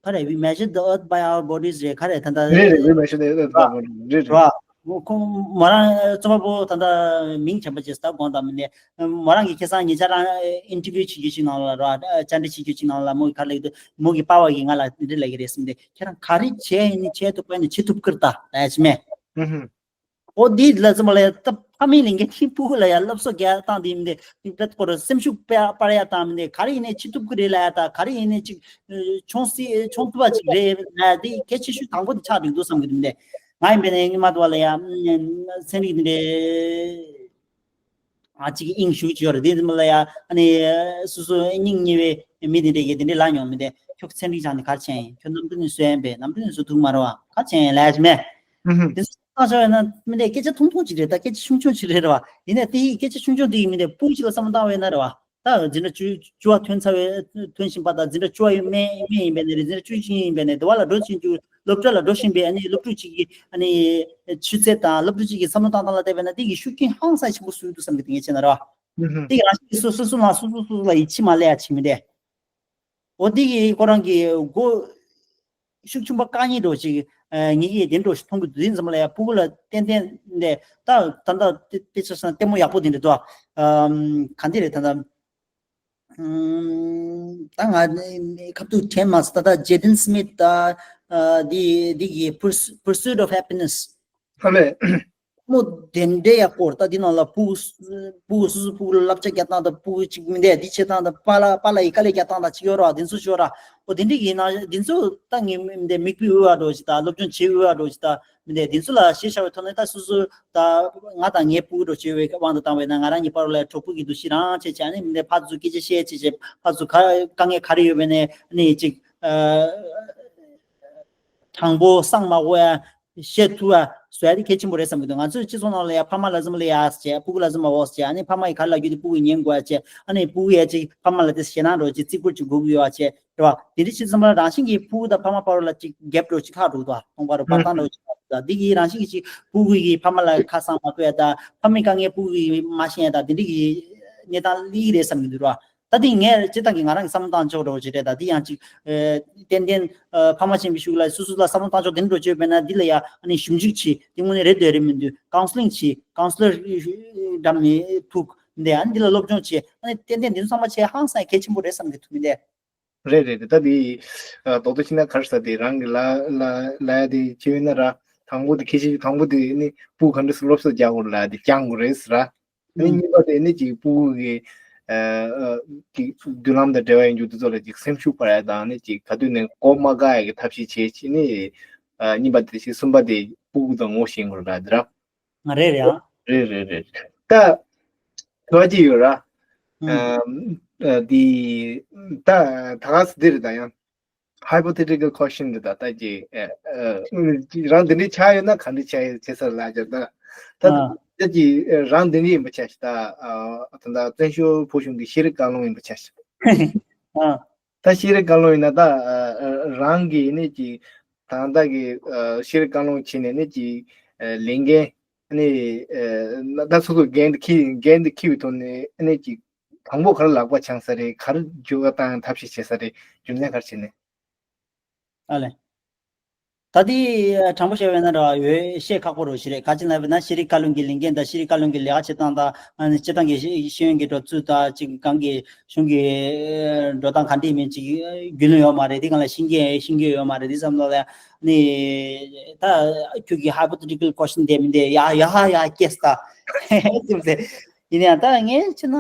ག་རེ། We measure the earth by our bodies རེད། ག་རེ་ད་ལྟ་རེད་རེད། We measure the earth by our bodies རེད་རེད། རེད་བ། ཁོང་མོ་རང་རྩོམ་པ་པོ་ད་ལྟ་མིང་ཆེན་པོ་ཅིག་ད་དགོངས་དག་མི་འདུག་མོ་རང་གིས་ཁ་སང་ཉེ་ཆར་རང་ཨིན་ཊར་བིའུ་བྱེད་རྒྱུ་ཞིག་ནང་ལ་ར། བཅར་འདྲི་བྱེད་རྒྱུ་ཞིག་ནང་ལ་མོ་གིས་ག་རེ་ལབ་ཀྱི་འདུག་མོ་གི་པ་ཕ་གིས་ང་ལ་འདི་འདྲ་ལབ་ཀྱི་རེད་ཟེར་ཏེ། ཁྱེད་རང་ག་རེ་བྱས་ཡིན་ནི་བྱེད་ཐུབ་པ་ཡིན་ན་བྱེད་ཐུབ་ཀྱི་རེད་ད་ལབ་ཡ་ཅིག་མེད། ཨུ་ཧུམ། ཨོ་འདི་ལ་ཙམ་པ་ལ་ཡ་ད་ཕ་མའི་ལས་འགན་ཁྲིམས་སྤུ་གུ་ལ་ཡ་སློབ་གསོ་རྒྱག་སྟངས་འདི་མི་འདུག་དེ་ད་སྐོར་སེམས་ཤུགས་སྤར་སྤར་ཡ་བཏང་མི་འདུག་ག་རེ་ཡིན་ནའི་བྱེད་ཐུབ་ཀྱི་རེད་ལབ་ཡ་ད། ག་རེ་ཡིན་ནའི་ཅིག་བྱུང་སྲིད་བྱུང་ཐུབ་པ་ཅིག་རེད་ལབ་ཡ་འདི་གལ་ཆེ་ཤོས་དང་པོ་དེ་ཆགས་འགྲིག་འདུག་བསམ་གྱི་འདུག་མི་འདུག་ང་ཡིན་པས་ན་སྔོན་མ་དུ་བ་ལ་ཡ་ཚན་རིག་འདི་འདྲའི། ང་གཅིག་གི་དབྱིངས་ཞུགས་ཀྱི་ཡོད་རེད། དེ་ཙམ་ལ་ཡ་ཨ་ནི་སོ་སོ་སྙིང་ཉེ་བའི་མི་དེ་འདྲས་ཀྱིས་དེ་འདྲས་ལབ་མྱོང་མི་འདུག་ཁྱོད་ཚན་རིག་སྦྱངས་ནས་ག་རེ་བྱས་ཡིན། ཁྱོད་གནམ་གྲུ་ནས་གསོན་ཡིན་པས། གནམ་གྲུ་ནས་གསོ་ཐུབ་མ་རེད་བ། ག་རེ་བྱས་ཡིན་ལབ་ཡ་ཅིག་མེད། ཨུ་ཧུམ། དེ་ཚོ་བཏང་ཆོག་ཡོད་ན་མི་འདུག་སྐད་ཆ་ཐུང་ཐུང་ཅིག་རེད། ད་སྐད་ཆ་ཆུང་ཆུང་ཅིག་རེད་རེད་བ། ཡིན་ནའི་དེ་ཡི་སྐད་ཆ་ཆུང་ཆུང་དེ་ཡི་མི་འདུག་སྤུ་གུ་ཅིག་ལ་བསམ་བློ་བཏང་བ་ཡིན་ན་རེད་བ། ད་འཛིན་གྲྭ་བཅུ་བཅུ་པ་ཐོན་ཚར་བའི་ཐོན་བཞིན་པ་དང་། འཛིན་གྲྭ་བཅུ་པ་ཡིན་མེད་མེད་ཡིན་པས་ན་རེད། འཛིན་གྲྭ་བཅུ་གཅིག་ཡིན་པས་ན་རེད། དེ་བ་ལ་འགྲོ་ཕྱིན་རྒྱུ་སློབ་གྲྭ་ལ་འགྲོ་བཞིན་པའི་ཨ་ནི་སློབ་ཕྲུག་ཅིག་གི་ཨ་ནི་ཆུ་ཚད་དང་སློབ་ཕྲུག་ཅིག་གི་བསམ་བློ་བཏང་སྟངས་ལ་བལྟས་པས་ན་དེ་གི་ཤུགས་རྐྱེན་ཧང་སང་ཆེན་པོ་བཟོས་འདུག་བསམ་གི་འདུག་ངས་བྱས་ན་རེད་བ། ཨུ་ཧུམ། དེ་གི་རང་བཞིན་སོ་སོ་སོ་ལ་སོ་སོ་སོ་སོ་ལ་ཡིད་ཆེས་མ་སླེབས་ཡ་ཆེ་མི་འདུག་འོ་དེ་གི་ཁོ་རང་གི་མགོ་ཤུགས་ཆུང་པ་དཀའ་ངལ་འདྲ་ཞིག་ཨ་ངེད་ཀྱིས་དེ་འདྲ་ཞིག་མཐོང་གི་འདུག་དེ་ཙམ་ལ་ཡ་སྤུ་གུ་ལ་ཏན་ཏན་ནས་ད་ད་ལྟ་དཔེ་དཔེ་ཆ་བཞག་ན་ལྟད་མོ་ཡག་པོ་དེ་འདྲ་འདུག་ཨམ་ག་འདི་རེད་ད་ལྟ། ཨམ་ད་ང་ཁ་ཐུག་དྲན་མ་སོང་། ད་ལྟ་ཇེ་ཌེན་སི་མིད་ད་ཨ་འདི་འདི་གི་Purs- Pursuit of Happiness ཨ་ལས། མོ་དེ་འདྲའི་ཡག་པོ་རེད། ད་འདི་ནང་ལ་ཕྲུ་གུ་ཕྲུ་གུ་སོ་སོའི་ཕྲུ་གུ་ལ་བསླབ་བྱ་རྒྱག་སྟངས་དང་། ཕྲུ་གུ་གཅིག་མི་འདས་འདི་བྱེད་སྟངས་དང་། པཱ་ལགས་པཱ་ལགས་ཡི་དཀའ་ལས་རྒྱག་སྟངས་དང་གཅིག་ཡོད་ར། འདི་ཚོ་ཤོད་ར། འོ་དེ་འདྲའི་ཡིན་ན་འདི་ཚོ་ད་ངས་མི་འདས་མིག་དཔེ་དབུལ་བ་འགྲོ་ཞིག་དང་། སློབ་སྦྱོང་བྱེད་དབུལ་བ་འགྲོ་ཞིག་དང་། མི་འདས་འདི་ཚོ་ལ་གཞི་བཞག་པའི་ཐོག་ནས། ད་སོ་སོ་ད་ང་དང་ངའི་ཕྲུ་གུ་འགྲོ་བྱེད་པའི་དབང་དུ་བཏང་བས་ན། ང་རང་གཉིས་བར་ལ་གྲོགས་པོ་གི་འདུ་ཤེས་རང་བྱས་བྱས། ཨ་ནི་མི་འདས་ཕར་ཚུར་སྐད་ཆ་བཤད་བྱས་བྱས། ཕར་ཚུར་ག་དཀའ་ངལ་ག་རེ་ཡོད་པ་ནས་ཨ་ནི་ཅིག་ཨ། དྲང་པོ་གསང་མ་དགོས་ཡ་བཤད་ཐུབ་ཡ་བཟོ་ཡ་དེ་གལ་ཆེན་པོ་རེད་བསམ་གྱི་འདུག་ང་ཚོའི་སྤྱི་ཚོགས་ནང་ལ་ཡ་ཕ་མ་ལ་ཙམ་ལ་ཡ་ཟེར་བྱས། ཕྲུ་གུ་ལ་ཙམ་མ་འོ་ཟེར་བྱས། ཨ་ནི་ཕ་མ་ཡིས་ག་རེ་ལབ་རྒྱུ་དེ་ཕྲུ་གུས་ཉན་དགོས་ཡ་བྱས། ཨ་ནི་ཕྲུ་གུ་ཡ་ཅིག་ཕ་མ་ལ་དེ་ཞེད་སྣང་འགྲོ་ཅིག་བརྩི་བཀུར་ཅིག་དགོས་ཀྱི་ཡོད་བྱས། རེད་བ། དེ་འདྲ་བྱེད་དུས་ཙམ་པ་རང་བཞིན་གྱིས་ཕྲུ་གུ་དང་ཕ་མ་བར་ལ་ཅིག་གེབ་འགྲོ་ཅིག་ལྷག་འགྲོ་གི་འདུག་སྟོང་པ་རུ་བར་ཐག་འགྲོ་ཅིག་ལྷག་འགྲོ་གི་འདུག་འདི་གིས་རང་བཞིན་གྱིས་ཅིག་ཕྲུ་གུ་གིས་ཕ་མ་ལ་ཁ་གསང་མ་ཐུབ་ཡ་དང་། ཕ་མས་དཀའ་ངལ་ཕྲུ་གུ་གིས་མ་ཤེས་ཡ་དང་། དེ་འདྲ་གི་གནས་སྟངས་སླེབས་ཀྱི་རེད་བསམ་གྱི་འདུག་ར། ད་འདི་ངས་སྤྱིར་བཏང་གི་ང་རང་གི་བསམ་བློ་བཏང་ཕྱོགས་འདྲ་བོ་ཅིག་རེད། ད་འདི་ཡང་ཅིག་ཨ། ཏན་ཏན་ཨ། ཕ་མ་ཆེན་པོའི་གཞུག་ལ་སོ་སོ་ལ་བསམ་བློ་བཏང་ཕྱོགས་དེ་འདྲ་འགྲོ་བྱས་པས་ན། འདི་ལ་ཡ་ཨ་ནི་ཞིབ་འཇུག་བྱེད། དེ་དངོས་གནས་རེད་འདོད་རེད་མི་འདོད་ཀའུན་སི་ལིང་བྱེད། ཀའུན་སི་ལར་འགྲམ་ནས་ཐུག་འདི། ཨ་ནི་འདི་ལ་སློབ་སྦྱོང་བྱེད། ཨ་ནི་ཏན་ཏན་འདི་ཚོ་ཚང་མ་བྱེད་ཧང་སང་གལ་ཆེན་པོ་རེད་བསམ་གྱི་འདུག་མི་འདས། རེད་རེད་རེད། ད་འདི་ཨ། རྡོག་རྡོག་ཤིག་ན་ག་རེ་ཟེར། དེ་རང་གི་ལ་ལ་ལ་ཡ་དེ་བྱེད་ཡོད་ན་ར། དང་པོ་དེ་ཁྱེད་ཀྱིས་དང་པོ་དེ་ནི་ཕྲུ་གུ་ག་འདྲ་སེ་སློབ་གསོ་རྒྱག་དགོས་རེད་ལབ་ཡ་དེ་སྦྱང་དགོས་རེད་ཟེར་ར། ཨ་ནི་ཨུམ། གཉིས་པ་དེ་ནི་ཅིག་ཕྲུ་གུ་གི་ཨ་ཨ་གི་མདུན་ལམ་དང་འབྲེལ་བ་ཡོད་རྒྱུ་དེ་ཚོ་ལ་ཅིག་སེམས་ཤུགས་སྤར་ཡ་དང་། ཨ་ནི་ཅིག་ག་དུས་ནས་མགོ་མ་འགག་ཡ་གི་ཐབས་ཤེས་བྱེད་ཅིག་ནི། ཨ་གཉིས་པ་དེ་ཞིག་གསུམ་པ་དེ་ཕྲུ་གུ་དང་ངོ་ཤེས་དགོས་རེད་ལབ་ཡ་དེ་ར། ང་རེད་རེད་ཨ། རེད་རེད་རེད། ད་དྲི་བ་གཅིག་ཡོད་ར། ཨུམ། ཨ་ཨ་འདི་ད་ད་ག་སེ་འདི་རེད། ད་ཡང་hypothetical question འདི་ད་ལྟ་ཀྱི་ཨ་ཨ་རང་འདི་འདྲའི་ཆགས་ཡོད་ན་ག་འདྲ་ཆགས་ཡོད་བྱེད་ས་ལ་ཅིག་ད་ད་ཨ་ལྟ་ཀྱི་རང་འདི་འདྲའི་ཡིན་པ་ཆགས་ཤིག་ད་ཨ་ད་ལྟ་བཙན་བྱོལ་བོད་གཞུང་གི་ཤེས་རིག་བཀའ་བློན་ཡིན་པ་ཆགས་ཤིག་ཨ། ད་ཤེས་རིག་བཀའ་བློན་ཡིན་ན་ད་ཨ་ཨ་རང་གི་ནི་ཀྱི་ད་ལྟ་གི་ཨ་ཤེས་རིག་བཀའ་བློན་བྱས་ནས་ནི་ཀྱི་ཨ་ལས་འགན་ནི་ཨ་ད་སོ་སོ་འགན་འདི་འཁྱེར་འགན་འདི་འཁྱེར་བའི་ཐོག་ནས་ནི་ཀྱི་དང་པོ་ག་རེ་ལག་པ་འཆང་ས་རེད། ག་རེ་འགྱུར་བ་བཏང་ཐབས་ཤེས་བྱེད་ས་རེད། རྒྱུ་མཚན་ག་རེ་བྱས་ནས། ཨ་ལས། ད་དེ་དྲང་པོ་བཤད་པ་ཡིན་ན་ར་ཡོད་བཤད་ཁག་པོ་རེད་ཤི་རེད། ག་ཅི་ལབ་ན་ཤེས་རིག་བཀའ་བློན་གྱི་ལས་འགན་དང་། ཤེས་རིག་བཀའ་བློན་གྱི་ལས་ཀ་བྱེད་སྟངས་དང་། ཨ་ནི་སྤྱིར་བཏང་གི་ཤེས་ཤེས་ཡོན་གྱི་འགྲོ་ཚུལ་དང་། ཅིག་གང་གི་གཞུང་གི་འགྲོ་སྟངས་ག་འདྲ་མིན་ཅིག་རྒྱུས་ལོན་ཡོད་མ་རེད། དེ་གང་ལ་ཤེས་ཀྱི་ཤེས་ཀྱི་ཡོད་མ་རེད། དེ་བསམ་བློ་ལ་ནི་ད་ཁྱོད་ཀྱི་hypothetical question དེ་མི་འདི་ཡ་ཡ་ཡ་ཀེས་ད་ཡིན་ཡང་ད་ངས་ཆི་ན།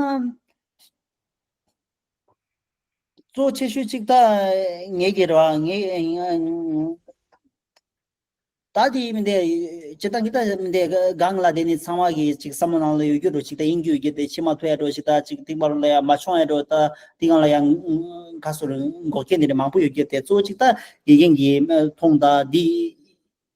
གཙོ་ཆེ་ཤོས་གཅིག་ད་ངེད་ཀྱི་རེད་བ། ངེད་ད་དེ་མི་འདི་སྤྱིར་བཏང་གི་ད་མི་འདི་སྒང་ལ་དེ་ནི་ཚང་མ་གི་ཅིག་བསམ་བློ་ནང་ལ་ཡོད་རྒྱུ་འགྲོ་ཅིག་ད་ཡིན་རྒྱུ་ཡོད་རྒྱུ་དེ་ཕྱི་མ་ཐོ་ཡ་འགྲོ་ཅིག་ད་ཅིག་ཐིག་པ་རུ་ལ་ཡ་མ་ཆོང་ཡ་འགྲོ། ད་དེ་སྒང་ལ་ཡ་ཁ་སོ་རུ་འགོག་རྐྱེན་དེ་འདྲ་མང་པོ་ཡོད་རྒྱུ་དེ་གཙོ་བོ་གཅིག་ད་དགེ་རྒན་གྱི་མཐོང་ད་འདི།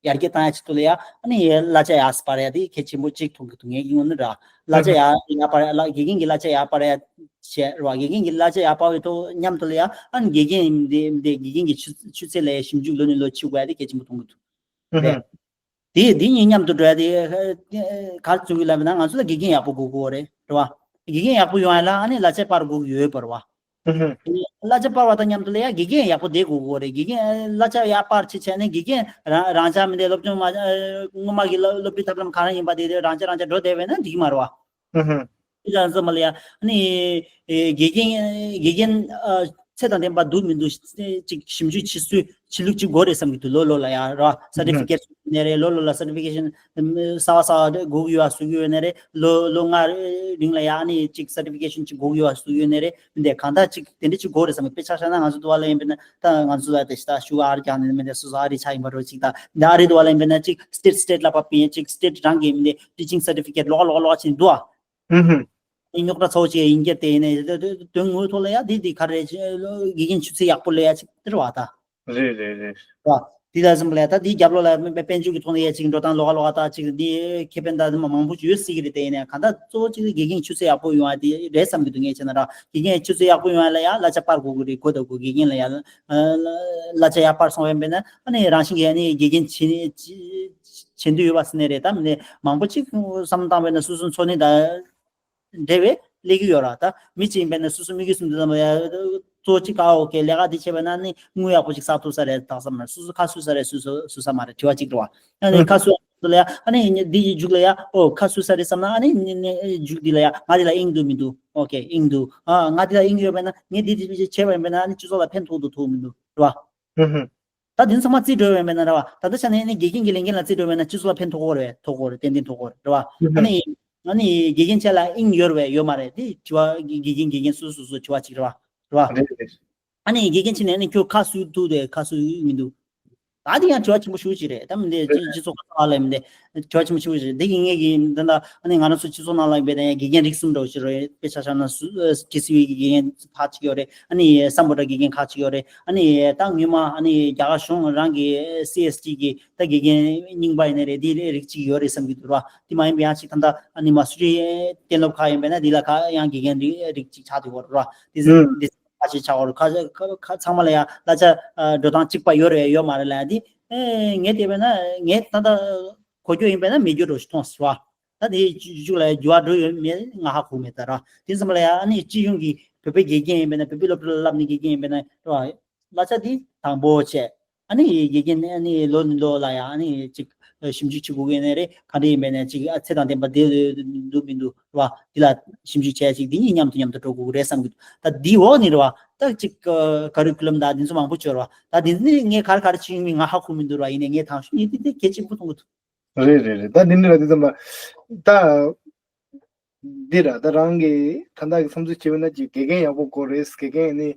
ཡར་རྒྱས་བཏང་ཡ་ཆེད་དུ་ལ་ཡ་ཨ་ནི་གླ་ཆ་ཡར་སྤར་ཡ་དེ་གལ་ཆེན་པོ་གཅིག་མཐོང་གི་འདུག་ངས་ཡིན་ནི་ར། གླ་ཆ་ཡར་ཡར་སྤར་ཡ་ལ་དགེ་རྒན་གྱི་གླ་ཆ་ཡར་སྤར་ཡ་བྱས་ར། དགེ་རྒན་གྱི་གླ་ཆ་ཡར་སྤར་བའི་ཐོག་མཉམ་དུ་ལ་ཡ་ཨ་ནི་དགེ་རྒན་འདི་འདི་དགེ་རྒན་གྱི་ཆུ་ཆུ་ཚད་ལ་ཡ་ཞིབ་འཇུག་ལོན་ནི་ལོ་ཆུ་དགོས་ཡ་དེ་གལ་ཆེན་པོ་མཐོང་གི་འདུག་རེད། དེ་དེ་གཉིས་མཉམ་དུ་འགྲོ་ཡ་དེ་ག་རེ་བྱུང་གི་ལབ་ན། ང་ཚོ་ལ་དགེ་རྒན་ཡག་པོ་དགོས་ཀྱི་ཡོད་རེད། རེད་བ། དགེ་རྒན་ཡག་པོ་ཡོང་ཡ་ལ་ཨ་ནི་གླ་ཆ་སྤར་དགོས་ཀྱི་ཡོད་པ་རེད་བ། གླ་ཆ་སྤར་བ་དང་མཉམ་དུ་ལ་ཡ་དགེ་རྒན་ཡག་པོ་བསྡད་དགོས་ཀྱི་རེད། དགེ་རྒན་གླ་ཆ་ཡར་སྤར་ཆེ་བྱས་ནས་དགེ་རྒན་རང་རང་ཅག་མི་འདྲ་སློབ་སྦྱོང་མ་སྔོན་མ་གི་སློབ་སློབ་ཁྲིད་ཐབས་ལམ་ག་རང་ཡིན་པ་དེ་རང་ཅག་རང་ཅག་འགྲོ་བསྡད་པས་ན་འགྲིག་མ་རེད་བ། དེ་ཚང་ཚང་མ་ལ་ཡ་ཨ་ནི་དགེ་རྒན་དགེ་རྒན་ཚད་དང་ལྡན་པ་འདུག་མི་འདུག་ཅིག་ཞིབ་འཇུག་བྱེད་ཚུལ་བྱེད་ལུགས་ཅིག་དགོས་རེད་བསམ་གྱི་འདུག་ལོ་ལོ་ལ་ཡ་ར་certificate ནས་རེད། ལོ་ལོ་ལ་certification གསར་བ་གསར་བ་དགོས་ཀྱི་ཡོད་པ་བཟོ་གི་ཡོད་ནས་རེད། ལོ་ལོ་ལྔ་རིང་ལ་ཡ་ཨ་ནི་ཅིག་certification ཅིག་དགོས་ཀྱི་ཡོད་པ་བཟོ་གི་ཡོད་ནས་རེད། མི་འདི་གང་ལྟར་ཅིག་དེ་འདྲ་ཅིག་དགོས་རེད་བསམ་གི། དཔེ་ཆ་བཞག་ན་ང་ཚོ་འདི་པ་ལ་ཡིན་པས་ན་ད་ང་ཚོ་ལ་དེ་ཤི་ད་ཤུ་ཨ་རི་རྒྱག་ནས་མི་འདི་སོ་སོ་ཨ་རི་ཆ་ཡིན་པ་རེད། ཅིག་ད་འདི་ཨ་རི་འདི་པ་ལ་ཡིན་པས་ན་ཅིག་state state ལ་པ་པིན་ཅིག་state རང་གི་མི་འདི་teaching certificate ལོག་ལོག་ལོག་ཕྱིན་འདུག་ཨ། ཨུ་ཧུ། རྙོག་དྲ་ཚ་བོ་ཅིག་ཡིན་གྱི་དེ་ཡིན་ནས་དོན་དངོས་ཐོག་ལ་ཡ་འདི་འདི་ག་རེ་དགེ་རྒན་ཆུ་ཚད་ཡག་པོ་ལས་ཡ་ཅིག་སྟེར་བ་ད། རེད་རེད་རེད། བ། འདི་ལ་སེམས་ལ་ད་འདི་རྒྱབ་ལོགས་ལ་དཔལ་འབྱོར་གྱི་ཐོག་ནས་ཡ་ཅིག་འགྲོ་སྟངས་ལོགས་ཀ་ལོགས་ཀ་ད་ཅིག་འདི་ཁེ་ཕན་ད་མང་པོ་ཅིག་ཡོད་སྲིད་ཀྱི་རེད། དེ་ཡིན་ནས་གང་ལྟར་གཙོ་བོ་ཅིག་དགེ་རྒན་ཆུ་ཚད་ཡག་པོ་ཡོང་བ་དེ་རེད་བསམ་གྱི་འདུག་ངས་བྱས་ན་ར། དགེ་རྒན་ཆུ་ཚད་ཡག་པོ་ཡོང་བ་ལ་ཡ་གླ་ཆ་སྤར་དགོས་ཀྱི་རེད། དགོས་དང་དགོས། དགེ་རྒན་ལ་ཡ་གླ་ཆ་ཡར་སྤར་སོང་བ་ཡིན་པས་ན་ཨ་ནི་རང་བཞིན་གྱིས་ཨ་ནི་དགེ་རྒན་བྱེད་བྱེད་འདོད་ཡོད་པ་ཟེར་ནས་རེད། ད་མི་ནས་མང་པོ་ཅིག་བསམ་བཏང་བས་ན་སོ་སོ་འཚོ་གནས་ད། འབྲེལ་བའི་སླེབས་ཀྱི་ཡོད་ར། ད་མི་གཅིག་ཡིན་པས་ན་སོ་སོ་མི་གི་སུམ་དུ་ཙམ་ཡ་གཙོ་གཅིག་ཨ་ཨོ་ཀེ་ལས་ཀ་འདི་བྱས་པས་ན་ནི་དངུལ་ཡག་པོ་ཅིག་བསགས་ཐུབ་ས་རེད། དག་ས་མ་རེད། སོ་སོ་ཁ་སུ་ས་རེད། སུ་སུ་སུ་ས་མ་རེད། དྲི་བ་གཅིག་རེད་བ། ཨ་ནི་ཁ་སུ་ལ་ཡ་ཨ་ནི་འདི་ཡི་མཇུག་ལ་ཡ་ཨོ་ཁ་སུ་ས་རེད་བསམ་ན་ཨ་ནི་ནི་ནི་མཇུག་འདི་ལ་ཡ་ང་འདི་ལ་དབྱིངས་འདུག་མི་འདུག་ཨོ་ཀེ་དབྱིངས་འདུག་ཨ་ང་འདི་ལ་དབྱིངས་ཡོད་པས་ན་ངས་འདི་འདི་བྱས་པ་ཡིན་པས་ན་ཨ་ནི་སྤྱི་ཚོགས་ལ་ཕན་ཐོགས་འདུག་ཐོགས་མི་འདུག་རེད་བ། ད་དེ་ཚང་མ་རྩིས་འགྲོ་བས་མེད་ན་རེད་བ། ད་ལྟ་ཆ་ནས་ནི་དགེ་རྒན་གྱི་ལས་འགན་ལ་རྩིས་འགྲོ་བས་ན་སྤྱི་ཚོགས་ལ་ཕན་ཐོགས་ཀྱི་རེད། ཐོགས་ཀྱི་རེད། ཏན་ཏན་ཐོགས་ཀྱི་རེད། རེད་བ། ཨ་ནི་ཨ་ནི་དགེ་རྒན་བཅས་ལ་དབྱིངས་ཡོད་རེད་ཡོད་མ་རེད། དེ་དྲི་བ་དགེ་རྒན་དགེ་རྒན་སོ་སོ་སོ་དྲི་བ་གཅིག་རེད་བ། རེད་བ། རེད་རེད། ཨ་ནི་དགེ་རྒན་ཕྱིན་ནས་ཨ་ནི་ཁྱོད་ཁ་སུ་ཐུག་དེ་ཁ་སུ་མི་འདུག་ད་དེ་ཡང་དྲི་བ་ཆེན་པོ་ཞེ་པོ་ཅིག་རེད། ད་མི་འདི་སྤྱི་སྤྱི་ཚོགས་ཁ་ལ་མི་འདི་དྲི་བ་ཆེན་པོ་ཞེ་པོ་ཅིག་རེད། དེ་གི་ངས་ཀྱི་འདི་འདྲ་ཨ་ནི་ང་རང་ཚོ་སྤྱི་ཚོགས་ནང་ལ་ཡིན་པའི་ད་ཡང་དགེ་རྒན་རིགས་གསུམ་འདྲ་བོ་ཞིག་རེད། དཔེ་ཆ་བཞག་ན་སུ་ཨ་ཊི་སི་ཝི་གི་དགེ་རྒན་ཁག་ཅིག་ཡོད་རེད། ཨ་ནི་སམ་བྷོ་ཊ་དགེ་རྒན་ཁག་ཅིག་ཡོད་རེད། ཨ་ནི་ད་སྔོན་མ་ཨ་ནི་རྒྱ་གར་གཞུང་རང་གི་སི་ཨེས་ཊི་གི་ད་དགེ་རྒན་རྙིང་པ་ཡིན་ནའི་རེད། དེ་རིགས་གཅིག་ཡོད་རེད་བསམ་གྱི་འདུག་ར། དེ་མ་ཡིན་པའི་ཡང་ཅིག་ད་ལྟ་ཨ་ནི་མ་སུ་རི་གཏན་སློབ་ཁག་ཡིན་པས་ན་དེ་ལ་ཁག་ཡང་དགེ་རྒན་རིགས་རིགས་གཅིག་ཆགས་འདུག་གོ་ར། དེ་ཚོ་ཨུམ། དེ་ཁ་ཤས་ཆགས་འོར་ཁ་ཁ་ཁ་ཚང་མ་ལ་ཡང་གླ་ཆ་ཨ་འགྲོ་སྟངས་གཅིག་པ་ཡོད་རེད་ཡོད་མ་རེད་ལ། དེ་ཨེ་ངས་བལྟས་པས་ན་ངས་ད་ལྟ་གོ་རྒྱུ་ཡིན་པས་ན་མེད་རྒྱུ་འདྲ་ཞིག་མཐོང་སོང་བ། ད་དེ་བཅུ་བཅུ་ལ་འགྱུར་བ་འགྲོ་ཡོད་མེད་ང་ཧ་གོ་མེད་ད་ར། དེ་ཚང་མ་ལ་ཡང་ཨ་ནི་སྤྱི་ཡོངས་ཀྱི་བོད་པའི་དགེ་རྒན་ཡིན་པས་ན་བོད་པའི་སློབ་གྲྭ་ལ་བསླབ་ནི་དགེ་རྒན་ཡིན་པས་ན་ར། གླ་ཆ་དེ་དང་པོ་བྱས། ཨ་ནི་དགེ་རྒན་ཨ་ནི་ལོ་ནས་ལོ་ལ་ཡང་ཨ་ནི་ཅིག་ཞིབ་འཇུག་བྱེད་དགོས་ཀྱི་ནི་རེད། ག་འདྲ་ཡིན་པས་ན་ཅིག་ཨ་ཚད་དང་ལྡན་པ་དེ་འདུག་མི་འདུག་ར། དེ་ལ་ཞིབ་འཇུག་བྱས་ཅིག་དེ་གཉིས་མཉམ་དུ་མཉམ་དུ་འགྲོ་དགོས་ཀྱི་རེད་བསམ་གྱི་འདུག་ད་འདི་འོག་ནས་རེད་བ། ད་ཅིག་ཀ་རི་ཀུ་ལམ་དང་འདི་ཚོ་མང་པོ་བྱོས་རེད་བ། ད་འདི་ནི་ངས་ག་རེ་ག་རེ་བྱེད་ཡོང་མིན་ང་ཧ་གོ་མི་འདུག་ར། ཡིན་ནའི་ངས་དང་ཤོས་ཡིན་དེ་དེ་གལ་ཆེན་པོ་མཐོང་གི་འདུག་རེད་རེད་རེད། ད་འདི་འདྲ་འདི་ཙམ་པ་ད་འདི་ར། ད་རང་གི་ད་ལྟ་གི་བསམ་ཚུལ་བྱས་པ་ན་ཅིག་དགེ་རྒན་ཡག་པོ་དགོས་རེད། དགེ་རྒན་ནི་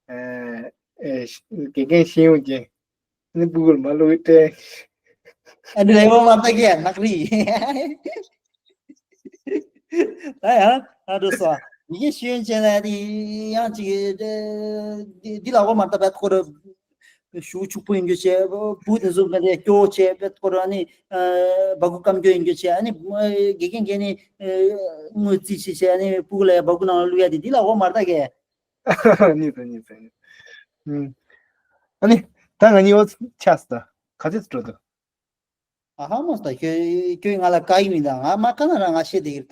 ཨེ་ཨེ་དགེ་རྒན་ཤེས་ཡོན་ཅན་ནི་སྤུ་གུར་མ་ལུས་ཏེ། ཨ་འདྲ་ཡོད་མ་ད་གི་ནག་རི། ད་ཡང་ཨ་འདྲ་སོ་ཡིན་ཤེས་ཡོན་ཅན་ལ་ཡང་ཅིག་འདི་ལ་འོ་མ་ད་བད་ཁོ་ར། ཞུ་ཕྱུག་པོ་ཡིན་རྒྱུ་བྱས། བུ་དེ་ཚོ་ག་འདྲ་སྐྱོ་བོ་བྱས་པའི་སྐོར་ཨ་ནི། སྦ་ཁུག་སྐམ་སྐྱོ་ཡིན་རྒྱུ་བྱས། ཨ་ནི་དགེ་རྒན་གྱིས་ནི་དངུལ་རྩིས་བྱས་བྱས་ཨ་ནི་སྤུ་གུ་ལ་ཡ་སྦ་ཁུག་ནང་ལ་བླུག་ཡ་དེ་འདི་ལ་འོ་མ་རེད་ད་གས། གཉིས་ཚེ་གཉིས་ཚེ་གཉིས། ཨ་ནི་ད་ང་གཉིས་འོ་ཆགས་སོང་ད། ག་ཚོད་འགྲོ་འདུག་ཨ་ཧ་མོ་ད་ཁྱོད་ཁྱོད་ང་ལ་བཀའ་ཡིག་མི་འདང་། ང་མ་བཀའ་ན་ར་ང་ཤེས་བསྡད་ཀྱི་རེད་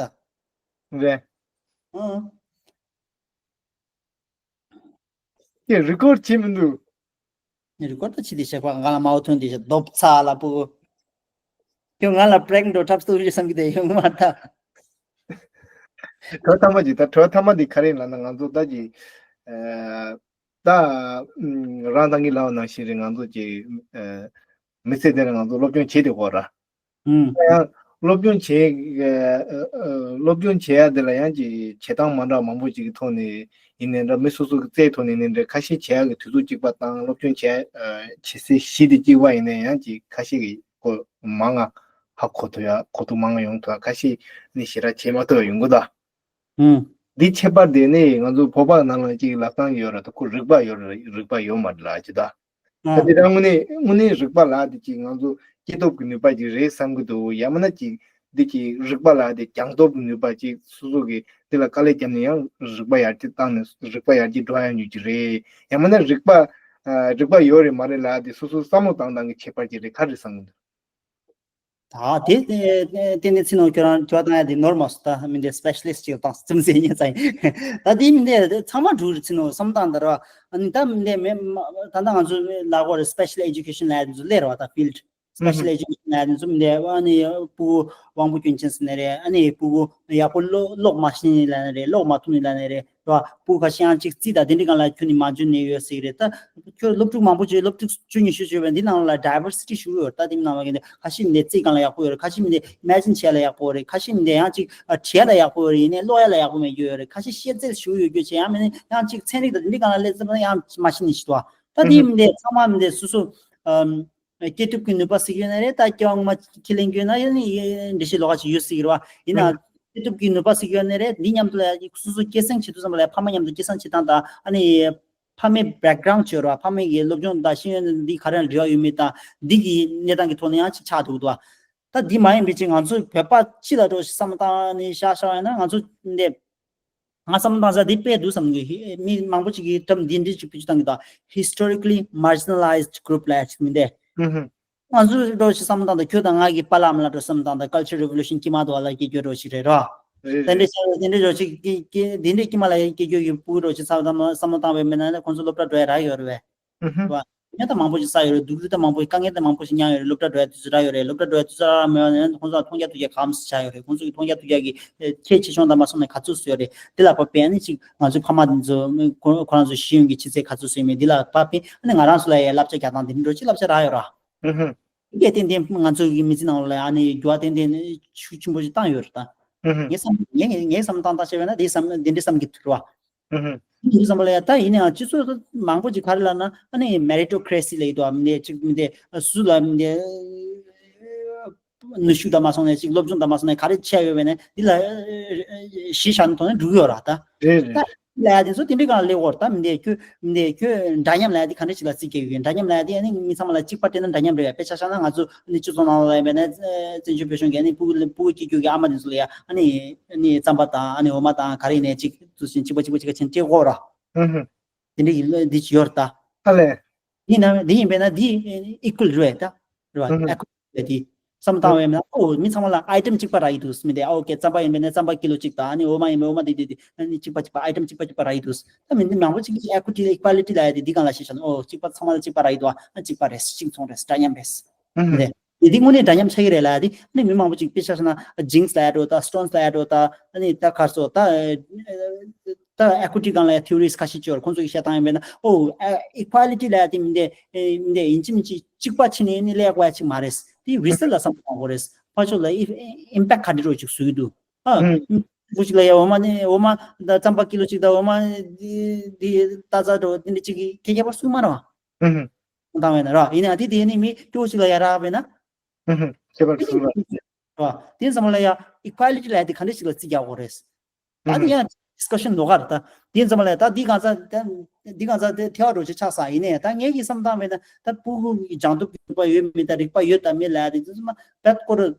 ད། རེད། ཨང་། ཀྱེ་རི་ཀོར་བྱེད་མི་འདུག་རི་ཀོར་ད་བྱེད་དེ་བྱེད་པ་ང་ལ་མའོ་ཐོན་དེ་བྱེད་རྡོབ་ཚ་ལ་སྤུ་གུ། ཁྱོད་ང་ལ་པྲེག་འགྲོ་འཁྲབ་སྟོབས་རེད་བསམ་གི་དེ་ཡོང་མ་ཐག་དྲི་བ་ཐ་མ་ཅིག་ད་དྲི་བ་ཐ་མ་འདི་ག་རེ་ལབ་ན་ང་ཚོ་ད་ཅིག་ད་རང་ད་གིན་ལབ་པ་ནང་བཞིན་རེད། ང་ཚོ་ཅིག་མི་ཚེ་འདི་ལ་ང་ཚོ་སློབ་སྦྱོང་བྱེད་དེ་གོ་ར། ཨུམ། ཡང་སློབ་སྦྱོང་བྱེད་ཨ་ཨ་སློབ་སྦྱོང་བྱེད་ཡ་དེ་ལ་ཡང་ཅིག་བྱེད་སྟངས་མ་འདྲ་མང་པོ་ཅིག་གི་ཐོག་ནས་ཡིན་ནའི་འདྲ། མི་སོ་སོ་གི་རྩལ་ཐོག་ནས་ཡིན་ནའི་འདྲ། ཁ་ཤས་བྱེད་ཡ་གི་དུས་ཚོད་གཅིག་པ་དང་སློབ་སྦྱོང་བྱེད་ཡ་ཨ་བྱེད་སའི་གཞི་དེ་གཅིག་པ་ཡིན་ནའི་ཡང་ཅིག་ཁ་ཤས་ཀྱི་གོ་མང་ང་ཧ་གོ་ཐུབ་ཡ་གོ་ཐུབ་མང་ང་ཡོང་ཐུབ། ཁ་ཤས་ནི་ཞེ་དྲག་བྱེད་མ་ཐུབ་ཡ་ཡོང་གི་འདུག་ཨུམ། འདི་ཁྱད་པར་དེ་ནི་ང་ཚོ་བོད་པ་ནང་ལ་ཅིག་ལབ་སྟངས་ཡོད་ར། ད་ཁོ་རིག་པ་ཡོད་ར་རིག་པ་ཡོད་མ་རེད་ལབ་ཅིག་ད། ད་དེ་ད་དངོས་གནས་དངོས་གནས་རིག་པ་ལབ་དེ་ཅིག་ང་ཚོ་སྐྱེ་སྟོབས་ཀྱི་ནུས་པ་ཅིག་རེད་བསམ་གྱི་འདུག་ཡང་མིན་ན་ཅིག་འདི་ཅིག་རིག་པ་ལབ་དེ་སྦྱང་སྟོབས་ཀྱི་ནུས་པ་ཅིག་སོ་སོ་གིས་འདི་ལ་དཀའ་ལས་བརྒྱབ་ནས་ཡང་རིག་པ་ཡར་རྒྱས་བཏང་ནས་རིག་པ་ཡར་རྒྱས་འགྲོ་ཡ་ཡོང་རྒྱུ་ཅིག་རེད། ཡང་མིན་ན་རིག་པ་ཨ་རིག་པ་ཡོད་རེད་མ་རེད་ལབ་དེ་སོ་སོ་བསམ་བློ་བཏང་སྟངས་ཀྱི་ཁྱད་པར་ཅིག་རེད། ག་རེ་བསམ་གྱི་འདུག་ད་དེ་ཏན་ཏན་ཚིག་ནོར་ཁྱོད་རང་ཁྱོད་བཏང་ཡ་དེ་ནོར་མ་སོང་། ད་མི་འདི་སི་པེ་ཤ་ལི་སི་ཊི་ཅིག་བཏང་སོང་ཙམ་ཟེར་ཉན་ཙང་ཡིན། ད་དེ་མི་འདི་ཚང་མ་འགྲུབ་རེད་ཚིག་ནོར་བསམ་སྟངས་ད་ར། ཨ་ནི་ད་མི་འདི་མེད་མ་ད་ལྟ་ང་ཚོ་ལབ་དགོས་རེད། སི་པེ་ཤལ་ཨེ་ཇུ་ཀེ་ཤན་ལབ་ཡ་དེ་ཚོ་སླེབས་རེད་བ། ད་ཕིལ་ཌི་སི་པེ་ཤལ་ཨེ་ཇུ་ཀེ་ཤན་ལབ་ཡ་དེ་ཚོ་མི་འདི་ཨ་ནི་སྤུ་གུ་དབང་པོ་སྐྱོན་ཅན་ཟེར་ནའི་རེད། ཨ་ནི་སྤུ་གུ་ཡག་པོ་ཀློག་ཀློག་མ་ཤེས་ནའི་ལབ་ནའི་རེད། ཀློག་མ་ཐུབ་ནའི་ལབ་ནའི་རེད། རེད་བ། སྤུ་གུ་ཁ་ཤས་ཡང་གཅིག་རྩིས་དང་དེ་འདྲའི་སྒང་ལ་ཁྱོན་ནས་མ་འཇོན་ནས་ཡོད་སྲིད་རེད། ད་ཁྱོད་སློབ་ཕྲུག་མང་པོ་བྱོས། སློབ་ཕྲུག་བཅུ་ཉི་ཤུ་བྱོས་པས་འདི་ནང་ལ་ཌའི་ཝར་སི་ཊི་ཞུ་གི་ཡོད་རེད། ད་དེ་ནང་ལ་གི་ཁ་ཤས་མི་འདི་རྩིས་སྒང་ལ་ཡག་པོ་ཡོད་རེད། ཁ་ཤས་མི་འདི་ཨི་མེ་ཇིན་བྱེད་ཡ་ལ་ཡག་པོ་རེད། ཁ་ཤས་མི་འདི་ཡང་གཅིག་ཨ་བྲིས་ཡ་ལ་ཡག་པོ་ཡོད་རེད། ཡིན་ནའི་ཀློག་ཡ་ལ་ཡག་པོ་མེད་རྒྱུ་ཡོད་རེད། ཁ་ཤས་ཤེས་རྩལ་ཞུ་གི་ཡོད་རྒྱུ་བྱས་ཡང་མིན་ན་ཡང་གཅིག་ཚན་རིག་དང་དེ་འདྲའི་སྒང་ལ་སླེབས་ཙམ་ན་ཡང་མ་ཤེས་ནི་ཞིག་འདུག་ད་དེ་མི་འདི་ཚང་མ་མི་འདི་སོ་སོ་ཨམ། སྐྱེ་སྟོབས་ཀྱི་ནུས་པ་ཟེར་གྱི་ཡོད་ན་རེད། ད་སྐྱེ་བ་སྔོན་མ་ཁས་ལེན་གྱི་ཡོད་ན་ཡང་ནི་འགྲེལ་བཤད་ལོགས་ཀ་ཅིག་ཡོད་སྲིད་ཀྱི་རེད་བ། ཡིན་ན་སྐྱེ་སྟོབས་ཀྱི་ནུས་པ་ཟེར་གྱི་ཡོད་ན་རེད། འདི་མཉམ་དུ་ལ་སོ་སོ་སྐྱེད་སྲིང་བྱེད་དུས་ཙམ་པ་ལ་ཕ་མ་མཉམ་དུ་སྐྱེད་སྲིང་བྱེད་སྟངས་དང་ཨ་ནི་ཕ་མའི་བེག་གྷ་རའུན་ཌི་ཅིག་ཡོད་རེད་བ། ཕ་མའི་གི་སློབ་སྦྱོང་དང་ཤེས་ཡོན་འདི་ག་རེ་ལ་འབྲེལ་བ་ཡོད་མེད་དང་འདི་གི་གནས་སྟངས་ཀྱི་ཐོག་ནས་ཡང་ཅིག་ཆགས་འདུག་འདུག་བ། ད་འདི་མ་ཡིན་པའི་ཅིག་ང་ཚོ་བོད་པ་སྤྱི་ལ་འགྲོ་ཞིག་བསམ་བློ་བཏང་ནས་བཞག་བཞག་ཡིན་ན་ང་ཚོ་འདི། ང་བསམ་བློ་བཏང་ས་འདི་དཔེ་འདུག་བསམ་གི། མི་མང་པོ་ཅིག་གིས་ཊརམ་འདི་འདྲ་ཅིག་བེད་སྤྱོད་བཏང་གི་འདུག Historically marginalized group ལབ་ཡ་ཅིག་མི་འདུག་ང་ཚོ་འདྲ་ཞིག་བསམ་བློ་བཏང་དང་ཁྱོད་དང་ང་གི་པཱ་ལགས་ཨ་མ་ལགས་འདྲ་བསམ་བློ་བཏང་དང་ཀལ་ཅར་རི་ཝོ་ལུ་ཤན་དཀྱིལ་མ་དུ་བ་ལ་སྐྱེ་རྒྱུ་འདྲ་ཞིག་རེད་རོ། རེད་དེ་འདྲ་རེད། ཤ་དེ་འདྲ་འདྲ་ཞིག་སྐྱེ་སྐྱེ་དེ་འདྲ་དཀྱིལ་མ་ལ་སྐྱེ་རྒྱུ་གི་སྤུ་གུ་འདྲ་ཞིག་བསམ་བློ་བཏང་བསམ་བློ་བཏང་བའི་མི་ན་ཁོང་ཚོ་སློབ་གྲྭ་འགྲོ་ཡ་རག་ཡོད་རེད་བས། ཨུ་ཧུ། རེད་བ། ཉེན་ད་མང་པོ་ཞིག་བསགས་ཡོད་རེད། སྡུག་རུས་ད་མང་པོ་ཞིག་དཀའ་ངལ་ད་མང་པོ་ཞིག་མྱངས་ཡོད་རེད། སློབ་གྲྭ་འགྲོ་ཡ་དུས་ཚོད་རག་ཡོད་རེད། སློབ་གྲྭ་འགྲོ་ཡ་དུས་ཚོད་རག་མེད་པ་ནི་ཁོང་ཚོ་ལ་མཐོང་རྒྱ་ཐུག་རྒྱ་གང་མང་ཞིག་ཆགས་ཡོད་རེད། ཁོང་ཚོ་གི་མཐོང་རྒྱ་ཐུག་རྒྱ་གི་ཨེ་ཁྱད་ཆེ་ཆུང་དང་མ་སོང་ནས་ག་ཚོད་བཟོས་ཡོད་རེད། དེ་ལ་བབས་པས་ཨ་ནི་ཅིག་ང་ཚོའི་ཕ་མ་དེ་ཚོ་ཁོ་ཁོ་རང་ཚོ་ཤེས་ཡོན་གྱི་ཆུ་ཚད་ག་ཚོད་བཟོས་མེད་དེ་ལ་བབས་པས་ཨ་ནི་ང་རང་ཚོ་ལ་ཡ་བསླབ་བྱ་རྒྱག་སྟངས་དེ་འདྲ་ཅིག་བསླབ་བྱ་རག་ཡོད་ར། ཧུམ་ཧུམ། དེ་གས་ཏན་ཏན་ང་ཚོ་གི་མི་ཚེ་ནང་ལ་ཨ་ནི་འགྱུར་བ་ཏན་ཏན་ཤུགས་ཆེན་པོ་ཞིག་བཏང་ཡོད་རེད་ད། ཧུམ་ཧུམ། ངས་བསམ་ངས་ངས་བསམ་བཏང་བཏང་བྱས་པ་ན་དེ་བསམ་དེ་འདྲའི་བསམ་གྱི་ཐུག་ར། ཧུམ་ཧུམ། འདི་བསམ་པ་ལ་ཡ་ད་ཡིན་ནའང་སྤྱི་ཚོགས་མང་པོ་ཅིག་ག་རེ་ལབ་ན་ཨ་ནི་མེ་རི་ཊོ་ཀེ་རེ་སི་ལབ་ཡོད་དོ། མི་འདི་ཅིག་མི་འདི་སུ་ལ་མི་འདི་ནུས་ཤུགས་དང་མ་སོང་ནས་ཅིག་སློབ་སྦྱོང་དང་མ་སོང་ནས་ག་རེ་བྱས་ཡོད་པས་ན་འདི་ལ་གཞི་བཞག་ནས་ཐོག་ནས་འགྲོ་གི་ཡོད་ར་ད། རེད་རེད། ད་ལ་ཡ་དེ་ཚོ་དེ་འདྲའི་སྒང་ལ་སླེབས་ཡོད་ར་ད། མི་འདི་ཁྱོད་མི་འདི་ཁྱོད་འདྲ་མཉམ་ལབ་ཡ་དེ་ག་འདྲ་ཞིག་ལ་བརྩི་གི་ཡོད། འདྲ་མཉམ་ལབ་ཡ་དེ་ཨ་ནི་མི་ཚང་མ་ལ་གཅིག་པ་སྤྲད་ན་འདྲ་མཉམ་རེད་ཡ། དཔེ་ཆ་བཞག་ན་ང་ཚོ་ཨ་ནི་སྤྱི་ཚོགས་ནང་ལ་ཡིན་པས་ན་བཙན་བྱོལ་བོད་གཞུང་གི་ཨ་ནི་ཕྲུ་གུ་ཕྲུ་གུ་སྐྱེ་རྒྱུ་གི་ཨ་མ་དེ་ཚོ་ལ་ཡ་ཨ་ནི་ཨ་ནི་རྩམ་པ་དང་ཨ་ནི་འོ་མ་དང་ག་རེ་ཡིན་ནའི་གཅིག་ཚུལ་བཞིན་གཅིག་པ་གཅིག་པ་གཅིག་པ་བྱས་ནས་སྤྲད་ཀྱི་ཡོད་ར། ཧུམ་ཧུམ། དེ་འདྲ་ཡིན་ལ་འདི་ཅི་ཡོད་རེད་ད། ཨ་ལས། ཡིན་ནའང་འདི་ཡིན་པས་ན་འདི་ཨི་ཀུལ་རེད་ད། རེད་བ། ཨ་ཁུ་རེད་དེ། བསམ་བཏང་བས་ན་ཨོ་མི་ཚང་མ་ལ་ཨའི་ཊེམ་གཅིག་པ་རག་གི་འདུག་མི་དེ་ཨོ་ཀེ་རྩམ་པ་ཡིན་པས་ན་རྩམ་པ་ཀི་ལོ་གཅིག་དང་ཨ་ནི་འོ་མ་ཡིན་པས་འོ་མ་འདི་འདི་འདི་ཨ་ནི་གཅིག་པ་གཅིག་པ་ཨའི་ཊེམ་གཅིག་པ་གཅིག་པ་རག་གི་འདུག་ད་མི་འདི་མང་པོ་གཅིག་གིས་ཨེ་ཀུ་ཊི་ཨི་ཀུ་ཨ་ལི་ཊི་ལབ་ཡ་དེ་འདི་སྒང་ལ་ཤེས་བྱ་ན་ཨོ་གཅིག་པ་ཚང་མ་ལ་གཅིག་པ་རག་གི་འདུག་ཨ་གཅིག་པ་རེད། གཅིག་མཚུངས་རེད། འདྲ་མཉམ་རེད། ཨ་ལས། དེ་འདི་དངོས་གནས་འདྲ་མཉམ་ཆགས་ཀྱི་རེད་ལབ་ཡ་དེ་ཨ་ནི་མི་མང་པོ་གཅིག་དཔེ་ཆ་བཞག་ན་ཇིན་སི་ལབ་ཡ་འགྲོ་ད་སི་ཊོན་སི་ལབ་ཡ་འགྲོ་ད་ཨ་ནི་ད་ག་རེ་ཟེར་ད། ད་ཨེ་ཀུ་ཊི་སྒང་ལ་ཡ་ཐི་ཡོ་རིས་ཁ་ཤས་ཅིག་ཡོད་རེད། ཁོང་ཚོ་གིས་བཤད་སྟངས་ཡིན་པས་ན་ཨོ་ཨི་ཀུ་ཨ་ལི་ཊི་ལབ་ཡ་དེ་མི་འདི་མི་འདི་ཡིན་གཅིག་མིན་གཅིག་གཅིག་པ་ཕྱིན་ནས་ནི་ཀླད་ཀོར་ཡ་གཅིག་མ་རེད། དེ་རི་སལ་ལ་བསམ་བློ་གཏོང་དགོས་རེད། ཕར་ཕྱོགས་ལ་ཨི་ཨིམ་པེག་ག་འདྲ་རོ་ཅིག་བཟོ་གི་འདུག་ཨ་ཧུམ། བུ་ཅིག་ལ་ཡ་འོ་མ་ནི་འོ་མ་ད་རྩམ་པ་ཀི་ལོ་གཅིག་དང་འོ་མ་འདི་འདི་ཏ་ཛ་འགྲོ་འདི་འདྲ་གཅིག་གི་ཁྱད་ཁྱད་པར་སུ་མ་རེད་བ། ཧུམ་ཧུམ། བཏང་བས་ན་ར་ཡིན་ན་དེ་དེ་ནི་མི་སྐྱོ་ཅིག་ལ་ཡ་རག་བས་ན། ཧུམ་ཧུམ། ཁྱད་པར་སུ་ར། ར་དེ་ཙམ་ལ་ཡ་ཨི་ཀུ་ཨ་ལི་ཊི་ལབ་ཡ་དེ་ག་འདྲ་ཞིག་ལ་རྩིས་རྒྱག་དགོས་རེད། ད་དེ་ཡང་ཌི་སི་ཀ་ཤན་ལོགས་ཀ་རེད་ད། དེ་ཙམ་ལ་ཡ་ད་འདི་གང་ཚ་འདི་གང་ཚ་དེ་ཐལ་བ་འགྲོ་ཆ་ཆགས་ས་ཡིན་ནས་ད་ངེད་ཀྱི་བསམ་སྟངས་མེད་ན་ད་ཕྲུ་གུ་སྦྱང་སྟོབས་ཀྱི་རིག་པ་ཡོད་མེད་ད་རིག་པ་ཡོད་དང་མེད་ལབ་ཡ་དེ་ཚོ་མ་བད་སྐོར།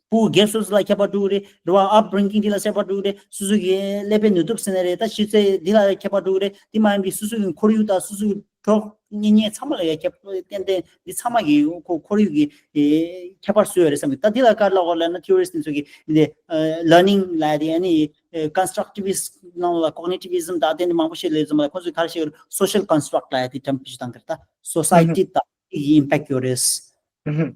ཕྲུ་གུ་སྒེར་སོ་སོ་ལ་ཁྱད་པར་འགྲོ་གི་རེད། རེད་བ། ཨབ་རིང་གིང་དེ་ལ་ཁྱད་པར་འགྲོ་གི་རེད། སོ་སོ་གི་ཀླད་པའི་ནུས་སྟོབས་ཟེར་ན་རེད། ད་ཤེས་ཚད་འདི་ལ་ཁྱད་པར་འགྲོ་གི་རེད། དེ་མ་ཡིན་པའི་སོ་སོ་གི་ཁོར་ཡུག་དང་སོ་སོ་གི་གྲོགས་གཉེན་ཉེ་ཚང་མ་ལ་ཡང་ཁྱད་པར་ཏན་ཏན་འདི་ཚང་མ་གི་ཁོ་ཁོར་ཡུག་གི་ཨེ་ཁྱད་པར་བཟོས་ཡོད་རེད་བསམ་གི། ད་འདི་ལ་ག་རེ་ལབ་དགོས་ལབ་ན་ཐི་ཡོ་རི་སི་དེ་ཚོ་གི་འདི་ལར་ནིང་ལབ་ཡ་དེ་ཨ་ནི་ཀོན་སི་ཊྲག་ཊི་ཝིསི་ནང་ལ་ཀོག་ནི་ཊི་ཝི་ཛམ་དང་དེ་འདྲ་མང་པོ་ཞིག་ལབ་ཙམ་ལ་ཁོ་ཚོས་ག་རེ་བཤད་ཡོད་རེད། སོ་ཤལ་ཀོན་སི་ཊྲག་ལབ་ཡ་དེ་ཊརམ་བེད་སྤྱོད་བཏང་གི་རེད། ད་སོ་སའི་ཊི་དང་དེ་གི་ཨིམ་པེག་ཡོད་རེད། ཨུ་ཧུ།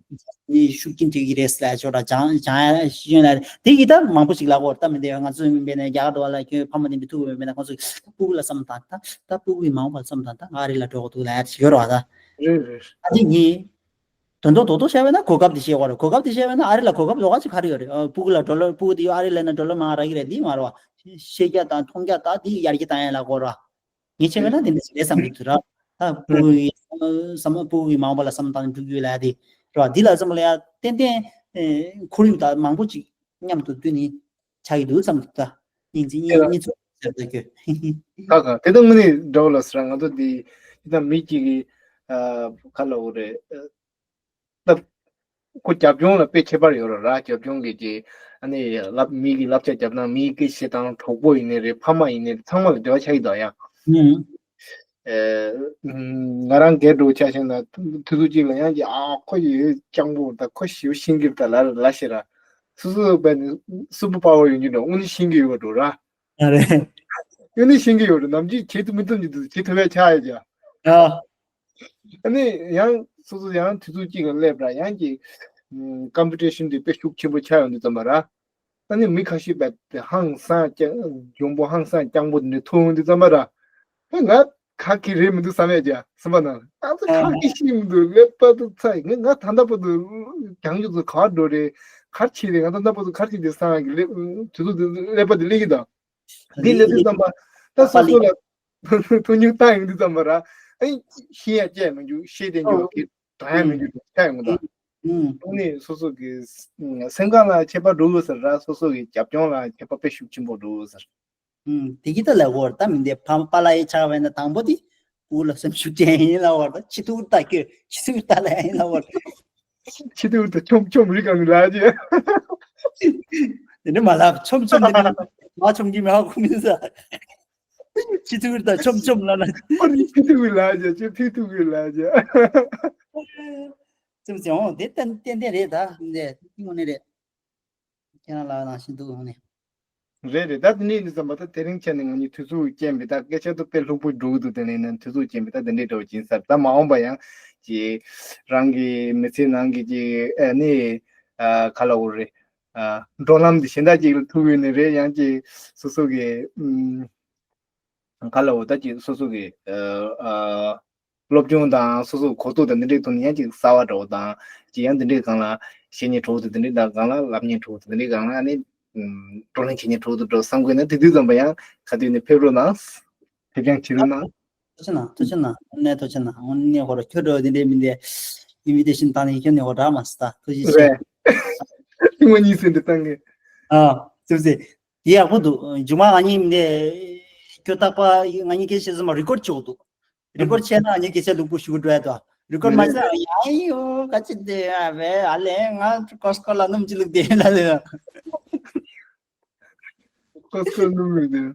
ནི་ཤུགས་རྐྱེན་ཐེབས་ཀྱི་རེད་ཟེར་ལབ་ཆོག་ར། སྦྱང་སྦྱང་ཡ་ཤེས་ཡོན་ལ་དེ་གི་ད་མང་པོ་ཞིག་ལབ་དགོས་རེད། ད་མི་འདི་ང་ཚོ་མིན་པས་ནས་རྒྱ་གར་འགྲོ་བ་ལ་ཁྱོད་ཕ་མ་འདི་འདྲ་ཐུག་ཡོད་མེད་ན་ཁོང་ཚོ་ཕྲུ་གུ་ལ་བསམ་བཏང་ད་ད་ཕྲུ་གུ་ཡི་མ་འོངས་པ་བསམ་བཏང་ད་ང་ཨ་རི་ལ་འགྲོ་དགོས་འདུག་ལབ་ཡ་ཞིག་ཡོད་རེད་བ་ད། རེད་རེད། ད་དེ་ཡིན། དོན་དག་རྡོག་རྡོག་བཤད་པ་ན་གོ་སྐབས་དེ་བཤད་དགོས་རེད། གོ་སྐབས་དེ་བཤད་པ་ན་ཨ་རི་ལ་གོ་སྐབས་ལོགས་ཀ་ཅིག་ག་རེ་ཡོད་རེད། ཨ་ཕྲུ་གུ་ལ་ཌོ་ལར་ཕྲུ་གུ་དེ་ཡོད་ཨ་རི་ལ་ན་ཌོ་ལར་མང་རག་གི་རེད། འདི་མ་རེད་བ། ཤེས་རྒྱ་དང་མཐོང་རྒྱ་དང་དེ་ཡར་རྒྱས་བཏང་ཡ་ལ་གོ་ར། ངས་བྱས་པ་ན་དེ་འདྲ་ཞིག་རེད་བསམ་གྱི་འདུག་ར། ད་ཕྲུ་གུ་ཡི་བསམ་ཕྲུ་གུ་ཡི་མ་འོངས་པ་ལ་བསམ་བཏང་ནས་འགྲོ་གི་ཡོད་ལ་དེ་ར། འདི་ལ་བསམ་པ་ལ་ཡ་ཏན་ཏན་ཁོར་ཡུག་དང་མང་པོ་ཅིག་མཉམ་དུ་བསྟུན་ནས་ཆགས་ཀྱི་འདུག་བསམ་གྱི་འདུག་ད་སྙིང་རྗེ་སྙིང་སྙིང་ཚུལ་ཟེར་ད་ཁྱོད། ད་ག་དེ་ད་དངོས་གནས་འདྲ་བོ་ལ་ཟེར། ང་ཚོ་འདི་ཡིན་ན་མི་གཅིག་གིས་ཨ་ག་ལབ་དགོས་རེད། ད་ཁོ་རྒྱབ་ལྗོངས་ལ་དཔེ་ཁྱད་པར་ཡོད་རེད་ར། རྒྱབ་ལྗོངས་ཀྱི་ཀྱི་ཨ་ནི་ལབ་མི་གི་བསླབ་བྱ་རྒྱབ་སྟངས་མི་གི་སྐད་བཤད་སྟངས་གྲོགས་པོ་ཡིན་ནའི་རེད། ཕ་མ་ཡིན་ནའི་རེད། ཚང་མ་ལ་འབྲེལ་བ་ཆགས་ཀྱི་འདུག་ཡ། ཨུ། ཨེ། ང་རང་སྒེར་འགྲོ་ཆ་བཞག་ན་དུས་ཚོད་གཅིག་ལ་ཡང་གི་ཨ་ཁོ་ཡི་སྤྱང་པོ་དང་ཁོ་ཞེ་པོ་ཤེས་ཀྱི་རེད་ད་ལ་ལ་ཞེ་ར། སོ་སོ་བས་ནི་སུ་པར་པ་ཝར་ཡོང་རྒྱུ་འདྲ་དངོས་གནས་ཤེས་ཀྱི་ཡོད་པ་འགྲོ་ར། ཨ་རེད། དངོས་གནས་ཤེས་ཀྱི་ཡོད་རེད། ནམ་རྒྱུན་བྱེད་ཐུབ་མི་ཐུབ་ཀྱི་འདུག་བྱེད་ཐུབ་པའི་ཆ་ཡ་ཀྱ། ཨ། ཨ་ནི་ཡང་སོ་སོ་ཡང་དུས་ཚོད་གཅིག་ལ་སླེབས་ར་ཡང་གི་ཀམ་པི་ཊི་ཤན་དེ་དཔེ་ཤུགས་ཆེན་པོ་ཆགས་ཡོང་དུས་ཙམ་པ་ར། ཨ་ནི་མི་ཁ་ཤས་པས་དེ་ཧང་སང་ཀྱང་འཇོན་པོ་ཧང་སང་སྤྱང་པོ་འདི་ཐུག་འོང་དུས་ཙམ་པ་ར། ཨ་ང་ཁ་ཁི་རེད་མི་འདུག་བསམ་ཡས་ཀྱི་སེམས་པ་ནང་ཨ་ཙི་ཁ་ཁི་ཤི་མི་འདུག་ཀླད་པ་དུ་ཚ་ཡི་ང་ང་ད་ལྟ་བར་དུ་རྒྱང་ཡོད་ཚོ་ག་འགྲོ་རེད། གར་ཆི་རེད། ང་ད་ལྟ་བར་དུ་གར་ཆི་དེ་སང་གི་ཀླད་དུ་དུ་ཀླད་པ་དེ་སླེབས་ཀྱི་དང་། འདི་ལས་དུས་ཙམ་པ་ད་སོ་སོ་ལ་ཐུག་ཉུག་བཏང་ཡོང་དུས་ཙམ་པ་ར། ཨ་ཤི་ཡ་སྐྱེ་མི་འཇུག་ཤི་དེ་འཇུག་གི་དྲན་ཡ་མི་འཇུག་ཆ་ཡོང་དང་། ཨུ་ནི་སོ་སོ་གི་སེམས་ཁམས་ལ་ཁྱད་པར་འགྲོ་གི་ཟེར་ར། སོ་སོ་གི་རྒྱབ་ལྗོངས་ལ་ཁྱད་པར་དཔེ་ཤུགས་ཆེན་པོ་འགྲོ་གི་ཟེར། ཨུམ། དེ་གི་ད་ལ་གོ་ར་ད་མི་འདི་ཕ་པ་ལ་ཡི་ཆགས་པས་ན་དང་པོ་དེ་བུ་ལ་སེམས་ཤུགས་ཅན་ཡིན་ལ་བར་ད་ཕྱི་ཐུག་ད་ཁྱོད་ཕྱི་ཐུག་ད་ལ་ཡིན་ལ་བར། ཕྱི་ཐུག་ད་ཆོམ་ཆོམ་རི་གང་ལ་ཅི། དེ་ནི་མ་ལབ་ཆོམ་ཆོམ་དེ་ནི་མ་ཆོམ་གི་མ་ཧ་གོ་མིན་ས། ཕྱི་ཐུག་ད་ཆོམ་ཆོམ་ལ་ན། ཨོ་ནི་ཕྱི་ཐུག་ལ་ཅི་ཅི་ཕྱི་ཐུག་ལ་ཅི། ཙམ་ཙམ་འོང་དེ་ཏན་ཏན་ཏན་རེད་ད་འདི་དངོས་གནས་རེད། ཁྱེད་རང་ལ་ནང་བཞིན་འདུག་འོང་ནས། རེད་རེད། ད་དེ་འདྲས་ཡིན་ཙམ་པ། ད་དེ་རིང་ཆ་ནས་ང་གཉིས་དུས་ཚོད་རྐྱེན་པས་ད་སྐད་ཆ་ཚོ་དཔེ་ལྷུག་པོ་འགྲོ་གི་འདུག་དེ་ནས་ན་དུས་ཚོད་རྐྱེན་པས་ད་དེ་འདྲས་འདྲ་བོ་ཅིག་ཡིན་ས་རེད། ད་མ་འོངས་པ་ཡང་ཅིག་རང་གི་མི་ཚེ་ནང་གི་ཅིག་ཨ་ནི་ཨ་ག་ལབ་དགོས་རེད། ཨ་འགྲོ་ལམ་འདི་གཞན་དག་ཅིག་ལ་ཐུག་ཡོད་ནི་རེད། ཡང་ཅིག་སོ་སོ་གི་ཨམ་ག་ལབ་དགོས། ད་ཅིག་སོ་སོ་གི་ཨ་ཨ་སློབ་སྦྱོང་དང་སོ་སོ་གོ་རྟོགས་དང་འདི་འདྲའི་ཐོག་ནས་ཡང་ཅིག་གསར་བ་འདྲ་བོ་དང་། ཅིག་ཡང་འདི་འདྲའི་སྒང་ལ་བཤད་མཁན་གྲོགས་དང་འདི་འདྲའི་དང་སྒང་ལ་ལབ་མཁན་གྲོགས་དང་འདི་འདྲའི་སྒང་ལ་ཨ་ནི་ཨམ་བགྲོ་གླེང་བྱེད་མཁན་གྲོགས་དང་འདྲ་བོ་བསམ་གི་ཡོད་ན། དེ་དུས་ཙམ་པ་ཡང་ག་དུས་ནས་ཕེབས་རོགས་གནང་། ཕེབས་རྐྱང་བྱེད་རོགས་གནང་། ཐུགས་རྗེ་གནང་། ཐུགས་རྗེ་གནང་། དངོས་གནས་ཐུགས་རྗེ་གནང་། དངོས་གནས་ཁོ་རང་ཁྱོད་འདྲ་བ་དེ་འདྲའི་མི་འདི་ཨིན་བི་ཊེ་ཤན་བཏང་ནས་ཁྱོད་ནས་ཁོ་རང་མ་སི་ད་ཐུགས་རྗེ་ཆེ། རེད། ཐུང་བ་གཉིས་ཟིན་འདི་བཏང་གི། ཨ་ཙིག་ཙིག་དེ་ཡག་པོ་འདུག་མཇུག་མ་ང་གཉིས་མི་འདི་ཁྱོད་རྟག་པ་ང་གཉིས་སྐད་ཆ་བཤད་ཙམ་པ་རི་ཀོཌ་བྱེད་དགོས་འདུག་རི་ཀོཌ་བྱས་ན་ང་གཉིས་སྐད་ཆ་ལྷུག་པོ་ཞུ་གི་འགྲོ་ཡ་འདུག་རི་ཀོཌ་མ་བྱས་ན་ཡ་ཡོ་ག་ཅི་དེ་ཨ་བས་ཨ་ལས་ང་ཀོ་སི་ཀོ་ལ་སྣུམ་ཅི་ལུག་དེ་ལ་ལས། ཀོ་སི་ཀོ་སྣུམ་ལུག་དེ།